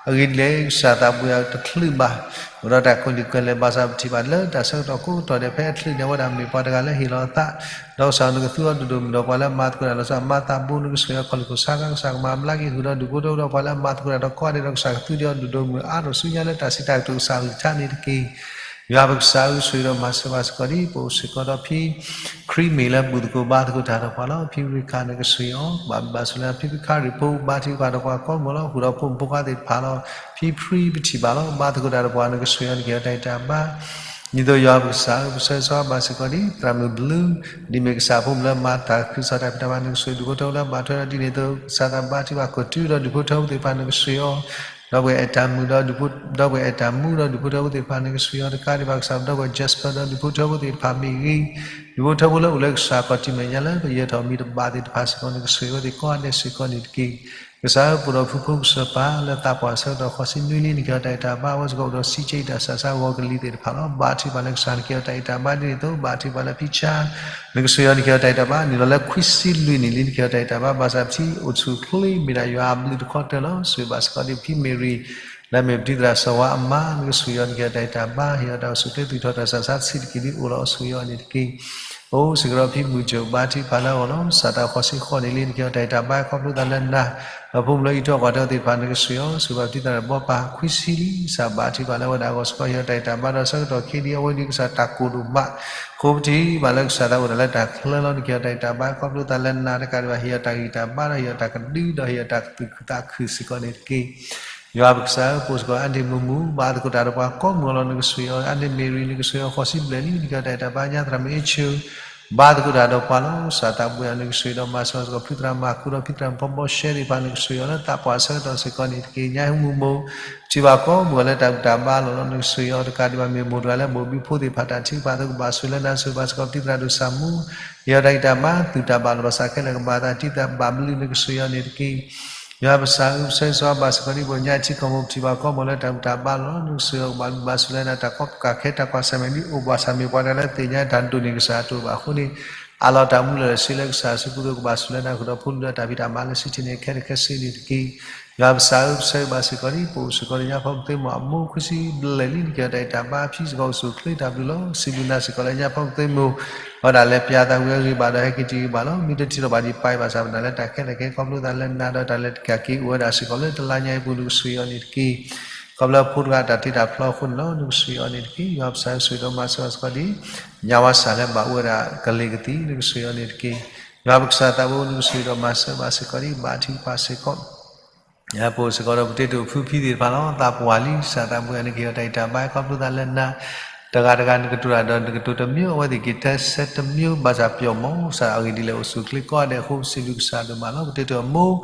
အဂ့ၢ်ဒ်လဲၣ် ကစၢ်သးဘိယွၤ တချုးဘၣ် အိၣ်ဒီးတၢ်ကွဲးလံာ်ကွဲးလဲၢ် ဘၣ်ဆၣ်ပထံၣ်ဘၣ်လၢတၢ်ဆၢကတီၢ်ကိးကတီၢ်ဒဲး ဖဲအချုးန့ၣ် အဝဲဒၣ်မ့ၢ်ပှၤတဂၤလၢဟ့ၣ်လီၤအသး ဒီးကစၢ်နကသူအီၤဒိၣ်ဒိၣ်မုၢ်ဒီးပှၤလၢအမၤသကိးတၢ်လီၤဆီ အမၤသးဘိ နကဆိၣ်ဂ့ၤအီၤ ခီၣ်လံၢ်ခိၣ်ဆါခါ ကစၢ်ကမၤဘျါက့ၤ ဃုာ်ဒီးဒူၣ်ဖိထၢဖိဒီးပှၤလၢအမၤသကိးတၢ်ဒီးကိးဂၤဒဲးဒီး ကစၢ်ကသူဒံးအီၤဒိၣ်ဒိၣ်မုၢ်အါထီၣ်ဆူညါလၢတၢ်စံးတၢ်ကတိၤကစၢ်အကလုၢ်ကထါန့ၣ်တက့ၢ်. ယွၤပကစၢ်ဧၢ ဆိၣ်ဂ့ၤဒီးမၤစၢၤဘၣ်စ့ၢ်ကီးလံ ပအိၣ်စ့ၢ်ကီးဒီးဖံ ခရံာ်မ့ၢ်လၢဘူၣ်သကိးဘါသကိးတၢ်ဒီးပှၤလီၤ. ဖံရ့ခၣ် နကဆိၣ်ဂ့ၤအီၤ ဘၣ်ဘျုးဘၣ်ဆိၣ်လၢဖံဖံခါရံၣ်ဖိ ဘါထုကဖၣ်ဒီးပှၤကိးမုၢ်ဂီၤလီၤ ဃုာ်ဒီးဖိမုၣ်ဖိခွါသ့ၣ်တဖၣ်လီၤ. ဖံဖရံ ပထံၣ်ဘၣ်လီၤ ဘါသကိးတၢ်ဒီးပှၤ နကဆိၣ်ဂ့ၤအီၤ နကဲထီၣ်တၢ်ဂံၢ်တၢ်ဘါ ဒ်သိးယွၤပကစၢ်ဧၢ ပဆၢဂ့ၤဆၢဝါဘၣ်စ့ၢ်ကီးလံ သရၣ်မုၣ်ဘျုး ဒ်မ့ၢ်ကစၢ်ဖိမုၣ်လၢမၤတၢ်သးခုကစီၣ်တၢ်ဖံးတၢ်မၤ နကဆိၣ်ဂ့ၤ ဒူၣ်ဖိထၢဖိလၢအဘၣ်ထွဲဒီးဒ်န့ၣ်အသိး ကစၢ်သးဘါထုကဖၣ် ကီၢ်တုဒီးဒူၣ်ဖိထၢဖိသ့ၣ်တဖၣ် နကဆိၣ်ဂ့ၤအီၤ ဒီပုၢ်ဝဲၢ်အဲၣ်တၢ်မုၣ်ဒီး ဒီပုၢ်ဝဲၢ်အဲၣ်တၢ်မူဒီးဒူၣ်ဖိထၢဖိသ့ၣ်တဖၣ် နကဆိၣ်ဂ့ၤအီၤတကးဒံးဘၣ် ကစၢ် ဒီပုၢ်ဝဲၢ် Jasper ဒီးဒူၣ်ဖိထၢဖိသ့ၣ်တဖၣ်မ့ၢ်ဂ့ၤ, ဒူၣ်ဖိထၢဖိလၢအိၣ်လၢကစၢ်ခီၣ်ထံးမဲာ်ညါလၢပယဲၢ်ထီၣ်မံၤတဘၣ်သ့ၣ်တဖၣ်စ့ၢ်ကီး နကဆိၣ်ဂ့ၤအဝဲသ့ၣ်ကိးဂၤဒဲးစ့ၢ်ကီးန့ၣ်တက့ၢ်. ကစၢ်ဧၢ ပအိၣ်ဒီးဖုဖိကစၢ်ပၢ်လၢသးပှၢ်ဆၢကတီၢ်ဃိးဆံနွံလံ နကဲထီၣ်တၢ်ဂံၢ်တၢ်ဘါ အဝဲစ့ၢ်ကီးအိၣ်ဒီးစံးကဲအံၤတၢ်ဆူးတၢ်ဆါဂီၤကလံၤသ့ၣ်တဖၣ်လီၤ. ဘါထုကဖၣ်လၢကစၢ် နကဲထီၣ်တၢ်ဂံၢ်တၢ်ဘါဒ်န့ၣ်အသိး ဘါထုကဖၣ်လၢဖံဆါ နကဆိၣ်ဂ့ၤအီၤ နကဲထီၣ်တၢ်ဂံၢ်တၢ်ဘါ နုာ်လီၤလၢခွံဆံလွံၢ်နံၣ်လံ နကဲထီၣ်တၢ်ဂံၢ်တၢ်ဘါ ဘၣ်ဆၣ်ပထံၣ်အိၣ်ဆူၣ်အိၣ်ချ့ မ့ၢ်ဒၣ်ယွၤအဘျုးတခီတၢၢ်လီၤ. ဆိၣ်ဂ့ၤဘၣ်စ့ၢ်ကီးဒ်ဖံမ့ၢ်ရံၤ လၢအမ့ၢ်ပတံၤသရၣ်စီၤဝါအမါ နကဆိၣ်ဂ့ၤအီၤ နကဲထီၣ်တၢ်ဂံၢ်တၢ်ဘါ ဟ့ၣ်အီၤတၢ်အိၣ်ဆူၣ်အိၣ်ချ့ သူၣ်ထီၣ်တၢ်ဆူးတၢ်ဆါဆံးတက့ၢ်လံ အိၣ်လီၤအိၣ်ဆိၣ်ဂ့ၤအီၤန့ၣ်တက့ၢ်. အိၣ်စ့ၢ်ကီးဒီးဖံမုၢ်ကၠိၣ် ဘါထုကဖၣ်လၢအဂီၢ်လီၤ. စးထီၣ်ဃိးဆံဃိးနံၣ်လံ နကဲထီၣ်တၢ်ဂံၢ်တၢ်ဘါ ခီဖျိသးလၢနၤ ဒီးဖိမုၣ်လၢအံးထွဲကွၢ်ထွဲသ့ၣ်တဖၣ် နကဆိၣ်ဂ့ၤအီၤ ဆိၣ်ဂ့ၤဘၣ်ပတံၤသရၣ်တဘီပၢ်ခွံဆံလံ ကစၢ်ဘါထုကဖၣ်လၢအဝဲဒၣ်အဂီၢ်စ့ၢ်ကီး ဟ့ၣ်အီၤတၢ်ဂံၢ်တၢ်ဘါဒီးဆၢကတီၢ်ခဲအံၤ အဝဲဒၣ်ကစၢ်တၢ်ကိၢ်ဒိၣ်မး အဃိပထံၣ်ဘၣ်လၢကစၢ်သးအိၣ်ဒၣ်လၢတၢ်ချၢလီၤ နကဲထီၣ်တၢ်ဂံၢ်တၢ်ဘါ ခီဖျိသးလၢနၤတကးဒံးဘၣ် ဟ့ၣ်အီၤတၢ်ဂံၢ်တၢ်ဘါဒီးဟ့ၣ်အီၤတၢ်ကဒုဒီးဟ့ၣ်အီၤတၢ်သူၣ်ခုသးခုစ့ၢ်ကီးန့ၣ်တက့ၢ်. ယွၤပကစၢ်ဧၢ, ပအိၣ်စ့ၢ်ကီး အါန့ၢ်မုာ်မုာ် ဘၣ်သကိးတၢ်ဒီးပှၤကိးမုၢ်အလီၢ် နကဆိၣ်ဂ့ၤအီၤ, အါန့ၢ်မ့ၣ်ရံ နကဆိၣ်ဂ့ၤအီၤ ဃီၤဆံဘျဲၣ်လံ နကဟ့ၣ်အီၤတၢ်အဲၣ်တၢ်ဘါ ညါသရၣ်မုၣ်အ့ၣ်ဆၢ ဘၣ်သကိးတၢ်ဒီးပှၤလီၤ. စၢ်သးဘိယွၤ နကဆိၣ်ဂ့ၤဒီးမၤစၢၤဘၣ်စ့ၢ်ကီး ဖုသရၣ်မၤကူဒီး ဖုသရၣ်မုၣ်ဖီဘီရှဲသ့ၣ်တဖၣ် နကဆိၣ်ဂ့ၤအီၤလၢသးပှၢ်အဆၢကတီၢ်စ့ၢ်ကီးန့ၣ်တက့ၢ်. ညါဟဲမုာ်မုာ် ထံၣ်ဘၣ်ကိးမုၢ်အလီၢ်လၢတၢ်ဘူၣ်တၢ်ဘါလီၤလီၤ နကဆိၣ်ဂ့ၤအီၤတကးဒံးဘၣ် မ့ၢ်မိၢ်တဂၤလၢမိၢ်ဘံဖိသ့ၣ်တဖၣ် တၢ်ထုကဖၣ်အသိးကဘၣ်ဆိၣ်လၢနၤ ဆိၣ်ဂ့ၤဘၣ်စ့ၢ်ကီး ဖုသရၣ်ဒိၣ်စၢ်မူ ဟ့ၣ်အီၤတၢ်ဂံၢ်တၢ်ဘါ သူၣ်တၢ်ဘၣ်လီၤ ဘၣ်ဆၣ်ခဲလၢာ်ကဘၣ်သးတံၢ်သးဘၣ်ဘျုး နကဆိၣ်ဂ့ၤအီၤန့ၣ်တက့ၢ်. ယွၤပကစၢ်ဧၢ, ပဆၢဂ့ၤဆၢဝါဘၣ်စ့ၢ်ကီးဒ်ပှၤကညီထံကီၢ်ဖိ ပထံၣ်ဘၣ်ကိးမုၢ်လၢတၢ်ဘူၣ်တၢ်ဘါလီၤလီၤ နကဆိၣ်ဂ့ၤအီၤ ကဘၣ်ဘျုးဘၣ်ဆိၣ်လၢနၤ တၢ်ကီတၢ်ခဲ တၢ်ကွၢ်ဆၢၣ်မဲာ်ဒ်အိၣ်ဘၣ်ဆၣ် မ့ၢ်ပှၤတဂၤလၢသ့ၣ်ညါတၢ်ဒိၣ်န့ၢ်ကစၢ်အတအိၣ်ဘၣ်အဃိန့ၣ် အးလီၤတၢ်မူလၢာ်လၢာ်ဆ့လၢကစၢ်အစုပူၤသိး ကဘၣ်ဆိၣ်လၢနၤ ဃုာ်ဒီးဖိလံၤဒီးတၢ်ဖံးတၢ်မၤလၢစံးထီၣ်န့ၣ် ခဲလၢာ်ခဲဆ့န့ၣ်တက့ၢ်. ယွၤပကစၢ်ဧၢ, ပဆၢဂ့ၤဘၣ်စ့ၢ်ကီးဒ် ပအိၣ်စ့ၢ်ကီးဒီးညါဖီကသ့မိၢ်အမိၢ် ခွံဆံဘျဲၣ်လံ နကဟ့ၣ်အီၤတၢ်အဲၣ်တၢ်ဘါ ဖံစ့ၢ်ကီး အိၣ်ဆူၣ်အိၣ်ချ့တၢ်ဘျုးလီၤ. စံးဘျုးနၤစ့ၢ်ကီးလၢညါဖီကသ့မိၢ် အဝဲဒၣ်လဲၤပျၢ်သးဝံၤအဂ့ၢ်ဘၣ်ဒီး ဟဲက့ၤတ့ၢ်ဂ့ၤဘၣ်လီၤ. မ့ၢ်တထံၣ်ထီၣ်ဘၣ်ဒံးပၢ်အံၤဘၣ်ဆၣ် ပနာ်လၢတၢ်ခဲလၢာ်ခဲဆ့ ခီဖျိသးလၢနၤဒီးတၢ်လဲၤတၢ်က့ၤအိၣ်ဝဲဒၣ်စ့ၢ်ကီးလၢတလါညါအံၤပူၤ နကဆိၣ်ဂ့ၤအီၤန့ၣ်တက့ၢ်. ခီဖျိဖိတဂၤအတၢ်တ့တၢ်ဖျီအဃိန့ၣ်လီၤ နကဆိၣ်ဂ့ၤအီၤန့ၣ်တက့ၢ်. ယွၤပကစၢ်ဧၢ, ဆိၣ်ဂ့ၤဒီးမၤစၢၤဘၣ်စ့ၢ်ကီးဒ် ညါဝါစၢ်လၢဘၣ်အိၣ်ဝဲဒၣ်ကလ့ၤကသံၣ် နကဆိၣ်ဂ့ၤအီၤန့ၣ်တက့ၢ်. ယွၤပကစၢ်သးဘိ နကဆိၣ်ဂ့ၤဒီးမၤစၢၤဘၣ်စ့ၢ်ကီးဒ် ဘၣ်ထံကပၤစ့ၢ်ကီး ပအိၣ်စ့ၢ်ကီးဒီးပတ့တိာ်ဖုဖံသ့ၣ်တဖၣ်လီၤ. သးပှၢ်လံ ကစၢ်သးဘိယွၤ နကဟ့ၣ်အီၤတၢ်ဂံၢ်တၢ်ဘါ ခီဖျိသးလၢနၤ တဂၤတဂၤ နကတိၤတၢ်ဒီး နကတိၤတမံၤ အဝဲသ့ၣ်က့ၤတဲဆၢတမံၤ ဘၣ်ဆၣ်ပျီၢ်မီၤ ကစၢ်အဂ့ၢ်ဒ်လဲၣ် အိၣ်ဆူၣ်အိၣ်ချ့ကိးဂၤဒဲးအဃိ စံးဘျုးကစၢ်ဒိၣ်မးလီၤ. ပတ့တိာ်အမိၢ်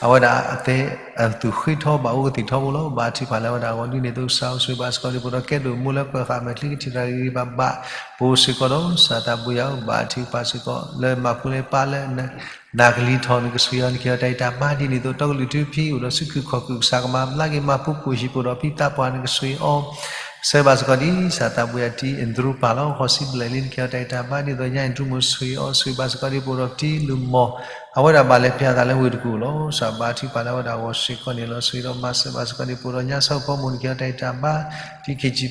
အဝဲဒၣ်အသး အသူၣ်ဃ့ထီ ဘၣ်အိၣ်ကသံၣ်ထီဘိလီၤ. ဘၣ်ထံကပၤလၢအဝဲဒၣ်အဂီၢ်ဒ်န့ၣ်အသိး ကစၢ်အိၣ်ဆိၣ်ဂ့ၤဘၣ်စ့ၢ်ကီးဒ် ပအိၣ်ဒီးကဲဒိၣ်မိၢ်လၢပၢၤဃာ်မဲာ်ချံ ကထံၣ်တၢ်ဂ့ၤဂ့ၤဘၣ်ဘၣ် ပအိၣ်စ့ၢ်ကီးဒီး ကစၢ်သးဘိယွၤ ဘၣ်ထံကပၤစ့ၢ်ကီး လၢမၤဖှူလၢပၢ်လၢ နၤကလံၤထီၣ် နကဆိၣ်ဂ့ၤအီၤ နကဟ့ၣ်အီၤတၢ်ဂံၢ်တၢ်ဘါဒ်န့ၣ်အသိး တီကလုာ်ထူဖံ အိၣ်ဒီးစုခုၣ်ခီၣ်ခုၣ် ကစၢ်ကမၤဘျါက့ၤ မၤဖှူပိၢ်ဟံၣ်ပူၤဒီးဖံသးပှၢ် နကဆိၣ်ဂ့ၤအီၤ ဆၢဂ့ၤဘၣ်စ့ၢ်ကီးဒ် ကစၢ်သးဘိယွၤတံၤ Andrew ပၢ်လီၤ ဃီၤစံဘျဲၣ်လံ နကဟ့ၣ်အီၤတၢ်ဂံၢ်တၢ်ဘါဒ်သိးညါ Andrew မိၢ်ဆိၣ်ဂ့ၤအီၤ ဆိၣ်ဂ့ၤဘၣ်စ့ၢ်ကီးဒ် ပအိၣ်ဒီးပတံၤလုၢ်မီၢ် အဝဲဒၣ်ဘၣ်လဲၤပျၢ်သးလၢဝ့ၢ်တကူၣ်လီၤ. ကစၢ်ဘၣ်ထံကပၤလၢအဝဲဒၣ်အဂီၢ်စ့ၢ်ကီးန့ၣ်လီၤ. ဆိၣ်ဂ့ၤဒီးမၤစၢၤဘၣ်စ့ၢ်ကီးဒ် ပအိၣ်ဒီးညါစီၤဖီမိၢ် နကဟ့ၣ်အီၤတၢ်ဂံၢ်တၢ်ဘါ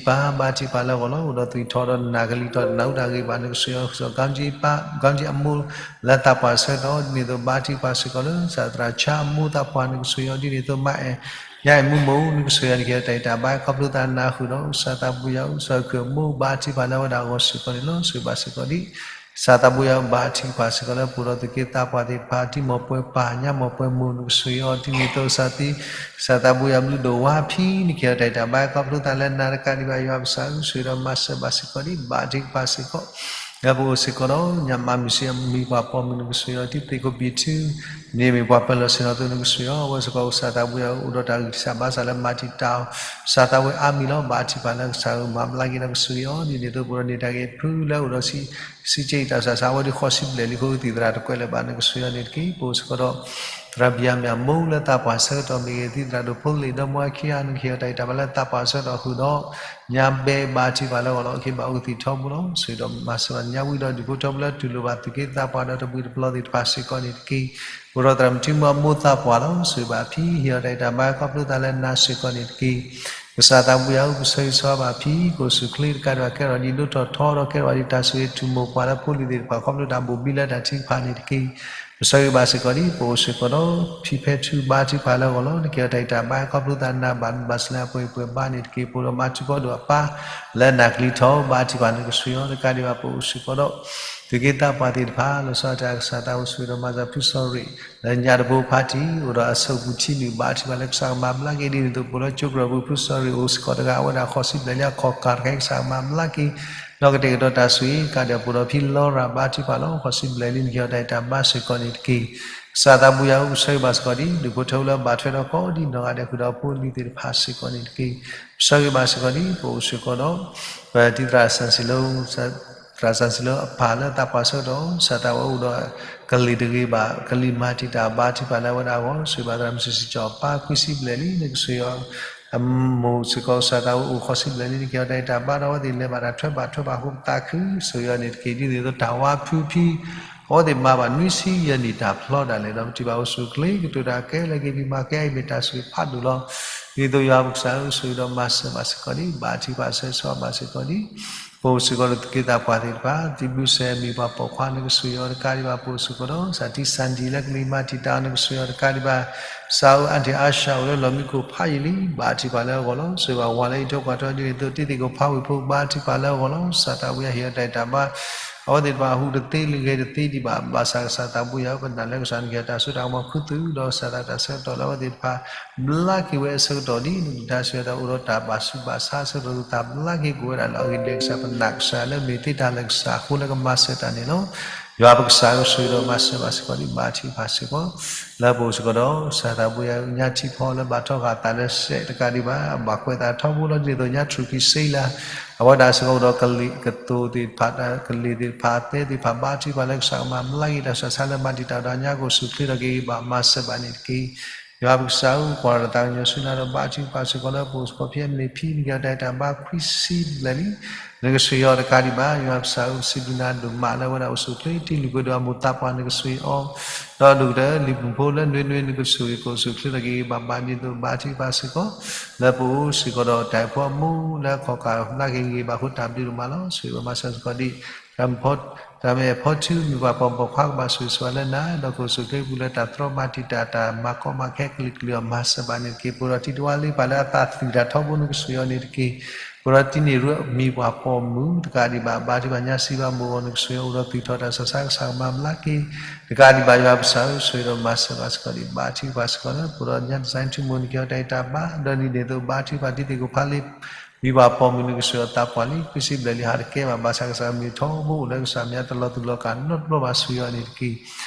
တံၤခ့ၣ်ကၠံပၢ် ဘၣ်ထံကပၤလၢအဂီၢ်လီၤ. အိၣ်ဒီးသူၣ်ထီၣ်ဒီးနၤကလံၤထီၣ် နၢ်ဟူတၢ်ဂ့ၢ်ဘၣ် နကဆိၣ်ဂ့ၤအီၤ ကစၢ် ကၠံကၠံအမိၢ် လၢသးပှၢ်ဆၢကတီၢ် ဒ်န့ၣ်အသိး ဘၣ်ထံကပၤစ့ၢ်ကီးလၢ ကစၢ်သရၣ်ဆါအမိၢ်သးပှၢ် နကဆိၣ်ဂ့ၤအီၤဒ်န့ၣ်အသိး မါအဲၣ် ညါအဲၣ်မူမိၢ် နကဆိၣ်ဂ့ၤအီၤ နကဟ့ၣ်အီၤတၢ်ဂံၢ်တၢ်ဘါ ခီဖျိသးနၢ်ဟူဒီး ကစၢ်သးဘိယွၤ ကစၢ်ခုၣ်အမိၢ် ဘၣ်ထံကပၤလၢအဝဲဒၣ်အဂီၢ်စ့ၢ်ကီးန့ၣ်လီၤ. ဆိၣ်ဂ့ၤဘၣ်စ့ၢ်ကီးဒ် ကစၢ်သးဘိယွၤ ဘၣ်ထံကပၤစ့ၢ်ကီးလၢ ပအိၣ်ဒီးသူၣ်က့သးပှၢ်သ့ၣ်တဖၣ် တံၤမီၢ်ပှဲၤပၢ် ညါမီၢ်ပှဲၤမိၢ် နကဆိၣ်ဂ့ၤအီၤဒ်န့ၣ်အသိး ကစၢ်သံ ကစၢ်သးဘိယွၤဘျုးဒိၣ်ဝါဖံ နကဟ့ၣ်အီၤတၢ်ဂံၢ်တၢ်ဘါ ခီဖျိသးလၢနၤတကးဒံးဘၣ် ယွၤပကစၢ်ဧၢ ဆိၣ်ဂ့ၤဒီးမၤစၢၤဘၣ်စ့ၢ်ကီးဒ် ဘၣ်ထံကပၤစ့ၢ်ကီး လၢပအိၣ်စ့ၢ်ကီးဒီး ညါမၤမုၢ်ဆ့ၣ် မံၤပှၤပိာ်မုၣ် နကဆိၣ်ဂ့ၤအီၤ တံၤသ့ၣ်ခိၣ်ဘံၣ်ထု န့ၣ်မ့ၢ်ပှၤပၢၤလီၢ်ဆ့ၣ်နီၤအသိး နကဆိၣ်ဂ့ၤအီၤ အဝဲစ့ၢ်ကီး ကစၢ်သးဘိယွၤ အိၣ်ဒီးတၢ်ဂံၢ်စၢ်ဘါစၢ်လၢမၤတံာ်တာ်အီၤ ကစၢ်သးဝဲအါမံၤလီၤ. ဘၣ်ထံကပၤလၢကစၢ်ဧၢ မၤဘျါက့ၤဒီးကဆိၣ်ဂ့ၤအီၤ ဒ်န့ၣ်အသိး ပအိၣ်ဒီးန့ၢ်တၢ်ဂ့ၢ်ဖုလၢအိၣ်ဒီး စံးကဲအံၤတၢ်ဆၢဆၢ အဝဲဒၣ်ဃီၤစံဘျဲၣ်လံ ဖိကသံၣ်သရၣ်တကွဲးလၢၤဘၣ် နကဆိၣ်ဂ့ၤအီၤန့ၣ်တက့ၢ်. ပအိၣ်စ့ၢ်ကီးဒီး သရၣ်ဘံၣ်ယၤမ့ၣ်အမိၢ်လၢသးပှၢ်ဆၢကတီၢ်မ့ၢ်ဂ့ၤ သံသရၣ်ဒိၣ်ဖိလ့ၣ်ဒီမါဝၤခံဂၤ နကဟ့ၣ်အီၤတၢ်ဂံၢ်တၢ်ဘါလၢသးပှၢ်ဆၢကတီၢ်ဃုာ်ဒီး ညါဘဲဘၣ်ထံကပၤလၢအဂီၢ်လီၤ. က့ၤဘၣ်အိၣ်ကသံၣ်ထီဘိလီၤ. ဆိၣ်ဂ့ၤဒီးမၤစၢၤဘၣ်ညါဝံၤဒီး ဒူၣ်ဖိထၢဖိလၢတူၢ်လိာ်ဘၣ်သူၣ်က့သးပှၢ်ဒီးတဘှံးတဘျီသ့ၣ်တဖၣ်စ့ၢ်ကီးန့ၣ်တက့ၢ်. ပအိၣ်ဒီးသရၣ်မုၣ်ထံမုၢ်အမိၢ်သးပှၢ်လီၤ. ဆိၣ်ဂ့ၤဘၣ်ဖံ ဟ့ၣ်အီၤတၢ်ဂံၢ်တၢ်ဘါ ခီဖျိသးလၢနၤစ့ၢ်ကီးန့ၣ်တက့ၢ်. ကစၢ်သးဘိယွၤဧၢ ပဆၢဂ့ၤဆၢဝါဘၣ်ဖံ ကအိၣ်ဆူၣ်အိၣ်ချ့တကးဒံးဘၣ် ကဲထီၣ်ဒ်ဒိၣ်ထီၣ်ထီဒီး ကဲထီၣ်ဒ်တၢ်ဆိၣ်ဂ့ၤ ထူၣ်မိၢ်ပှၢ်လၢဖိလံၤသ့ၣ်တဖၣ် ခီဖျိတၢ်ဘိၣ်ဘံလၢတၢ်ထုကဖၣ်န့ၣ်တက့ၢ်. ပဆၢဂ့ၤဘၣ်စ့ၢ်ကီးဒ် ပအိၣ်စ့ၢ်ကီးဒီး ဖံဖဲထူ ဘၣ်ထံကပၤလၢအဂီၢ်လီၤ. နကဟ့ၣ်အီၤတၢ်ဂံၢ်တၢ်ဘါ ခီဖျိသးနၤဘၣ်ဘျုးဘၣ်ဆိၣ်လၢအပှဲၤပှဲၤဘါန့ၣ်တက့ၢ်. ပအိၣ်ဒီးမၤထူကီၢ်ဒိၣ်အပၢ် လၢနၤကလံၤထီၣ် ဘၣ်ထံကပၤ နကဆိၣ်ဂ့ၤအီၤတကးဒံးဘၣ် ပအိၣ်စ့ၢ်ကီးဒီး သူၣ်က့သးပှၢ်သ့ၣ်တဖၣ် လီၤဆီဒၣ်တၢ် ကစၢ်သးအိၣ်ဆိၣ်ဂ့ၤဒီးမၤစၢၤဖုစီၤရ့ၣ် လၢညါတဘိဖါတံၢ် အိၣ်ဒီးအဆိးပူၤထံနုာ် ဘၣ်ထံကပၤလၢကစၢ်ကမၤဘျါက့ၤဒ်န့ၣ်အသိး ပအိၣ်လၢကၠိကရၢၢ်ပူၤ ဖုစီၤရ့ၣ်အိၣ်စ့ၢ်ကီးတဂၤ အဝဲဒၣ်ဃီၤစံဘျဲၣ်လံ အခီၣ်ကၢ်တခါ ကစၢ်ကမၤဘျါက့ၤ ဒီးကတဲာ်ကတီၤတၢ်ဆိၣ်ဂ့ၤ ကးဒီးပအိၣ်ဒီးဖံလီရၤ ဘၣ်ထံကပၤလီၤ. ဃီၤစံဘျဲၣ်လံ နကဟ့ၣ်အီၤတၢ်ဂံၢ်တၢ်ဘါစ့ၢ်ကီးန့ၣ်တက့ၢ်. ကစၢ်သးဘိယွၤဧၢ ပဆၢဂ့ၤဘၣ်စ့ၢ်ကီးဒ် ဒူၣ်ဖိထၢဖိလၢအဘၣ်ထွဲဒီးကိးဒ်နီၢ်ဂၤဒဲး ဃုာ်ဒီးဖိလံၤသ့ၣ်တဖၣ်စ့ၢ်ကီးန့ၣ်တက့ၢ်. ပဆၢဂ့ၤဘၣ်စ့ၢ်ကီးဒ် ပအိၣ်စ့ၢ်ကီးဒီး ပတံၤသရၣ်စၣ်စံၤလိ သရၣ်စၣ်စံၤလိအပၢ်လၢသးပှၢ်ဆၢကတီၢ် ကစၢ်သးဝဲအိၣ်ဒီးကလံၤမၤတံာ်တာ် ဘၣ်ထံကပၤလၢအဝဲဒၣ်အဂီၢ် ဆိၣ်ဂ့ၤဘၣ်သရၣ်မုၣ်စံၣ်စံၣ်ကၠီၤပၢ် ခွံဆံဘျဲၣ်လံ နကဆိၣ်ဂ့ၤအီၤ အမိၢ်စ့ၢ်ကီး ကစၢ်သးဝဲအိၣ်ဃီၤစံဘျဲၣ်လံ နကဟ့ၣ်အီၤတၢ်ဂံၢ်တၢ်ဘါဒီး အဝဲသ့ၣ်လဲၤဘၣ်တၢ်ထွဲဘၣ်ထွဲဘၣ်ဃိသးခု ဆိၣ်ဂ့ၤအီၤန့ၣ်တက့ၢ်. ဒ်န့ၣ်အသိးတၢ်ဝါဖုဖံ အဝဲသ့ၣ်မၤဘၣ်နွံဆံယဲၢ်နံၣ်တၢ်ဖျီဒၣ်လဲာ်ဒီး ပထံၣ်ဘၣ်အိၣ်ဆူၣ်အိၣ်ချ့ ကတိၤတၢ်ကဲလၢက့ၤ ဖံမၤကဲအံၤမ့ၢ်တၢ်ဆိၣ်ဂ့ၤဖးဒိၣ်လီၤ. ဒ်သိးယွၤပကစၢ်ဧၢ ဆိၣ်ဂ့ၤဒီးမၤစၢၤဘၣ်စ့ၢ်ကီးဒ် ဘၣ်ထံကပၤဆၢဂ့ၤဆၢဝါဘၣ်စ့ၢ်ကီးဒ် ပအိၣ်စ့ၢ်ကီးဒီးသူၣ်က့သးပှၢ်သ့ၣ်တဖၣ် သံဘျုးစဲးမံၤပှၤပိာ်ခွါ နကဆိၣ်ဂ့ၤအီၤတကးဒံးဘၣ် ပအိၣ်စ့ၢ်ကီးဒီး ကစၢ်တံၤစၣ်ဒံလၢကလံၤမၤတံာ်တာ် နကဆိၣ်ဂ့ၤအီၤတကးဒံးဘၣ် စးအူအါထံးအါရှၣ်အိၣ်လၢလီၢ်မံခိၣ်ဖးယံာ်လံ ဘါထုကဖၣ်လၢအဂီၢ်လီၤ. ဆိၣ်ဂ့ၤဘၣ်ဝၤလၢအံးထွဲကွၢ်ထွဲဒ်န့ၣ်အသိး တံၤသကိးဖးဝ့ၢ်ဖိ ဘါထုကဖၣ်လၢအဂီၢ်လီၤ. စၢ်သးပူၤယၤဟ့ၣ်အီၤတၢ်အံးတၢ်ဘါ အဝဲသ့ၣ်တဖၣ်ဟူးတသ့ဂဲၤတသ့ဒံးဘၣ် ဘၣ်ဆၣ်ကစၢ်သးပူၤယၤ ပနာ်လၢကစၢ်နကဟ့ၣ်တၢ်စိတၢ်ကမီၤခူသူၣ်ဒီး ကစၢ်သးတၢ်ဆၢကတီၢ်လၢအဝဲသ့ၣ်တဖၣ် ဘျါက့ၤဝဲအဆၢကတီၢ်ဒ်နကလုၢ်ကထါစံးဝဲဒၣ် အိၣ်ဒီးတၢ်ဘၣ်ဆူးဘၣ်ဆါအဆၢကတီၢ် သးဘျါက့ၤကွံာ်ဝဲဒၣ်လီၤ. အဂ့ၢ်ဒ်လဲၣ် ကစၢ်ပနာ်ကစၢ်လၢမ့ၢ်သ့တၢ်လၢာ်ကစၢ်အဃိလၢကမၤစၢၤတၢ်န့ၣ်လီၤ. ယွၤပကစၢ်ဧၢ ဆိၣ်ဂ့ၤဒီးမၤစၢၤဘၣ်စ့ၢ်ကီးဒံး ဘါထုကဖၣ်စ့ၢ်ကီး လၢပအိၣ်စ့ၢ်ကီးဒီး ကစၢ်သးပူၤယၤ ညါထံဖီလၢဘၣ်ထီဃာ်သးလၢစဲးတကးဒံးဘၣ် ဘၣ်ကွဲးသးထီဘိလီၤ ဒ်သိးညါထရူၢ်ကံစ့လး အဝဲဒၣ်စ့ၢ်ကီးအိၣ်ဒီးကသ့ၣ်သ့ၣ်တဖၣ် ကလ့ၢ်သ့ၣ်တဖၣ်သဲသ့ၣ်တဖၣ် ဘါထုကဖၣ်လၢကစၢ်ကမၤဘျါက့ၤတၢ်ဆူးတၢ်ဆါလၢမၤတံာ်တာ်ဒီးညါကအိၣ်ဆူၣ်ချ့ထီၣ်က့ၤဘၣ်မၤစၢၤဘၣ်န့ၣ်တက့ၢ်. ယွၤပကစၢ်ဧၢ ကွၢ်ထီၣ်တၢ်သးကညီၤဆူနၤဒီး ဘါထုကဖၣ်စ့ၢ်ကီးလၢပအိၣ်စ့ၢ်ကီးဖဲအမဲာ်ဖံး နကဟ့ၣ်အီၤတၢ်အံးတၢ်ဘါခွံဆံဘျဲၣ်လံ နကဆိၣ်ဂ့ၤအီၤတကးဒံးဘၣ် ယွၤပကစၢ်ဧၢ ပစံးဘျုးနၤဒိၣ်မးလၢအဝဲဒၣ်အိၣ်ဆူၣ်ချ့ တ့လုၢ်ပှ့ၤဒီးအမိၢ်သးပှၢ် နကဆိၣ်ဂ့ၤအီၤ ဒီးဒိၣ်ကတၢၢ် လံာ်ပူၤဖိလၢနွ့နွ့ နကဆိၣ်ဂ့ၤကအိၣ်ဆူၣ်ချ့ထီၣ်က့ၤဘၣ်ဘၣ်ဒ်သိး ဘါထုကဖၣ်စ့ၢ်ကီး လၢပအိၣ်စ့ၢ်ကီးဒီးတၢ်အံးဖိအမူလၢအခီၣ်ကၢ်ဘျါက့ၤဂ့ၤဘၣ်အဃိ တၢ်ဘျုးဒိၣ်မးလီၤ. ဆိၣ်ဂ့ၤဒီးမၤစၢၤစ့ၢ်ကီးဒံး တၢ်မဲာ်ဖီထု မ့ၢ်ပှၤပိာ်မုၣ်ပိာ်ခွါကဘၣ်ဆိၣ်ဂ့ၤဆိၣ်ဝါလၢနၤ ဒီးကအိၣ်ဆူၣ်ချ့ပူၤလၢတၢ်တြီမၤတံာ်တာ်တၢ်မၤကီမၤခဲကလုာ်ကလုာ်အီၤ မၤစၢၤဘၣ်န့ၣ်တက့ၢ်. ပအိၣ်ဒီးတံၤတဝါလၢပှၤလၢအသးသုးတၢ်ထီဘိ နကဆိၣ်ဂ့ၤအီၤန့ၣ်တက့ၢ်. ပအိၣ်ဒီးတံၤန့ၣ်ရူ မ့ၢ်ပှၤပိာ်မုၣ်တကးဒံးဘၣ် ဘါထုကဖၣ်ညါစံးဘၣ်မိၢ်အဂီၢ် နကဆိၣ်ဂ့ၤအိၣ်ဒီးသူၣ်ထီၣ်တၢ်ဆူးတၢ်ဆါ ကစၢ်ကမၤဘျါက့ၤ တကးဒံးဘၣ် ယွၤပကစၢ်ဧၢ ဆိၣ်ဂ့ၤဒီးမၤစၢၤဘၣ်စ့ၢ်ကီးဒံး ဘါထုကဖၣ်စ့ၢ်ကီးလၢ ပအိၣ်ဒီးညါ design ထူမိၢ် နကဟ့ၣ်အီၤတၢ်အံးတၢ်ဘါ ဒီးဒ်န့ၣ်အသိး ဘါထုကဖၣ်တံၤသကိးဖးလ့ မ့ၢ်ပှၤပိာ်မုၣ် နကဆိၣ်ဂ့ၤအီၤသးပှၢ်လံ ခွံဆံဘျဲၣ်လံ ဟးတကဲဘၣ် ဘၣ်ဆၣ်ကစၢ်မ့ၢ်ထီဘိအိၣ်လၢကစၢ်မ့ၢ် တလီၤသူၣ်လီၤကးနီတဘျီဘၣ် ဆိၣ်ဂ့ၤအီၤန့ၣ်တက့ၢ်.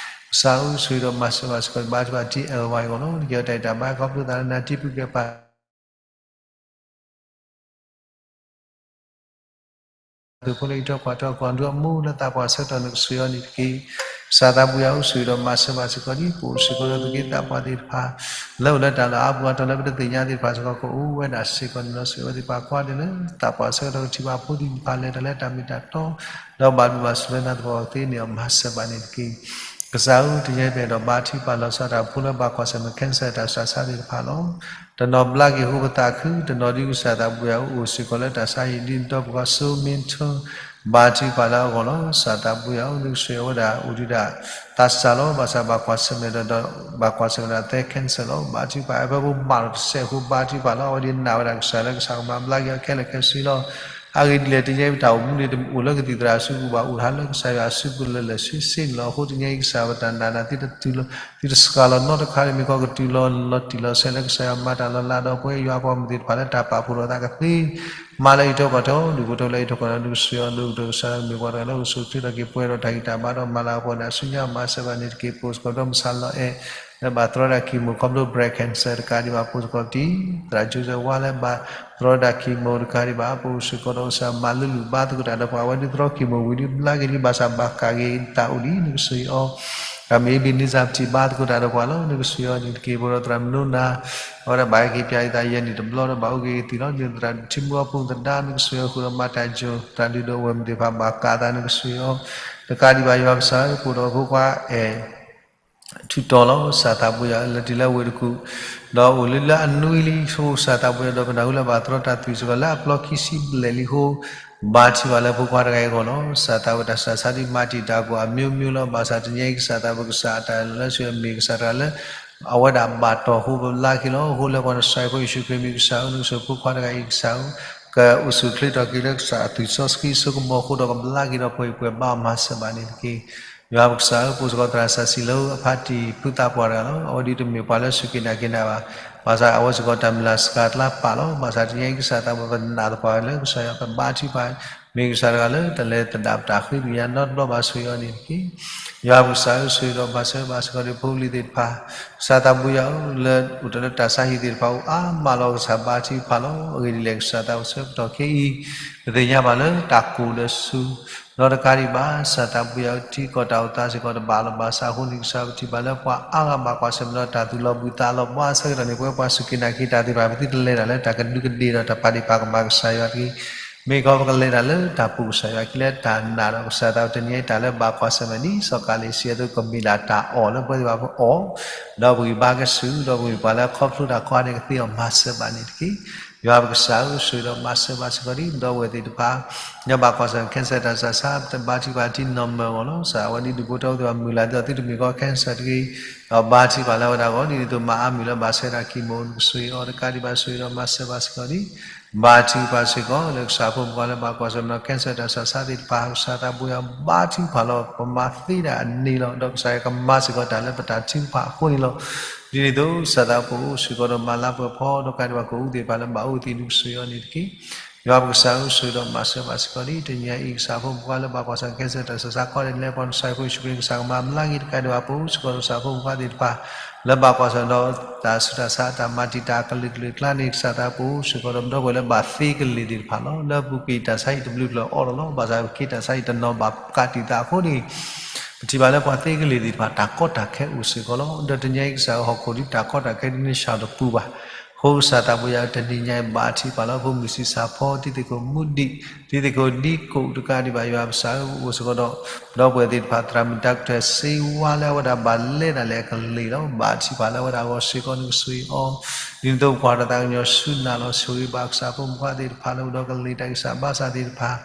ကစၢ်ဧၢ ဆိၣ်ဂ့ၤဒီးမၤစၢၤဘၣ်စ့ၢ်ကီး ဘါထုကဖၣ်တံၤအဲၣ်ဝါအဂီၢ်လီၤ. နကဟ့ၣ်အီၤတၢ်အံးတၢ်ဘါ ခီဖျိသးလၢနၤ တံၤပုၢ်ကဲပၢ် သုးဖိလၢအံးထွဲကွၢ်ထွဲ ကီၢ်ဒူအမူလၢသးပှၢ်ဆၢကတီၢ် နကဆိၣ်ဂ့ၤအီၤန့ၣ်တက့ၢ်. ကစၢ်သးပူၤယၤဧၢ ဆိၣ်ဂ့ၤဒီးမၤစၢၤဘၣ်စ့ၢ်ကီးဒံး ပအိၣ်စ့ၢ်ကီးဒီးသုးက့သးပှၢ်သ့ၣ်တဖၣ် လၢအိၣ်လၢတၢ်လီၢ်အါပူၤအါတီၤလၢပတသ့ၣ်ညါသ့ၣ်တဖၣ်စ့ၢ်ကီး ကအိၣ်ဝဲဒၣ်စ့ၢ်ကီးန့ၣ်လီၤ. ဆိၣ်ဂ့ၤအဝဲသ့ၣ်တဖၣ် ကွၢ်ဒၣ်လၢသးပှၢ်ဆၢကတီၢ် ကထံၣ်ဘၣ်ဖိသ့ၣ်တဖၣ် လဲၤတၢ်လၢတၢ်မ့ၢ်တၢ်တီ ဒီးဘၣ်ဒိဘၣ်ထံးလၢနၤသပှၢ်ကသ့န့ၣ် မၤစၢၤဘၣ်န့ၣ်တက့ၢ်. ကစၢ်ဧၢ တနံၤအံၤပအဲၣ်ဒိးဘါထုကဖၣ်လီၤဆီဒၣ်တၢ်ဖိလၢဘၣ်ကွၢ်ဆၢၣ်မဲာ် cancer တၢ်ဆူးတၢ်ဆါသ့ၣ်တဖၣ်လီၤ. တနီၤဘျါက့ၤဟူပသးခု တနီၤဒ်ကစၢ်သးပူၤယၤဧိၤ အိၣ်စ့ၢ်ကီးလၢတၢ်ဆါဟံၣ်ဒ်န့ၣ်ဒီး ပှၤစိမ့ထၢ ဘါထုကဖၣ်လၢအဂီၢ်လီၤ. ကစၢ်သးပူၤယၤဧိၤ နကဆိၣ်ဂ့ၤဝဲဒၣ်အိၣ်ဒံးဒၣ်သးစၢ်လီၤ. ဘၣ်ဆၣ်ဘၣ်ကွၢ်ဆၢၣ်မဲာ်ဒီး ဘၣ်ကွၢ်ဆၢၣ်မဲာ်ဒၣ်သဲ cancer လီၤ. ဘါထုကဖၣ် အဖဲဖိမးလီၤတစဲးအဃိ ဘါထုကဖၣ်လီၤ. အဝဲဒၣ်နာ်ဝဲဒၣ်ကစၢ်လၢကစၢ်ကမၤဘျါက့ၤအီၤခဲလၢာ်ခဲဆ့လီၤ. အဂ့ၢ်ဒ်လဲၣ် တနံၤအံၤပတၢ်အိၣ်မူန့ၣ် တအိၣ်လၢကသံၣ်သရၣ်အစုပူၤဘၣ် အိၣ်တၢ်လၢကစၢ်ယွၤအစုပူၤလၢာ်လၢာ်ဆ့ဆ့န့ၣ်လီၤ. အဃိတနံၤအံၤကစၢ်ပတၢ်နာ်နၤ သုတစှၤလီၤနီတခါန့ၣ် မ့ၢ်ကီးကတုၤလီၤလီၤတံၢ်လီၤဆဲးလၢကစၢ်ယွၤမၤတၢ်လီၤလးဒီးပှဲၤယွၤပှၤမုၣ်သ့ၣ်တဖၣ်လၢတၢ်ပာ်ဖှိၣ်လိာ်သးကသ့ မၤလၢအံးထွဲကွၢ်ထွဲ ဒုးဖိထီၣ်လၢအံးထွဲကွၢ်ထွဲ ဒုးကဆိၣ်ဂ့ၤအီၤ ဒုးကတိၤကစၢ်လၢကမ့ၢ်ပှၤတဂၤလၢအိၣ်ဆူၣ်ချ့ထီၣ်က့ၤပှဲၤဒီးတၢ်ဂံၢ်တၢ်ဘါဒီးမၤလၤကပီၤန့ၣ် အစုညါမၤစၢၤဘၣ်န့ၣ်တက့ၢ်. ပအိၣ်စ့ၢ်ကီးဒီးမုၢ်ဆါလီၤအဲၣ် လၢဘၣ်သရီဒၣ် chemo ခီဖျိ breast cancer တကးဒံးဘၣ် ပအိၣ်စ့ၢ်ကီးဒ် သရၣ် Joseph ဝါ လၢဘၣ်သရီဒၣ် chemo တကးဒံးဘၣ် ပအိၣ်စ့ၢ်ကီးဒီးကစၢ်မၤလုၢ်လုၢ်ဘါသကိးတၢ်ဒီးပှၤ အဝဲဒ်သရီ chemo ဝံၤဒ်ဘျါက့ၤဒ် ဘၣ်ဆၣ်ဘၣ်ကးက့ၤတၢ်အိၣ်ဒ် နကဆိၣ်ဂ့ၤအီၤ တၢ်မ့ၢ် Ebenezer ပထံၣ်ဘါသကိးတၢ်ဒီးပှၤလီၤ နကဆိၣ်ဂ့ၤအီၤန့ၣ်တက့ၢ်. ပအိၣ်ဒီးသရၣ်မနိနၤ အဝဲဒၣ်ဘၣ်ဟဲက့ၤပၠးအံၤသးယဲၢ်နံၣ်တဘျီဒီးဘၣ်အိၣ်က့ၤကသံၣ်လီၤ ဒ်သရၣ်ထံမူအပူၤသဒါ နကဆိၣ်ဂ့ၤအီၤဃုာ်ဒီးမၤတၢ်ယိၤ သရၣ်ဒုးဒိးဝဲၢ်မုၣ်သ့ၣ်တဖၣ်ဘၣ်ကးသး နကဆိၣ်ဂ့ၤအီၤ တကးဒံးဘၣ် ယွၤကစၢ်ဧၢ ပအိၣ်ဒီးဖိခွါအဲၣ် ထူးတီၤလီၤ. ကစၢ်သးပူၤယၤ လၢတံၤလၢဝ့ၢ်တကူၣ် ဒီးအိၣ်လၢလၢအနွံလံအဃိ ကစၢ်သးပူၤယၤ ဒီးပနၢ်ဟူလၢဘၣ်သရီတၢ်သွံၣ်စ့ၢ်ကီးလၢအပျီခံဆံဘျဲၣ်လံအဃိ ဘါထုကဖၣ်လၢဖိခွါတဂၤအံၤအဂီၢ်လီၤ. ကစၢ်သးပူၤတၢ်ဆူးတၢ်ဆါဒ်မၤတံာ်တာ်ကွံာ်အမျိုးမျိုးလီၤ. ဘၣ်ဆၣ်တနံၤအံၤ ကစၢ်သးပူၤကစၢ်အတၢ်အဲၣ်လီၤလၢဆိၣ်ဂ့ၤမ့ၢ်ကစၢ်တဂၤလၢ အဝဲဒၣ်ဘၣ်တီၢ်ဃိပဘျါက့ၤလီၤ. အဃိလၢပှၤနစၢ်အံၤဖိယ့ၣ်ၡူးခရံာ်မ့ၢ်ကစၢ်ဧိၤ နကဆိၣ်ဂ့ၤဖိခွါတဂၤအံၤကစၢ်ဧိၤ ကအိၣ်ဆူၣ်ချ့ထီၣ်က့ၤလၢကစၢ်အသွံၣ်စီဆှံအစိကမီၤအဃိဒီး ကဘျါက့ၤဒီးပှဲၤပှဲၤဘါအီၤမၤစၢၤဘၣ်န့ၣ်တက့ၢ်. ယွၤပကစၢ်ဧၢ ပအိၣ်စ့ၢ်ကီးသရၣ်စီၤစံၤလၢအဖါတံၢ်ဖုသးပှၢ်တဂၤလီၤ. အဝဲဒၣ်တမ့ၢ်ပှၤလၢအစူၢ်က့ၤနာ်က့ၤနၤဘၣ်. ဘၣ်ဆၣ်အဝဲစ့ၢ်ကီးတၢ်မုၢ်လၢ်စှၤကျါပာ်လီၤ. ဘၣ်ဆၣ်တနံၤအံၤ ကစၢ်သးပူၤပနာ်သပှၢ်လၢကစၢ်ယွၤကဘါထုကဖၣ် မ့ၢ်ကစၢ်တဂၤလၢတလဲၤသဒၣ်ပတၢ်ဃ့ကညးနီတဘျီဘၣ် ဆိၣ်ဂ့ၤအီၤန့ၣ်တက့ၢ်. ယွၤပကစၢ်ဧၢ ဆိၣ်ဂ့ၤဒီးမၤစၢၤဘၣ်စ့ၢ်ကီးဒ်ဖိပလံၤသ့ၣ်တဖၣ် ကစၢ်သးပူၤယၤဧိၤ လၢအိၣ်တ့ၢ်လၢတၢ်ဆါဟံၣ်သ့ၣ်တဖၣ်အအိၣ်အါမးလီၤ. ကစၢ်ဘါထုကဖၣ်လီၤ. အဂ့ၢ်ဒ်လဲၣ် ကစၢ်သးပူၤဆၢကတီၢ်ခဲအံၤ ပသ့ၣ်ညါဘၣ်လၢတၢ်ကိၢ်ဒီးဆူ ဒီးတကးဒံးဘၣ် ကစၢ်သးပူၤယၤဧိၤ ထံကီၢ်တၢ်အိၣ်သးစ့ၢ်ကီးတဘၣ်လီၤ. ဘၣ်ဆၣ်အဃိန့ၣ် ကစၢ်ပထံၣ်ဘၣ်လၢပှၤအါဂၤဘၣ်ကွၢ်ဆၢၣ်မဲာ်ဒီး တၢ်သူၣ်လီၤဘှံးသးလီၤဘှါအဆၢကတီၢ်န့ၣ် ပဝဲပှၤစူၢ်က့ၤနာ်က့ၤတၢ်သ့ၣ်တဖၣ် ပသုတလဲၤတၢ်လၢတၢ်ကဒူးကဒ့ၣ်ဒီးတၢ်ပာ်ဒ့ၣ်ပာ်ကမၣ်ကစၢ်ယွၤတဂ့ၤ. မ့ၢ်ကီးပကလဲၤတၢ်လၢတၢ်ပူၤကစၢ်ယွၤအခံလၢတၢ်နာ်ဒီးကစၢ်သးပူၤ တနံၤအံၤ တၢ်လၢဘၣ်ကွၢ်ဆၢၣ်မဲာ်ဒ်စီၤကၤလ့းစံးအသိး ကမ့ၢ်ဒၣ်တၢ်အီၣ်လၢပဝဲသ့ၣ်တဖၣ်ပအီၣ် ဒီးပဂံၢ်ဘါကဆူၣ် ဒီးပမ့ၢ်ပှၤလၢအခီဖျိတၢ်ကိးဂၤဒဲးကသ့အီၤမၤစၢၤဘၣ်န့ၣ်တက့ၢ်. ယွၤပကစၢ်ဧၢ, ဆိၣ်ဂ့ၤဒီးမၤစၢၤဘၣ်စ့ၢ်ကီးဒံး ဒီပုၢ်ဝဲၢ်သ့ၣ်တဖၣ် လၢဘၣ်ကွၢ်ဆၢၣ် cancer တၢ်ဆူးတၢ်ဆါ ဘါထုကဖၣ်တံၢ်နီၢ်မၢၢ်အဂီၢ်လီၤ. ကစၢ် အဝဲဒ်ဒူၣ်ဖိထၢဖိသ့ၣ်တဖၣ်မုၢ်လၢ်ဒ်သိးသုတမ့ၢ်ကီး cancer တဂ့ၤ, ဒီးဘါထုကဖၣ်လၢအဝဲဒၣ်အဂီၢ် ဒ်သိးမၤအါမုၢ်လၢဘၣ်ဆှၢတၢ် chemo နကဆိၣ်ဂ့ၤအီၤတကးဒံးဘၣ် ဆိၣ်ဂ့ၤဒီးမၤစၢၤဘၣ်စ့ၢ်ကီးဒံး ဘါထုကဖၣ်စ့ၢ်ကီး လၢကစၢ်ဖိမုၣ်ဖိခွါလၢဘၣ်ကွၢ်ဆၢၣ်နီၤ cancer တၢ်ဆူးတၢ်ဆါသ့ၣ်တဖၣ် ကစၢ်သးပူၤယွၤဘါထုကဖၣ်လီၤ. ပမၤသ့ဒၣ်အန့ၣ်လီၤ. ဒီးကစၢ်ယွၤကမၤစ့ၢ်ကီးတၢ်လၢပတၢ်ထုကဖၣ်အဃိန့ၣ်လီၤ. ဒ်န့ၣ်အသိး ကစၢ်သးပူၤ ဆိၣ်ဂ့ၤဒီးမၤလၤပှဲၤဖီ ဒီးကးဒံးဘၣ်ကအိၣ်သ့ၣ်တဖၣ်လၢဘၣ်အိၣ်သ့ၣ် နကဆိၣ်ဂ့ၤအီၤန့ၣ်တက့ၢ်. ယွၤပကစၢ်ဧၢ, ဆိၣ်ဂ့ၤဒီးမၤစၢၤဘၣ်စ့ၢ်ကီးဒံး တနံၤအံၤ ကစၢ်ဖိမုၣ်ဖိခွါလၢဘၣ်ကွၢ်ဆၢၣ် cancer တၢ်ဆူးတၢ်ဆါ ခီဒဲးလၢပှၤနဆှၢဖိယ့ၣ်ၡူးခရံာ် ကစၢ်ကမၤအမျးက့ၤတကးဒံးဘၣ်ပူၤ ဆိၣ်ဂ့ၤဒီး ကစၢ်ဖိမုၣ်ဖိခွါသ့ၣ်တဖၣ် လၢဘၣ်ကွၢ်ဆၢၣ်ဒီး တၢ်ဆူးတၢ်ဆါ တၢ်မၤတံာ်တာ်ကလုာ်ကလုာ်အကျါန့ၣ် ကစၢ်သးပူၤ ဆိၣ်ဂ့ၤဒီး ပဒီပုၢ်ဝဲၢ်လၢဘၣ်သ့ကလံၤသ့ၣ်တဖၣ်လီၤ. လၢပူၤကွံာ်တၢ်ဆါဟံၣ်တဘျုးကလၢၤအီၤလီၤလီၤ. ဘၣ်ဆၣ်ပက့ၤတၢ်ဆါဟံၣ်တနီၤဘၣ်ကးတံာ်သးအဃိန့ၣ် ပထံၣ်ဘၣ်လၢပှၤသ့ကလံၤသ့ၣ်တဖၣ် တၢ်ကီတၢ်ခဲအိၣ်စ့ၢ်ကီးလီၤ. ဒီးတနံၤအံၤ ကစၢ်ဧၢ ဟီၣ်ခိၣ်ဒ်တၢ်ကီတၢ်ခဲဒ်န့ၣ် ဆၢတပူၤဘၣ်. အဃိကစၢ်သးပူၤယွၤ တနံၤညါအံၤ ဘါထုကဖၣ်လၢဖိမုၢ်ဆံးစၢ်ဖီ တံၤသကိးမူဒံး တံၤသကိးဒံကိးတကးဒံးဘၣ် ယွၤပကစၢ်ဧၢ, အိၣ်စ့ၢ်ကီးဒီး ပဒီပုၢ်ဝဲၢ်သ့ၣ်တဖၣ် သရၣ်မုၣ် doctor စ့ဝါလၢအဝဲဒၣ်ဘၣ်လဲၤဒၣ်လဲာ်အကလံၤလီၤ. ဘါထုကဖၣ်လၢအဝဲဒၣ်အဂီၢ်စ့ၢ်ကီး နကဆိၣ်ဂ့ၤအီၤ ဒ်န့ၣ်အသိးပကွၢ်တၢ်သးကညီၤဆူနၤလီၤ. ဆိၣ်ဂ့ၤဘၣ်ကစၢ်ဖိမုၣ်ဖိခွါသ့ၣ်တဖၣ်လၢအိၣ်ဒီးကလံၤတၢ်ဂံၢ်စၢ်ဘါစၢ်သ့ၣ်တဖၣ်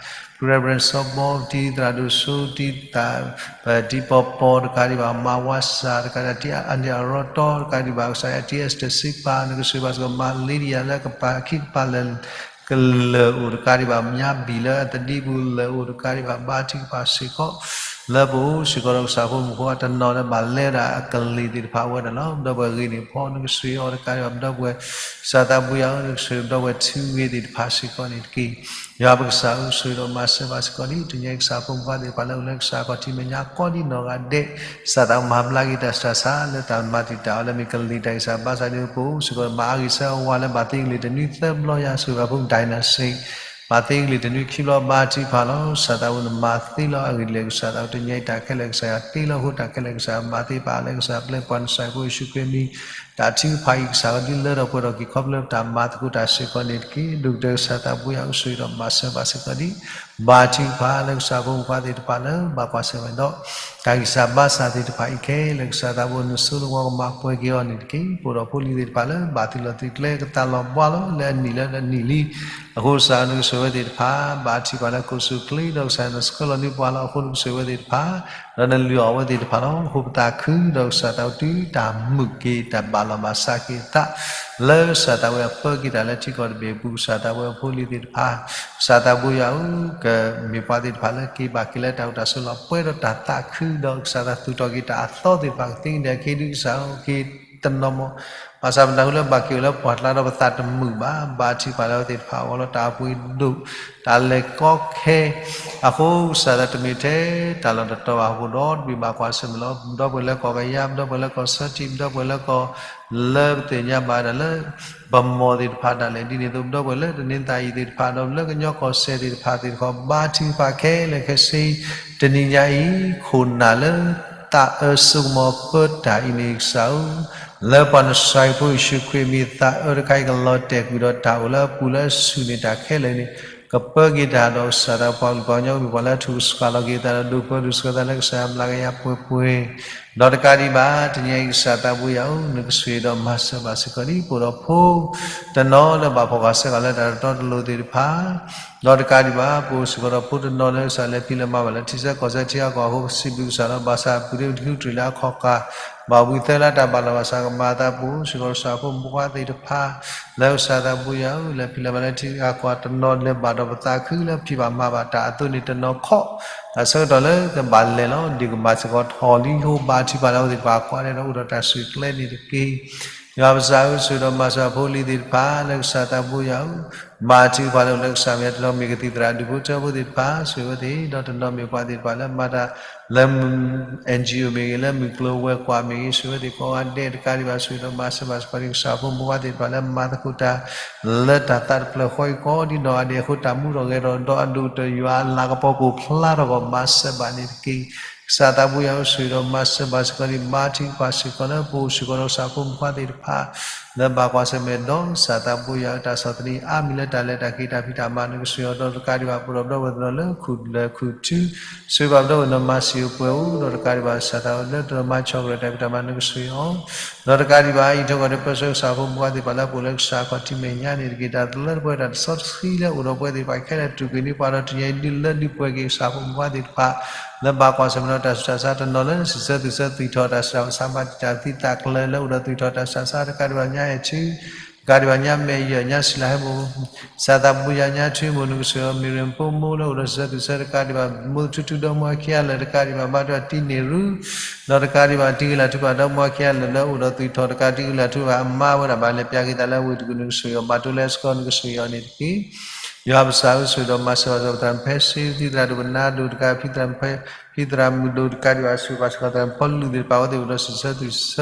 Reverend စီၤဘီ တံၤသရၣ်ဒိၣ်စိ တံၤသး တံၤပီပီတကးဒံးဘၣ် မၤဝါစၢ်တကးဒံး တံၤအါန့ၢ်အရီတီတကးဒံးဘၣ် ကစၢ်ယွၤ တံၤ Esther စံးပာ် နကဆိၣ်ဂ့ၤဘၣ်စ့ၢ်ကီး မၤ Lydia လၢကပၤခံကပၤလၢာ် ကလၢာ်အိၣ်တကးဒံးဘၣ် မါဘံၣ်လၢအသဒံပူၤလၢာ်အိၣ်တကးဒံးဘၣ် ဘါထုကဖၣ်စ့ၢ်ကီး လၢပအိၣ်စ့ၢ်ကီးဒီးကစၢ်ဖိမုၣ်ဖိခွါတနီၤလၢဘၣ်လဲၤဒၣ်အကလံၤသ့ၣ်တဖၣ်ဝဲဒၣ်လီၤ. ပဒီပုၢ်ဝဲၢ်ဂ့ၤန့ၢ်ဖီ နကဆိၣ်ဂ့ၤအီၤတကးဒံးဘၣ် ပဒီပုၢ်ဝဲၢ် ကစၢ်သးပူၤယွၤဧၢ နကဆိၣ်ဂ့ၤပဒီပုၢ်ဝဲၢ်ထူဂ့ၤသ့ၣ်တဖၣ်စ့ၢ်ကီးန့ၣ်တက့ၢ်. ယွၤပကစၢ်ဧၢ ဆိၣ်ဂ့ၤဒီးမၤစၢၤဘၣ်စ့ၢ်ကီးဒံး တနံၤအံၤ ကစၢ်ဖိမုၣ်ဖိခွါသ့ၣ်တဖၣ်လၢအိၣ်လၢကစၢ်ခီၣ်ထံးမဲာ်ညါကိးဒံးနီၢ်ဂၤဒဲး ကစၢ်သးပူၤမၤဘျါက့ၤတၢ်ဆူးတၢ်ဆါ လၢတၢ်မၤတံာ်တာ်အီၤလၢမ့ၢ်ကလံၤတၢ်ဂံၢ်စၢ်ဘါစၢ်န့ၣ် ပအိၣ်စ့ၢ်ကီး မၤအါဂ့ၤဆၢဝါလၢဘၣ်သ့ကလံၤတနွံသၢဘျီယၤ ဆိၣ်ဂ့ၤဘၣ်ဖိမုၣ် Dynasty ဘၣ်သ့ကလံၤတနွံခံဘျီ ဘါထုကဖၣ်လီၤ. ကစၢ်သးပူၤနမၤသ့လီၤအဂ့ၢ်ဒ်လဲၣ် ကစၢ်သးပူၤ တနံၤအံၤတၢ်ခဲလၢာ် ကစၢ်ယွၤတ့လီၤအဃိ တၢ်ခဲလၢာ် ကစၢ်ယွၤမၤသ့ပာ်လၢ ကစၢ်ပျဲပှၤနဆှၢဖိယ့ၣ်ၡူးခရံာ်မံၤ တၢ်ထုကဖၣ်အံၤ ကစၢ်ဒုးလၢထီၣ်ပှဲၤထီၣ်က့ၤခီဖျိလၢတၢ်မၤသကိးတၢ်စ့ၢ်ကီးန့ၣ်တက့ၢ်. ဒိၣ်ကတၢၢ်ကစၢ်သးပူၤယွၤ ဆိၣ်ဂ့ၤဒီးမၤစၢၤဘၣ်စ့ၢ်ကီးဒံး ဘါထုကဖၣ်လၢကစၢ်ဖိမုၣ်ဖိခွါသ့ၣ်တဖၣ်လၢ ဘၣ်ကွၢ်ဆၢၣ်ဝဲဒီး တၢ်ဂံၢ်စၢ်ဘါစၢ်သ့ၣ်တဖၣ်အံၤခဲလၢာ် ကစၢ်သးပူၤနစိနဝီကမၤပှဲၤက့ၤအီၤန့ၣ်တက့ၢ်. ပအိၣ်ဒီးဖိလံၤသ့ၣ်တဖၣ်လၢ ဘၣ်သုးလီၢ်သုးကျဲကသးလီၤဘှါလီၤ လၢအနံၣ်လၢအနံၣ်လံ အဃိကစၢ်နကဆိၣ်ဂ့ၤဝဲသ့ၣ်တဖၣ် ဘါထုကဖၣ်လၢကိးဆူၣ်ချ့ ဒီးကစၢ်နဆှၢလီၤန့ၢ်ပှၤလီၤ. အဃိနကဆိၣ်ဂ့ၤဝဲသ့ၣ်တဖၣ် ဒီးနလုၢ်အီၣ်ဝဲသ့ၣ်တဖၣ်လီၤ. အဃိပသးခုဒီးကစၢ်သးပူၤတုၤတၢ်မုာ်က့ၤ တၢ်ဘၣ်လီၤဘၣ်စးက့ၤအသး လၢကစၢ်သးပူၤယွၤပၢက့ၤတၢ်လၢထံကီၢ်တဘ့ၣ်အပူၤ ကစၢ်သးပူၤဖိလံၤသ့ၣ်တဖၣ် ကစၢ်သးပူၤယွၤဧၢ ကမ့ၢ်ပှၤသ့ၣ်တဖၣ်လၢက့ၤဘၣ်က့ၤလၢတၢ်အိၣ်တၢ်ဆိးလီၤပှဲၤဒီးတၢ်သးခု ဒီးကစၢ်သးသူၣ်ထီၣ်က့ၤတၢ်အသီသ့ၣ်တဖၣ် ကသ့ကညးက့ၤဒုး ကစၢ်ဧၢ က့ၤတနီၤမး ဘၣ်ဆၣ်ပနၢ်ဟူလၢဘၣ်က့ၤအိၣ်လၢပှၢ်ကျါဒီးပသးတမုာ်ဘၣ်. ဘါထုကဖၣ်လၢအဝဲသ့ၣ်တဖၣ်အဂီၢ်လၢတၢ်အပှ့ၤဒိၣ် တၢ်လဲၤကီခဲ အဃိကစၢ်သးတမ့ၢ်ထဲတၢ်လီၢ်တတီၤဘၣ် ဟီၣ်ခိၣ်ဒီတဘ့ၣ်ဘၣ်ကွၢ်ဆၢၣ်မဲာ်လီၤ. ပဒီပုၢ်ဝဲၢ်လၢကီၢ်ကယါ ပဒီပုၢ်ဝဲၢ်လၢကီၢ်ဆၢထံ ပဒီပုၢ်ဝဲၢ်လၢကီၢ် လၢပသ့ၣ်ညါဘၣ်ဒၣ်လၢ ပမီၢ်သ့ၣ်တဖၣ်ဒၣ်လဲာ် ဒ်န့ၣ်အသိး ပဒီပုၢ်ဝဲၢ်လၢတနံၤသၣ်အံၤသ့ၣ်တဖၣ် ဒီးလၢကညီကီၢ်စဲၣ်သ့ၣ်တဖၣ်သ့ၣ်တဖၣ် ဘါထုကဖၣ်ခဲလၢာ်ခဲဆ့ တနံၤညါအံၤ ခိၣ်နၢ်လၢသးအၢစိကမီၤပၢတၢ်အံၤန့ၣ် ကစၢ်ဧၢ လၢပှၤနဆှၢဖိယ့ၣ်ၡူးခရံာ်အမံၤ သးအၢတခါအံၤကလီၤတဲာ်ကွံာ်ဒီးတၢ်အိၣ်လၢအပူၤလၢအဆူၣ်န့ၣ် တၢ်ခဲလၢာ်န့ၣ် ကပၢက့ၤတၢ်ဒီးကစၢ်သးပှၤကလုာ်ပှၤကညီကမ့ၢ်ပှၤလၢအထူၣ်ကဆှီလီၤက့ၤအသးဒီးဒိးပၢဒိးဆှၢသးလၢကစၢ်ယွၤမျးကယၤပှဲၤပှဲၤ ဒီးတကးဒံးဘၣ် တနံၤအံၤကစၢ်သးပူၤယွၤဧၢ နကဆိၣ်ဂ့ၤဒီးမၤစၢၤဘၣ်စ့ၢ်ကီးဒံး ပအိၣ်ဒီးဖိတနီၤလၢဘၣ်ဖီၣ်ဃာ်ဆှၢဃာ်လၢတၢ်တတီတလိၤသ့ၣ်တဖၣ် ဒီးတကးဒံးဘၣ် ပအိၣ်စ့ၢ်ကီးဒီးဖိတနီၤလၢကစၢ်လဲၤဖံးလဲၤမၤဘၣ်လၢထံဆၢကီၢ်ဆၢထံဂၤကီၢ်အဃိ ပစံးဘျုးကစၢ်လီၤ. ဘၣ်ဆၣ်ပူၤဒ့ပတဟုတြံၤလၢအခီၣ်ဃာ် ဘၣ်ဝံၤသၢလၢတၢ်ဘၣ်လီၤဘၣ်စးကမၤအသး ပအိၣ်စ့ၢ်ကီးဒီးကစၢ်ဖိမုၣ်ဖိခွါသ့ၣ်တဖၣ် လၢကစၢ်သးပူၤယွၤဧၢ လဲၤဖံးလဲၤမၤလၢထံဂၤကီၢ်တနီၤလဲၤဘၣ်ဒီးပသးခုလၢဖံးဘၣ်မၤဘၣ်တၢ်အသိးန့ၣ်တနီၤခီ တၢ်ဆၢကတီၢ်လၢကဘၣ်လဲၤလီၤ ဒ်ကဘၣ်စ့ၢ်ကီးထီၣ်လံ ဟိဘါထုကဖၣ်လၢအဝဲသ့ၣ်တဖၣ်အကွၢ်ဒဲးဒီးအိၣ်ဒီးတၢ်ဆူၣ်ကျဲန့ၣ်တက့ၢ်. ယွၤပကစၢ်ဧၢ ဆိၣ်ဂ့ၤဒီးမၤစၢၤဖိလံၤသ့ၣ်တဖၣ် လၢကစၢ်သးပူၤယွၤဧၢ ဘါထုကဖၣ်လၢအိၣ်လၢကစၢ်မဲာ်ညါ တနီၤမ့ၢ်ကသံၣ်သရၣ်ဒူၣ်ဖိထၢဖိသ့ၣ်တဖၣ် ဆိၣ်ဂ့ၤဝဲသ့ၣ် ဒီးတနီၤမ့ၢ်ပှၤသ့ၣ်တဖၣ်လၢမၤတၢ်လၢ NGO မ့ၢ်ဂ့ၤ လၢမုၢ်ကျိၤဝဲၤကွာ်မ့ၢ်ဂ့ၤ ဆိၣ်ဂ့ၤဝဲသ့ၣ်ကိးဂၤဒဲးတကးဒံးဘၣ် ဆိၣ်ဂ့ၤဒီးမၤစၢၤဘၣ်စ့ၢ်ကီးန့ၣ် ကစၢ်ဖိမုၣ်ဖိခွါသ့ၣ်တဖၣ်လၢမၤသကိးတၢ် လၢတၢ်သးတဖျၢၣ်ဃီအံၤကိးဒံးနီၢ်ဂၤဒဲးအဃိ တၢ်မူထီၣ်ဂဲၤထီၣ်ဒီးအဒိၣ်ကတၢၢ်ယွၤအလၤကပီၤကအိၣ်ဖျါထီၣ်ကီး မၤစၢၤဘၣ်န့ၣ်တက့ၢ်. ကစၢ်သးပူၤယွၤဧၢ ဆိၣ်ဂ့ၤဒီးမၤစၢၤဘၣ်စ့ၢ်ကီးန့ၣ် ဘါထုကဖၣ်စ့ၢ်ကီးလၢပအိၣ်စ့ၢ်ကီးဒီးကစၢ်ဖိမုၣ်ဖိခွါသ့ၣ်တဖၣ် လၢဘၣ်ကွၢ်ဆၢၣ်မဲာ်ဒီး ကစၢ်သးဘိယွၤအတၢ်ဆီၣ်သနံးအါမံၤလၢတၢ်လဲၤတၢ်က့ၤတၢ်ဖံးတၢ်မၤနကစၢ်ယွၤ ဒီးတကးဒံးဘၣ် ပဒိၣ်ပဒီပုၢ်ဝဲၢ်သ့ၣ်တဖၣ်လၢခူၣ်လၢၢ်ခူၣ်ထူ, ဆိၣ်ဂ့ၤဘၣ်ပဒီပုၢ်ဝဲၢ်နီၢ်မၤစံၣ်အိၣ်ပှဲၤအိၣ် ဒီးတကးဒံးဘၣ် ကစၢ်သးဝဲလၢတၢ်မၤဆီၣ်ကရၢတၢ်ဖံးတၢ်မၤနကစၢ်ယွၤ ဒီးတကးဒံးဘၣ် အံးထွဲကွၢ်ထွဲပၢဆှၢကစၢ်ဖိမုၣ်ခွါသ့ၣ်တဖၣ်လၢအအိၣ်လၢကစၢ်အခီၣ်ထံးမဲာ်ညါန့ၣ်တက့ၢ်. တၢ်လၢတပှဲၤတၢ်တဆီတဆံလၢအိၣ်ဒီးပှဲၤသ့ၣ်တဖၣ်ခဲလၢာ် တူၢ်က့ၤန့ၢ်ပှၤဒီးတညဲဒုးလၢဒုးပှဲၤက့ၤကစၢ်ဖိမုၣ်ခွါသ့ၣ်တဖၣ် လၢဘၣ်ကွၢ်ဆၢၣ်မဲာ်ဒီးတၢ်ဆူးတၢ်ဆါတနီၤလၢ စံးဆၢသုးဆၢသုးထီၣ်တၢ်ဆူးတၢ်ဆါ ဘၣ်တံာ်တာ်သံသးကျၢၤလၢအိၣ်ဒီးသုးထီၣ်တၢ်ဆူးတၢ်ဆါ တကးဒံးဘၣ်ညါအဲၣ်ထူ တကးဒံးဘၣ်ညါမဲာ်ယၢၢ် ညါစံးလၤဟဲမိၢ် ကစၢ်သးဘိယွၤညါထူမိၢ်နကစၢ်ယွၤ မ့ၢ်ရ့ၣ်ဖိမိၢ်လၢအိၣ်ဒီးစံးဆၢသုးဆၢ တကးဒံးဘၣ် မိၢ်ထူထူဒီမါဝၤခံဂၤလၢာ် တကးဒံးဘၣ် ဘၣ်ထွဲတံၤန့ၢ်ရူ ဒီးတကးဒံးဘၣ် တံၤဂုၤလၢ်ထူဘၣ်ဒီမါဝၤခံဂၤလၢာ်လၢအိၣ်ဒီးသုးထီၣ် တကးတံၤဂုၤလၢ်ထူဘၣ်အမါဝဲဒၣ် ဘၣ်လဲၤပျၢ်က့ၤသးလၢဝ့ၢ်တကူၣ်နကစၢ်ယွၤ ဘၣ်တိလၢစကီနကစၢ်ယွၤန့ၣ်တက့ၢ်. ယွၤပကစၢ်ဧၢ ဆိၣ်ဂ့ၤဒီးမၤစၢၤဘၣ်စ့ၢ်ကီး သရၣ်ဖဲစ့ ဖံသရၣ်ဒိၣ်ပနါဒိၣ် တကးဖံသရၣ်ဖဲ ဖံသရၣ်မုၣ်ဒိၣ် တကးဒံးဘၣ် ဆိၣ်ဂ့ၤဘၣ်စ့ၢ်ကီး သရၣ်ဖီလူၤသ့ၣ်တဖၣ် အဝဲသ့ၣ်အိၣ်ဒီးစံးဆၢသုးဆၢ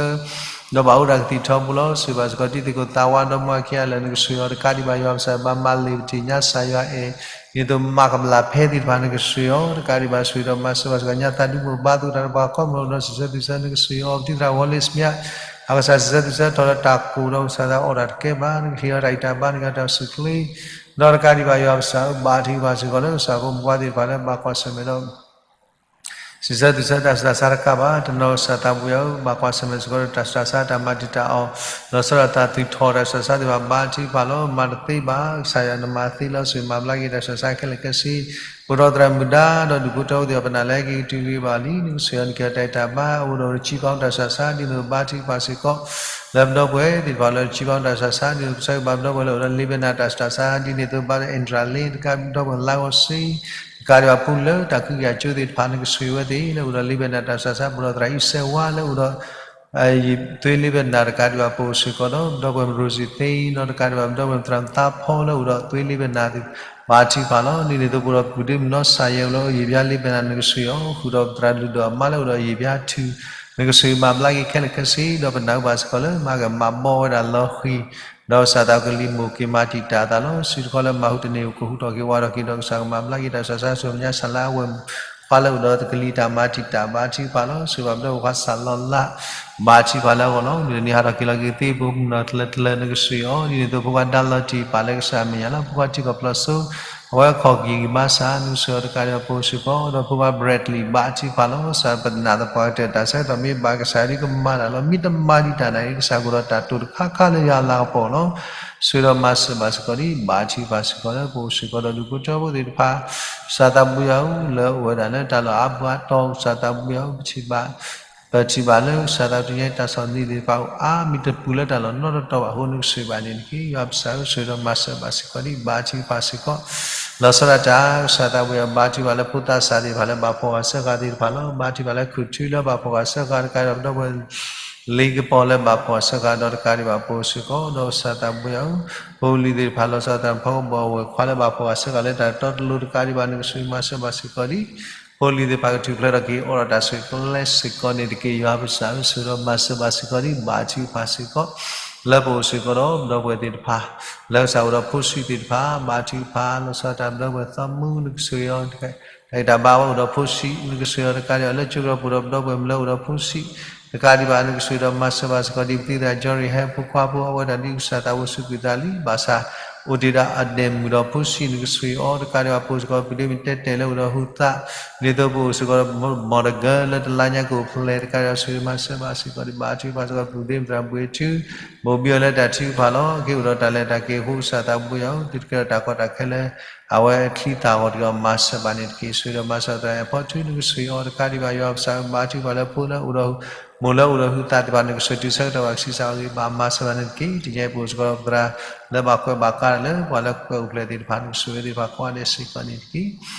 ဒီးဘၣ်အိၣ်ဒီးကသံၣ်ထီဘိလီၤ. ဆိၣ်ဂ့ၤဘၣ်စ့ၢ်ကီး တံၤသကိးသးဝါဒီမါဝၤခံဂၤလၢာ်နကစၢ်ယွၤ တကးဒံးဘၣ် ယွၤပကစၢ် ဘၣ်မၤလ့ၣ်ပတ့ၢ်ညါကစၢ်ယွၤအဲၣ် ဒ်သိးမၤကမျၢ်ဖဲသ့ၣ်တဖၣ်နကစၢ်ယွၤ တကးဒံးဘၣ် ဆိၣ်ဂ့ၤဒီးမၤစၢၤဘၣ်စ့ၢ်ကီး ညါသးဒူမိၢ်ဘါသ့ၣ်တဖၣ် ပှၤခီမီၤဒီးစံးဆၢသုးဆၢနကစၢ်ယွၤ ပတံၤသရၣ်ဝီလ့စမံး အကစၢ်စံးဆၢသုးဆၢထီၣ်လၢတၢ်ကိၢ်ဒီး ကစၢ်သးအီၣ်တၢ်တကဲဘၣ် နကဟ့ၣ်အီၤတၢ်အံၣ်တၢ်ဘါ နကဟ့ၣ်အီၤတၢ်စုၣ်ချ့ ဒီးတကးဒံးဘၣ် ယွၤပကစၢ်ဧၢ ဘါထုကဖၣ်စ့ၢ်ကီးလၢကစၢ်ဖိမုၣ်ခွါသ့ၣ်တဖၣ်လၢဘၣ်ကွၢ်ဆၢၣ်မဲာ်ဒီး စံးဆၢသုးဆၢတၢ်ဆူးတၢ်ဆါတကးဘၣ် တနီၤ ကစၢ်သးဘိယွၤဧၢ ဘၣ်ကွၢ်ဆၢၣ်မဲာ်စ့ၢ်ကီးဒီးတၢ်ဆူးတၢ်ဆါ တၢ်မၤတံာ်တာ်အီၤ လီၤဆီဒၣ်တၢ်သူၣ်ထီၣ်တၢ်ဆူးတၢ်ဆါသ့ၣ်တဖၣ် ဘါထုကဖၣ်လီၤ. မၤတသ့ဘၣ် ကစၢ်ယွၤနမၤသ့လီၤ ဆိၣ်ဂ့ၤမၤဘျါက့ၤတၢ်ဆူးတၢ်ဆါခဲလၢာ်ခဲဆ့ ပဒိၣ်သရၣ်မုၣ်ဒါ ဒီးဒူၣ်ဖိထၢဖိသ့ၣ်တဖၣ် ပနာ်လၢက့ၤကတုၤက့ၤဘၣ်လံ နကစၢ်ယွၤနကဟ့ၣ်အီၤတၢ်အံၣ်တၢ်ဘါ အိၣ်ဒီးတဆံဘၣ်တၢ်ဆူးတၢ်ဆါ ဒ်သိးဘါထုကဖၣ်စ့ၢ်ကီး လၢပဒီပုၢ်ဝဲၢ်သ့ၣ်တဖၣ်လၢတဆံဘၣ်တၢ်ဆူးတၢ်ဆါ ဒ်သိးကစၢ်ယွၤဘၣ်ပဒီပုၢ်ဝဲၢ်လၢအိၣ်ဒီးလ့ဘဲနၤတၢ်ဆူးတၢ်ဆါ ဒ်န့ၣ်အသိးဘၣ်ဒီး Andrew Lane တကးဒံးဘၣ် ပဒီပုၢ်ဝဲၢ်လါဂီၤစ့ တကးဒံးဘၣ် ပူၤလၢတၢ်ကဟုကယာ်ကၠိသ့ၣ်တဖၣ် နကစၢ်ယွၤဝဲသ့ၣ် လၢအိၣ်ဒီးလ့ဘဲနၤတၢ်ဆူးတၢ်ဆါ ပဒိၣ်သရၣ်အံၣ်စဲးဝါလၢအိၣ်ဒီး သွ့လ့ဘဲနၤ တကးဒံးဘၣ် ပအိၣ်စ့ၢ်ကီးဒီး ပဒီပုၢ်ဝဲၢ် Rosie Thing ဒီးတကးဒံးဘၣ် ပဒီပုၢ်ဝဲၢ်သရၣ်သးဖီလၢအိၣ်ဒီးသွ့လ့ဘဲနၤ ဘါထုကဖၣ်လီၤ. ဒ်န့ၣ်အသိး ပအိၣ်ဒီးပူၤဒ့မုၣ်နီၢ်စၢ်ယဲၢ်လၢယံာ်ဘျါလ့ဘဲနၤ နကစၢ်ယွၤ ဃုာ်ဒီးပသရၣ်လုၢ်ဒိၣ်အမါလၢအိၣ်ဒီးယံာ်ဘျါထူ နကစၢ်ယွၤမၤဘျါက့ၤခဲလၢာ်ခဲဆ့ ဒီးပနၢ်ဟူဘၣ်စ့ၢ်ကီးလၢ မၤကမၤဘီဝဲဒၣ်လီၤဃံၤ ဒီးကစၢ်သးကလံၤမိၢ်က့ၤမၤတံာ်တာ်အသးလီၤ. စုတခီလၢမၤဟူးတန့ၢ် ကဟူးထီၣ်က့ၤဝးထီၣ်က့ၤဒီး ကစၢ်ကမၤဘျါက့ၤတၢ်ဆူးတၢ်ဆါ ဆူမဲာ်ညါ စၢ်လါအဝဲၢ်မုၣ်ခွါလၢအိၣ်ဒီးကလံၤတၢ်မၤတံာ်တာ် ဘါထုကဖၣ်လီၤ. ဆိၣ်ဂ့ၤဘၣ်ပဒီပုၢ်ဝဲၢ်ခွါစၢ်လီၤလး ဘါထုကဖၣ်လၢအဂီၢ်လီၤ. မုၢ်တနံၤဟးထီၣ်က့ၤလီၤက့ၤသ့ ပမိၢ်နီၢ်တလၢတလၢ နကစၢ်ယွၤ ဒ်န့ၣ်အသိး ဖိခွါဒါလီၤတံၢ် ပာ်လၢကစၢ်အမဲာ်ညါလီၤ. ဖိခွါထံကီၢ်ဖျိးစိ အဝဲခီၣ်က့ၤကဘါစၢ် နကစၢ်ယွၤ တကးဒံးဘၣ် ပအိၣ်စ့ၢ်ကီးဒီး ဖိခွါ Bradley ဘါထုကဖၣ်လီၤ. ကစၢ်ပနာ်သပှၢ်ကတၢၢ် တၢ်ဆၢကတီၢ်မ့ၢ်ဘၣ်ကစၢ်ဒ်ကမၤတၢ်လီၤ. မ့ၢ်တမၤဒံးတၢ်နာ်က့ ကစၢ်ကအိၣ်ဒီးတၢ်တိာ်တခါခါလၢယွၤအလၤကပီၤလီၤ. ဆိၣ်ဂ့ၤဒီးမၤစၢၤဘၣ်စ့ၢ်ကီးဒံး ဘါထုကဖၣ်စ့ၢ်ကီးလၢ ပအိၣ်စ့ၢ်ကီးဒီးဒူၣ်ဖိထၢဖိသ့ၣ်တဖၣ် ကစၢ်သးဘိယွၤဧၢ လၢအိၣ်ဝဲဒၣ်လၢတၢ်လီၢ်အါဘှံးအါတီၤ ကစၢ်သးဘိယွၤဧၢ ပထံၣ်ဘၣ် ပထံၣ်ဘၣ်လၢကစၢ်သးတညါတၢ်ဆီၣ်သနံးသ့ၣ်တဖၣ်အိၣ်အါ မ့ၢ်တပူၤလၢတၢ်လီၢ်နီတတီၤဘၣ်အဃိ နကစၢ်ယွၤဘၣ်န့ၣ်တက့ၢ်. ယွၤပကစၢ်ဧၢ ဆိၣ်ဂ့ၤဒီးမၤစၢၤဘၣ်စ့ၢ်ကီးဒံး ဘါထုကဖၣ်စ့ၢ်ကီး လီၤဆီဒၣ်တၢ် ကစၢ်သးဘိယွၤ ဘါထုကဖၣ်လၢဖိသၣ်ဆံးသ့ၣ်တဖၣ်လၢဘၣ်ဖှီၣ်ဂာ်ဆၢဃာ်သ့ၣ်တဖၣ်လီၤ. ဘါထုကဖၣ်လၢခူၣ်ထူလၢဘၣ်ဖှီၣ်ဂာ်ဆၢဃာ် တကးဒံးဘၣ် ပဒီပုၢ်ဝဲၢ် လ့ကပီၤလၢဘၣ်ဖှီၣ်ဂာ်ဆၢဃာ် ဒီးတကးဒံးဘၣ် ပအိၣ်စ့ၢ်ကီးဒီးကစၢ်သးဘိယွၤဧၢ ဖိလံၤသ့ၣ်တဖၣ် လီၤဆီဒၣ်တၢ်ဖီကဘီၣ်အဝဲၢ်ခွါလၢဘၣ်ဖှီၣ်ဂာ်ဆၢဃာ်လၢတၢ်တီတလိၤ တကးဒံးဘၣ် နကစၢ်ယွၤမၤစၢၤဘၣ်စ့ၢ်ကီးဒံး ဖိလံၤသ့ၣ်တဖၣ်ကထူၣ်ဖျဲးထီၣ်က့ၤအိၣ်ဒီးတၢ်ဆဲးကျိးစ့ၢ်ကီးန့ၣ်တက့ၢ်. ယွၤပကစၢ်ဧၢ ဆိၣ်ဂ့ၤဒီးမၤစၢၤဘၣ်စ့ၢ်ကီးဒံး ဘါထုကဖၣ်စ့ၢ်ကီး လၢပအိၣ်စ့ၢ်ကီးဒီးပဒီပုၢ်ဝဲၢ်သ့ၣ်တဖၣ် လၢကစၢ်အိၣ်ဒီးဖိဆံးသ့ၣ်တဖၣ် ဘါထုကဖၣ် လီၤဆီဒၣ်တၢ်ပဒီပုၢ်ဝဲၢ်သီမူ နကစၢ်ယွၤ တၢ်ဂံၢ်တၢ်ဘါဝဲအိၣ်ဒီးဖိဆံး နကစၢ်ယွၤ တကးဒံးဘၣ်လၢကၠိကရၢပူၤဒီးပဒီပုၢ်ဝဲၢ်မုၣ်လၢအိၣ်ဒီးဖိဆံး တကးဒံးဘၣ် နကစၢ်ယွၤဒီးမၤစၢၤဘၣ်စ့ၢ်ကီးဒံး ပတံၤသရၣ် Jerry ဟဲဖိခွါဖိအဝဲဒၣ်ဒ်ကစၢ်သးဝဲစူးကွံာ်သးလံ ဘၣ်ဆၣ် အိၣ်တ့ၢ်ဒီးအဒဲၣ်မုၣ်ဒီးဖိဆံး နကစၢ်ယွၤ တကးဒံးဘၣ် ပအိၣ်စ့ၢ်ကီး ပူၤဒ့မုၣ်တဲတဲလၢအိၣ်ဒီးဟုသး ဒ်သိးပအိၣ်စ့ၢ်ကီး မီၢ်တဂၢၢ်လၢတလါညါကအိၣ်ဖျဲၣ် တကးဒံးဘၣ် ဆိၣ်ဂ့ၤမၤစၢၤဘၣ်စ့ၢ်ကီးဒံး ဘါထုကဖၣ်စ့ၢ်ကီး ပူၤဒ့မုၣ်သရၣ်ဘှံးထူ မိၢ်ဘံအီၤလၢတၢ်ထုကဖၣ်လီၤ. က့ၤအိၣ်ဒီးတၢ်လဲၤတၢ်က့ၤအဃိ ကစၢ်သးဘိယွၤဧၢ သုတကဲထီၣ်တၢ်ကီတၢ်ခဲလၢ အဝဲချံသၣ်ဂီၤတက့ၢ် မၤစၢၤဘၣ်န့ၣ်တက့ၢ်. ဆိၣ်ဂ့ၤဒီးမၤစၢၤသရၣ်အဲၣ်ဖီထူ နကစၢ်ယွၤ တကးဒံးဘၣ် ယွၤပကစၢ် ဘါထုကဖၣ်လၢဖိလၢအိၣ်ဒီး မိၢ်လၢအိၣ်ဒီးဟုသးသ့ၣ်တဖၣ် နကစၢ်ယွၤ တုၤဆၢကတီၢ်ဘၣ်ကဆံးစၢ်အဂ့ၢ် ဘၣ်မၤစၢၤဘၣ်န့ၣ်တက့ၢ်. တနံၤအံၤပအိၣ်စ့ၢ်ကီးဒီးပသရၣ်လၢဘၣ်ကွဲးဘၣ်ကါလၢ ပှၤလၢကွဲးအိၣ်ဖျဲၣ်သ့ၣ်တဖၣ် နကစၢ်ယွၤသ့ၣ်တဖၣ် ကိးဂၤဒဲးစ့ၢ်ကီးန့ၣ်တက့ၢ်.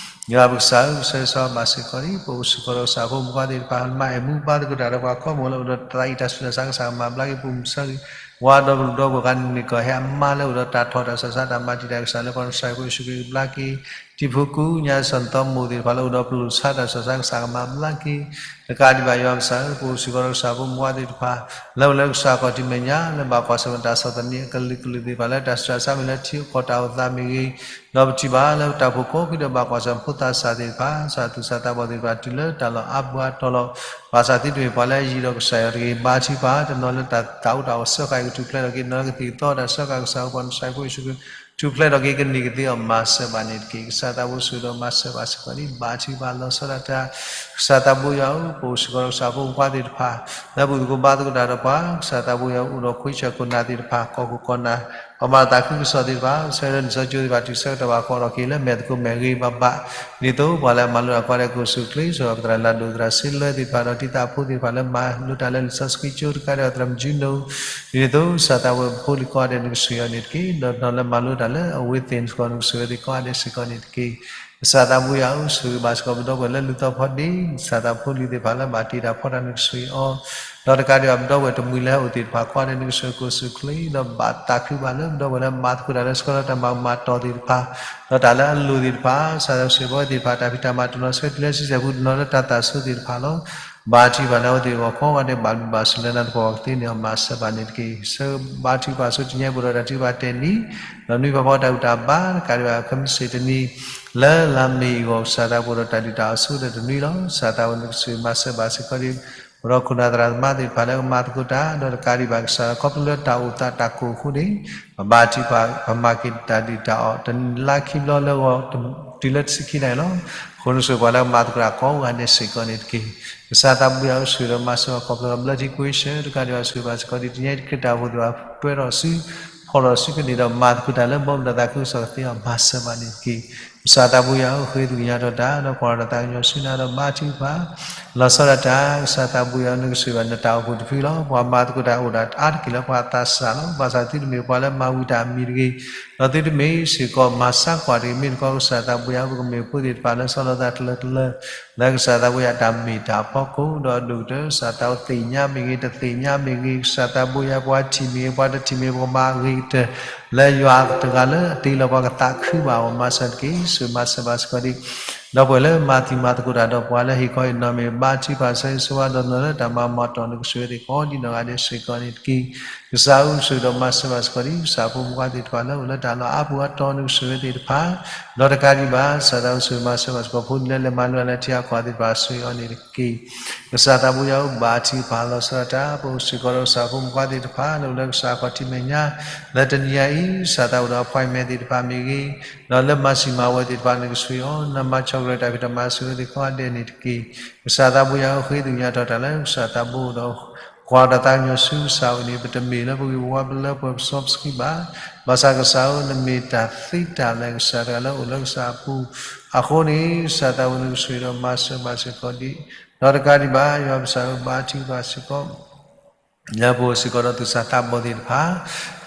ယွၤပကစၢ်ဧၢ ဆိၣ်ဂ့ၤဆိၣ်ဝါဘၣ်စ့ၢ်ကီးဒံး ပအိၣ်စ့ၢ်ကီးဒီးကစၢ်ဖိမုၣ်ခွါသ့ၣ်တဖၣ် မၤအဲၣ်မူဘါသကိးတၢ်ဒီးပှၤခီမီၢ်လၢအိၣ်ဒီးတၢ်အံၣ်တၢ်ဆူးတၢ်ဆါ ကစၢ်မၤဘျါက့ၤ ပူၤမုၢ်ဆၢဂ့ၤ ဝါဒီးပဒိၣ်ဒီပုၢ်ဝဲၢ်ခါန့ၣ်ကီၢ်ဟဲအမါလၢအိၣ်ဒီးတၢ်ထီၣ်တၢ်ဆူးတၢ်ဆါ တၢ်မၤတံာ်တာ် ကစၢ်လၢပှၤကစၢ်ယွၤ ပယ့ၣ်ၡူးခရံာ်ကဘျါက့ၤ တံၤဖိကူၣ်ညါစီၤနသီမိၣ်သ့ၣ်တဖၣ်လၢအိၣ်ဒီးပလိာ်ဆါတၢ်စီၤဆါ ကစၢ်ကမၤဘျါက့ၤ, တကးဒံးဘၣ်ယွၤပစၢ်ဧၢ ပအိၣ်စ့ၢ်ကီးဒီးကစၢ်ဖိမုၣ်ခွါသ့ၣ်တဖၣ် လၢအိၣ်လၢကစၢ်ခီၣ်ထံးမဲာ်ညါ လၢဘၣ်ကွၢ်ဆၢၣ်မဲာ်တၢ်ဆီၣ်သနံးအကလုာ်ကလုာ်သ့ၣ်တဖၣ် လၢတၢ်ဆူးတၢ်ဆါမ့ၢ်ဂ့ၤ လၢထံကီၢ်တၢ်အိၣ်သးမ့ၢ်ဂ့ၤ, ဒီးပထံၣ်ဘၣ်လၢတၢ်အိၣ်ဖှိၣ်ကိးဖုဒီးဘၣ်ကွၢ်ဆၢၣ်ဖိသးစၢ်သ့ၣ်တဖၣ် ကစၢ်သူၣ်စၢ်သးဘီၣ်သ့ၣ်တဖၣ် တုၤလၢတၢ်လီၢ်အါပူၤအါတီၤလီၤ. ဘၣ်ဆၣ်သုတမ့ၢ်ပှၤလၢအယံၤဒီးကစၢ်ယွၤတဂ့ၤ, ဘါထုကဖၣ် တနီၤလၢတၢ်သးအိၣ်တၢ်အီၣ်စၢဃာ်အံၤ ကထူၣ်ဖျဲးထီၣ်က့ၤ, တနီၤလၢကသံၣ်ကသီတၢ်စၢဃာ် ကစၢ်အိၣ်ပှၤနဆှဲဖိယ့ၣ်ၡူးခရံာ် ထူၣ်ဖျဲးထီၣ်က့ၤ ကန့ၢ်ကသ့အီၤ မၤစၢၤဘၣ်န့ၣ်တက့ၢ်. ကစၢ်သးဘိယွၤအိၣ် ဆိၣ်ဂ့ၤဒီးမၤစၢၤဘၣ်စ့ၢ်ကီးန့ၣ် ဘါထုကဖၣ်လီၤဆီဒၣ်တၢ် ကစၢ်သးဘိယွၤဧၢ, ပအိၣ်စ့ၢ်ကီးဒီးကစၢ်ဖိမုၣ်ခွါသ့ၣ်တဖၣ် လၢဘူၣ်သကိးဘါသကိးတၢ်ဒီးပှၤ, ကစၢ်သးဘိယွၤအိၣ်ဒီး ခွ့ဆၢၣ်ခိၣ်နၢ်သ့ၣ်တဖၣ် ကီၢ်ခိၣ်ကီၢ်နၢ် ပှၤမၤတၢ်သးခုကစီၣ်သ့ၣ်တဖၣ် ဆၢလၢလံာ်စီဆှံကၠိသ့ၣ်တဖၣ် တုၤဆၢကတီၢ်ဘၣ် ကအိးထီၣ်က့ၤလၢမဲာ်သကိးမဲာ်ဂ့ၤဘၣ်ဘၣ် ဒ်သိးပှၤလၢအမၤလိတၢ်ကိးဂၤဒဲး ကအိၣ်ဆူၣ်အိၣ်ချ့ ဆိၣ်ဂ့ၤပသရၣ်လၢဒိၣ်သရၣ်စ့လၢသ့ၣ်တဖၣ်ဒီး တံၤသကိးဖိသ့ၣ်တဖၣ်လၢမၤလိတၢ်လၢလံာ်စီဆှံကၠိတကးဒံးဘၣ် သရၣ်မုၣ်ကၠူနိ ဒ်သိးကစၢ်သးဘိယွၤဖိလံၤကိးဂၤဒဲး နကဆိၣ်ဂ့ၤအီၤန့ၣ်တက့ၢ်. ဒီးတနီၤလၢမၤလိတၢ်လၢအဝ့ၢ်သ့ၣ်န့ၣ်စ့ၢ်ကီး နကဆိၣ်ဂ့ၤအီၤန့ၣ်တက့ၢ်. ကစၢ်သးဘိယွၤဧၢ, ဆိၣ်ဂ့ၤဘၣ်စ့ၢ်ကီးပဒီပုၢ်ဝဲၢ်လၢလူၤသီဖီဒ့, ကစၢ်သးဖိလံၤသ့ၣ်တဖၣ်လၢဘၣ်တ့တၢ်ဖီတၢ် နကဆိၣ်ဂ့ၤအီၤ, ဒီးတကးဒံးဘၣ်ပဒီပုၢ်ဝဲၢ်တမှံၤလၢဟဲအိၣ်သ့ၣ်တဖၣ်ကိးဂၤဒဲး နကဆိၣ်ဂ့ၤကအိၣ်ဆူၣ်အိၣ်ချ့ ဒီးဘၣ်သးခုဘၣ်လၢပဒီပုၢ်ဝဲၢ်လၢမၤသကိးတၢ်လၢဆှၢလီၤတၢ်မၤကမၣ်တီၢ်သ့ၣ်တဖၣ် ဒီးတၢ်လၢအလိၣ်သ့ၣ်တဖၣ်, ကစၢ်ယွၤဆိၣ်ဂ့ၤပဝဲသ့ၣ်တဖၣ် တၢ်ဖံးတၢ်မၤတနီၤဆှၢတုၤလၢဆံဆဲၣ်ပူၤ တနီၤလၢတၢ်သးစူၤသ့ၣ်တဖၣ်လီၤ. ဘါထုကဖၣ်လၢအဝဲသ့ၣ်အဂီၢ်ကိးဂၤဒဲး ဘၣ်ဘျုးဘၣ်ဆိၣ်လၢနၤသပှၢ်ပှၢ်ကသ့န့ၣ် မၤစၢၤဘၣ်န့ၣ်တက့ၢ်. ဆၢဘါထုကဖၣ်ဆိတနံၤအံၤ ပအိၣ်ဒီးတၢ်ထုကဖၣ်တဲာ်နံၤ, ဒီးနွံဖးဖီတၢ်ဘူၣ်တၢ်ဘါ တကးဒံးဘၣ် ခဲမုၢ်ဆ့ၣ်တနံၤ လၢလါမ့ၤအဂီၢ် ကစၢ်သးဘိဒီးတၢ်ဒုၣ်တၢ်အီၣ်ဆိဒီးတနွံလီၤ. ကစၢ်သးဘိနကဆိၣ်ဂ့ၤမၤစၢၤဘၣ်စ့ၢ်ကီးဒံး ပဒီခိၣ်နၢ်သရၣ်သမါသ့ၣ်တဖၣ်လၢကမၤသကိးတၢ် ဒီးတကးဒံးဘၣ်ကစၢ် ခီဖျိလၢတၢ်အိၣ်သးတၢ်ကိၢ်အဃိန့ၣ် ပဘါထုကဖၣ် ပမၤက့ၤတၢ်ဒုၣ်တၢ်အီၣ် တလါခံဘျီလၢဂီၤ တုၤလၢတဆံခံနၣ်ရံၣ်လီၤ. အဃိနကဆိၣ်ဂ့ၤပှၤလၢကမၤသကိးတၢ်ကိးဂၤဒဲးစ့ၢ်ကီးန့ၣ်တက့ၢ်. ကစၢ်သးဘိယွၤဧၢ, ဆိၣ်ဂ့ၤဒီးမၤစၢၤဘၣ် ခီဖျိလၢဘျၢထံကွ့ဆၢ တကးဒံးဘၣ် ဆိၣ်ဂ့ၤဘၣ်စ့ၢ်ကီးဒံး တနံၤအံၤ ခရံာ်တၢ်အိၣ်ဖှိၣ်သ့ၣ်တဖၣ် ပၢထီၣ်စု ဖီၣ်ထီၣ်စုကန့ၢ်ဒီးမၤသကိးတၢ်လၢဘီမုၢ်တၢ်သးခုကစီၣ်ကသ့အီၤ မၤစၢၤဘၣ်န့ၣ်တက့ၢ်. ကစၢ်သးဘိယွၤဧၢ, ဃ့သးကညီၤထီၣ်တၢ် ဒီးကွၢ်ထီၣ်တၢ်သးကညီၤဆူနၤဒီးဘါထုကဖၣ် လီၤဆီဒၣ်တၢ် ကစၢ်သးဘိယွၤဧၢ, နကဆိၣ်ဂ့ၤဘၣ်နတၢ်အိၣ်ဖှိၣ်တဖုလီၤ. ပှၤမၤသကိးတၢ်အိၣ်ဒၣ်အါတက့ၢ်လၢပှၤသးစၢ်လီၤ. ဘၣ်ဆၣ်သုတမ့ၢ်ပှၤလၢမၤဝံၤတၢ်အမံၤတဂ့ၤ, ဒီးသုတမ့ၢ်စ့ၢ်ကီးမၤဆါကွၢ်တဂ့ၤ, မ့ၢ်တခီကစၢ်သးဘိယွၤဧၢ, ပကမ့ၢ်ဖိသ့ၣ်တဖၣ်လၢဆီလီၤသးတလၢတလၢ လၢကစၢ်သးဘိယွၤတၢ်မ့ၢ်တၢ်ဖီခိၣ်, ဒီးဒိၣ်ကတၢၢ် ကစၢ်သးဘိသ့ၣ်ညါမ့ၢ်ဂ့ၤ တသ့ၣ်ညါမ့ၢ်ဂ့ၤ, ကစၢ်သးဘိယွၤပှၤထံၣ်မ့ၢ်ဂ့ၤ ပှၤတထံၣ်မ့ၢ်ဂ့ၤ ပကမၤအဂ့ၤကတၢၢ် လၢယွၤတဂၤလၢအတ့လီၤပှၤကသးခုဘၣ်အဂီၢ် မၤစၢၤတက့ၢ်. ဆိၣ်ဂ့ၤမၤစၢၤဘၣ်စ့ၢ်ကီးဒံး ဒီပုၢ်ဝဲၢ်လၢမၤသံမၤသကိးတၢ်ဒီးပှၤလၢဟ့ၣ်ခီဟ့ၣ်နီၤမ့ၢ်ဘါထုကဖၣ်ဆၢဂ့ၤဆၢဝါဒီးနီၤလၢတၢ်မၤကမၣ်တီၢ် နကဆိၣ်ဂ့ၤသ့ၣ်ကိးဒံးနီၢ်ဂၤဒဲးစ့ၢ်ကီးန့ၣ်တက့ၢ်. ကစၢ်ဧၢ, ဆိၣ်ဂ့ၤဒီးမၤစၢၤဘၣ်စ့ၢ်ကီးဒံး ကစၢ်ဖိမုၣ်ခွါသ့ၣ်တဖၣ်လၢအိၣ်လၢတၢ်လီၢ်အါပူၤအါတီၤ နကဆိၣ်ဂ့ၤသ့ၣ်တဖၣ် ဒီးတကးဒံးဘၣ် ကစၢ်သးဘိဆိၣ်ဂ့ၤမၤစၢၤဘၣ်စ့ၢ်ကီး ဖိလံၤလၢလဲၤမၤလိတၢ်လၢထံအကီၢ်သ့ၣ်တဖၣ် ဆိၣ်ဂ့ၤအီၤန့ၣ်တက့ၢ်. ကစၢ်သးဘိယွၤဧၢ, ဘါထုကဖၣ်လီၤဆီဒၣ်တၢ် ပအိၣ်စ့ၢ်ကီးဒီးကစၢ်ဖိမုၣ်ခွါသ့ၣ်တဖၣ် လၢအိၣ်လၢကစၢ်ခီၣ်ထံးမဲာ်ညါ လၢတနံၤအံၤ ကစၢ်သးအိၣ်ဒီး appointment သ့ၣ်တဖၣ်မ့ၢ်ဂ့ၤ, ဒီးလၢမၤစံၣ်မၤဝဲသ့ၣ်တဖၣ် နကဆိၣ်ဂ့ၤအီၤ, နမၤဆီၣ်ကရၢတၢ်ဖံးတၢ်မၤဆိၣ်ဂ့ၤသ့ၣ်ကိးဂၤဒဲးန့ၣ်တက့ၢ်. ကစၢ်သးဘိယွၤဧၢ, ဃ့သးကညီၤထီၣ်တၢ်လၢကစၢ်သးဘိဒီး ကွၢ်တၢ်သးကညီၤဆူကစၢ်အအိၣ်န့ၣ် ပတမ့ၢ်လၢပဂ့ၢ်ပဝါလၢပှဲၤပစီပဆှံဘၣ်. ဘၣ်ဆၣ်ကစၢ်ဧၢ, နမ့ၢ်တၢ်သ့တၢ်လၢကစၢ်တဂၤလၢအိၣ်လၢကစၢ်အပူၤ, အဃိန့ၣ် ကစၢ်သးဘိနကဆိၣ်ဂ့ၤဒီးမၤစၢၤဘၣ်စ့ၢ်ကီးဒံး, ဒီးတကးဒံးဘၣ် ယွၤပစၢ်ဧၢ, ဘါထုကဖၣ်စ့ၢ်ကီး လၢပအိၣ်စ့ၢ်ကီးဒီးသူၣ်စၢ်သးဘီၣ်သ့ၣ်တဖၣ်,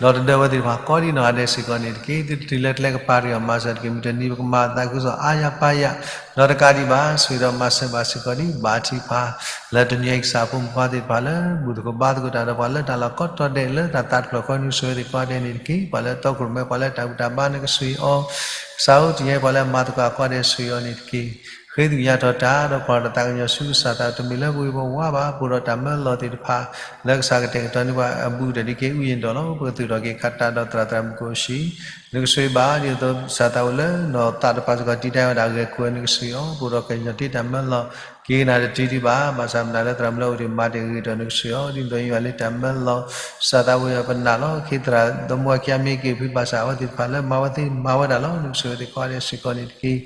ဒီးတဒၢဝဲသ့ၣ်တဖၣ်ကိးဒံးနီၢ်ဂၤဒဲးစ့ၢ်ကီးန့ၣ်တက့ၢ်. သုတတုၤလၢကျဲကပၤတဂ့ၤ မၤစၢၤတက့ၢ်. မုၢ်တနံၤ ပကမၤသးခုကစီၣ်အါယၤပါယၤ, ဒီးတကးဒံးဘၣ် ဆိၣ်ဂ့ၤဒီးမၤစၢၤဘၣ်စ့ၢ်ကီးဒံး ဘါထုကဖၣ် လၢတနံၤအံၤ ကစၢ်ဖိမုၣ်ခွါသ့ၣ်တဖၣ်လၢ ဘူၣ်သကိးဘါသကိးတၢ်ဒီးပှၤလၢတၢ်လီၢ်ကိးတီၤဒဲး လၢတၢ်သးတဖျၢၣ်ဃီ နကဆိၣ်ဂ့ၤသ့ၣ်ကိးဂၤဒဲးန့ၣ်တက့ၢ်. ပှၤလၢတီခိၣ်ရိၣ်မဲ ပှၤလၢတၢ်ဘူၣ်တၢ်ဘါ နကဆိၣ်ဂ့ၤအီၤ, ကစၢ်ဧၢ, တနံၤအံၤပှၤလၢမၤသကိးအကိးဂၤဒဲး ဆိၣ်ဂ့ၤအီၤန့ၣ်တက့ၢ်. ဃ့သးကညီၤထီၣ်တၢ် ဒီးကွၢ်ထီၣ်တၢ်သးကညီၤဆူကစၢ်သး တမ့ၢ်လၢပဂ့ၢ်ပဝါဘၣ်. ပအိၣ်ဒီးတၢ်မၢလီၤသ့ၣ်တဖၣ် လၢကစၢ်ကတဲာ်ကတီၤန့ၢ်ပှၤအဘူးကတၢၢ်ဒ်က့ၢ် အူယံၤဒီးလီၤ. ပကသူၣ်ထီၣ်က့ၤခးတၢ်ဒီးသရၣ်သရၣ်မုၣ်ကိၣ်ဆံး, နကဆိၣ်ဂ့ၤဘၣ် ဒ်သိးကစၢ်သးအိၣ်လၢနီၢ်သးတပၤစ့ၢ်ကီး တံာ်တာ်ဝဲဒၣ်ဂဲၤခိၣ်ဝဲ နကဆိၣ်ဂ့ၤအီၤ, ပအိၣ်ဒီးကညီၤတ့ၢ်တၢ်မၢလီၤ က့ၤကနၣ်တတုၤဒံးဘၣ်. ဘၣ်ဆၣ်မနုၤလၢသရၣ်မုၣ်လၢအအိၣ်ဒံးမၤတ့ၢ်ဂ့ၤဒီး နကဆိၣ်ဂ့ၤအီၤ, ဒ်သိးယွၤလၢတၢ်မၢလီၤ ကစၢ်သးဘိယွၤပနာ်လီၤ. ဃ့သရၣ်သမူအခံအမ့ၢ်က့ၤဖုဘၣ်ဆၣ် အဝဲသ့ၣ်တဖၣ်လၢမၤဝဲသ့ၣ်မၤဝဲဒၣ်လီၤ. နကဆိၣ်ဂ့ၤသ့ၣ်ကိးဂၤဒဲးစ့ၢ်ကီးန့ၣ်တက့ၢ်.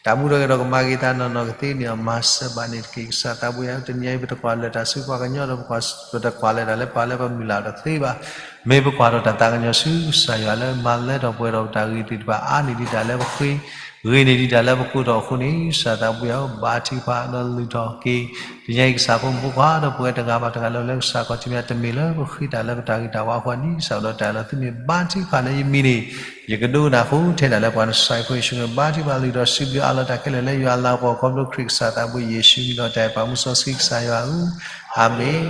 တၢ်မူထီၣ်က့ၤဒီးကမၤက့ၤသးနီၢ်နီၢ်ကသ့န့ၣ် မၤစၢၤဘၣ်န့ၣ်တက့ၢ်. ကစၢ်သးဘိယွၤဧၢ, တနံၤအံၤ ပတကွၢ်လၢတၢ်ဆူပှၤကညီဒီး ပတကွၢ်လၢတၢ်လၢပှၤလၢပမုၢ်လၢ်တသ့ဘၣ်. မ့ၢ်ပကွၢ်ထီၣ်တၢ်သးကညီၤဆူကစၢ်ယွၤလၢမၤလၢထီၣ်ပှဲၤထီၣ်ပတၢ်ဂ့ၤသ့ၣ်တဖၣ် အါန့ၢ်ဒံးတၢ်လၢပဃ့, ဂ့ၤန့ၢ်ဒံးတၢ်လၢပကိးထီၣ်အဃိန့ၣ် ကစၢ်သးဘိယွၤဧၢ, ဘါထုကဖၣ်ဒီးလုၢ်ထီၣ်က့ၤ ကညီအံၤကစၢ်ဖိမုၣ်ဖိခွါဒီးပဝဲတဂၤဘၣ်တဂၤလၢ လၢကစၢ်ခီၣ်ထံးမ့ၢ်တမ့ၢ်လၢပဃ့တၢ်လၢပတၢ်ဂ့ၤတၢ်ဝါအဃိ ဒ်ကစၢ်ကဒီးတၢ်အၢၣ်လီၤသုမ့ၢ်ဘါထုကဖၣ်လၢယမံၤန့ၣ် ယကဒိကနၣ်ဃိ ထဲဒၣ်လၢပှၤနစၢ်ဖိယ့ၣ်ၡူးခရံာ်ဘါထုကဖၣ်လုၢ်ဒီးစံးဘျုးအးလီၤတၢ်ခဲလၢာ်လၢယွၤအလၤကပီၤ ခီဖျိခရံာ်ကစၢ်သးဘိယ့ၣ်ၡူး မံၤလီၤတၢ်အဲၣ်ပှၤမူစီဆှံကစၢ်ယွၤဧၢ, အၤမ့ၣ်.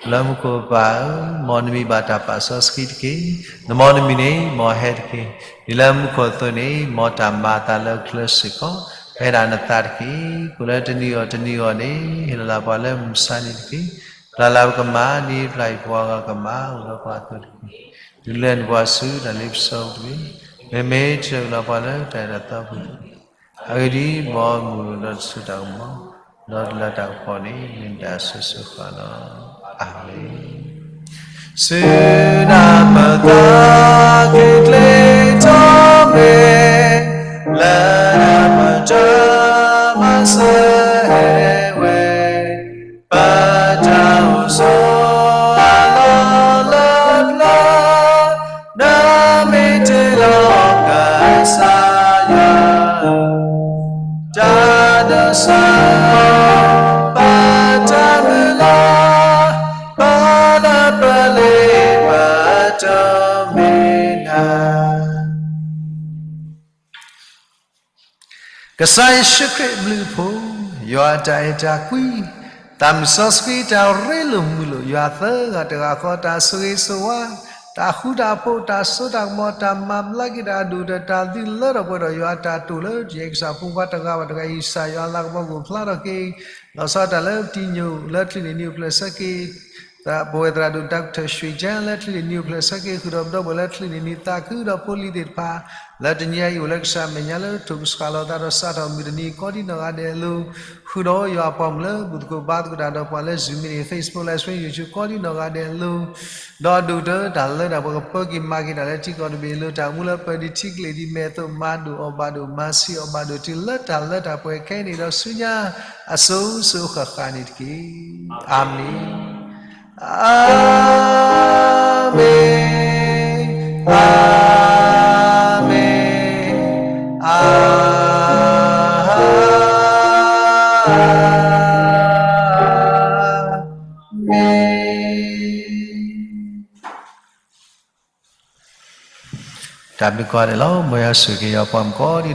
လၢမူခိၣ်ပၢ်ဧၢ, မ်နမံၤဘၣ်တၢ်ပာ်စီဆှံတက့ၢ်. မ်နမံၤန့ၣ် မ်ဟဲတက့ၢ်. ဒ်လၢမူခိၣ်အသိးန့ၣ် မ်တၢ်မၤအသးလၢကျဲစ့ၢ်ကီး ပဟဲဒၣ်နသးတက့ၢ်. ကိးလၢတနံၤအံၤတနံၤအံၤန့ၣ် ဟ့ၣ်လီၤလၢပှၤလၢမုၢ်မဆါတနံၤတက့ၢ်. ပျၢ်လၢပကမၤန့ၢ် ပျၢ်အံၤပှၤဂၤကမၤ အိၣ်လၢပှၤအသိးတက့ၢ်. ဒုးလဲနပှၤဆူတၢ်လ့ပစီပူၤတက့ၢ်. မ့မ့ၢ်တၢ်အုၣ်လီၤပှၤလၢတၢ်အဲၣ်တၢ်သီပူၤတက့ၢ်. အဂ့ၢ်ဒ်အံၤ, မ်အမုၢ်ဒီးတၢ်စိတၢ်ကမီၤ ဒီးတၢ်လၤတၢ်ကပီၤန့ၣ် မ့ၢ်တၢ်အစိၤစိၤဃၣ်ဃၣ်လီၤ. အၤမ့ၣ်. စုဒၣ်ပသးက့ၤကျဲထီၣ်မ့ၢ် လၢပတၢ်မၤစၢၤဟဲဝဲ ပတၢ်အိၣ်ဆိးအလီၢ်လၢပျၢၤ, နမ့ၢ်တ့လီၤကစၢ်ယွၤ တၢ်ဒိးစၢၤ ပတၢ်မုၢ်လၢ်, ပလၢပလ့ပတၢ်မ့ၢ်နၤ ကစၢ်ယ့ၣ်ၡူးခရံာ်အဘျုးအဖှိၣ်, ယွၤအတၢ်အဲၣ်တၢ်ကွံ, သးမုၢ်စီဆှံတၢ်ရ့လိာ်မုာ်လိာ် ယွၤသၢဂၤတဂၤဃီ တၢ်ဆိၣ်ဂ့ၤဆိၣ်ဝါ, တၢ်ဃူတၢ်ဖိး, တၢ်စိတၢ်ကမီၤ, တၢ်မၤဘျါက့ၤတၢ်အဒိၣ်ဒီး တၢ်သုလၢထီၣ်ပှဲၤဒီးယွၤအတၢ်တိာ်လၢ ယကစၢ်ဖိခွါတဂၤဘၣ်တဂၤ ယကစၢ်ယွၤအလၤကပီၤကအိၣ်ဖျါထီၣ်က့ၤ လီၤဆီတၢ်လၢပတံၤညိၣ်လၢချံးန့ၣ် နံၤအိၣ်ဖျဲၣ်ဆၢက့ၤ ပဝဲသရၣ်ဒိၣ် Doctor Shui Jan လၢချံးန့ၣ် နံၤအိၣ်ဖျဲၣ်ဆၢက့ၤ ဃုာ်ဒီးပဒီပုၢ်ဝဲၢ်လၢချံးန့ၣ် နံၤသးခုဒီးဖိလံၤသ့ၣ်တဖၣ် လၢတနံၤအံၤအိၣ်လၢကစၢ်မဲာ်ညါလၢထိၣ်ကဆှၣ်လီၤသးဒီးစးထီၣ်မုၢ်တနံၤကိးဒံနီၢ်ဂၤဒဲးအလိၤ ဃုာ်ဒီးယွၤအပှၤမုၣ်လၢဘူၣ်သကိးဘါသကိးတၢ်ဒီးပှၤလၢ Zoom န့ၣ် Facebook လၢ Zoom YouTube ကိးဒံနီၢ်ဂၤဒဲးအလိၤ ဒီးဒိၣ်ကတၢၢ်တၢ်လၢတၢ်ပှဲၤကပၢက့ၤမၤက့ၤတၢ်လၢထံကီၢ်တဘ့ၣ်အလိၤ တၢ်မူလၢပၢၤဒံးထံကလ့ၢ်ဒံးမဲာ်အသိး မၤဒိၣ်အီၣ်ဘၣ်ဒိၣ် မၤဆံးအီၣ်ဘၣ်ဒိၣ်တုၤလၢတၢ်လၢတၢ်ပှဲၤခဲအံၤန့ၣ်ဒီးဆူညါ အစိၤစိၤဃၣ်ဃၣ်န့ၣ်တက့ၢ်. အၤမ့ၣ်, အၤမ့ၣ်, အၤမ့ၣ်, အၤ မ့ၣ်. တၢ်ဘျုးကိးဂၤဒဲးလီၤ. မ်ယွၤဆိၣ်ဂ့ၤက့ၤယွၤပှၤမုၣ်ကိးဒံ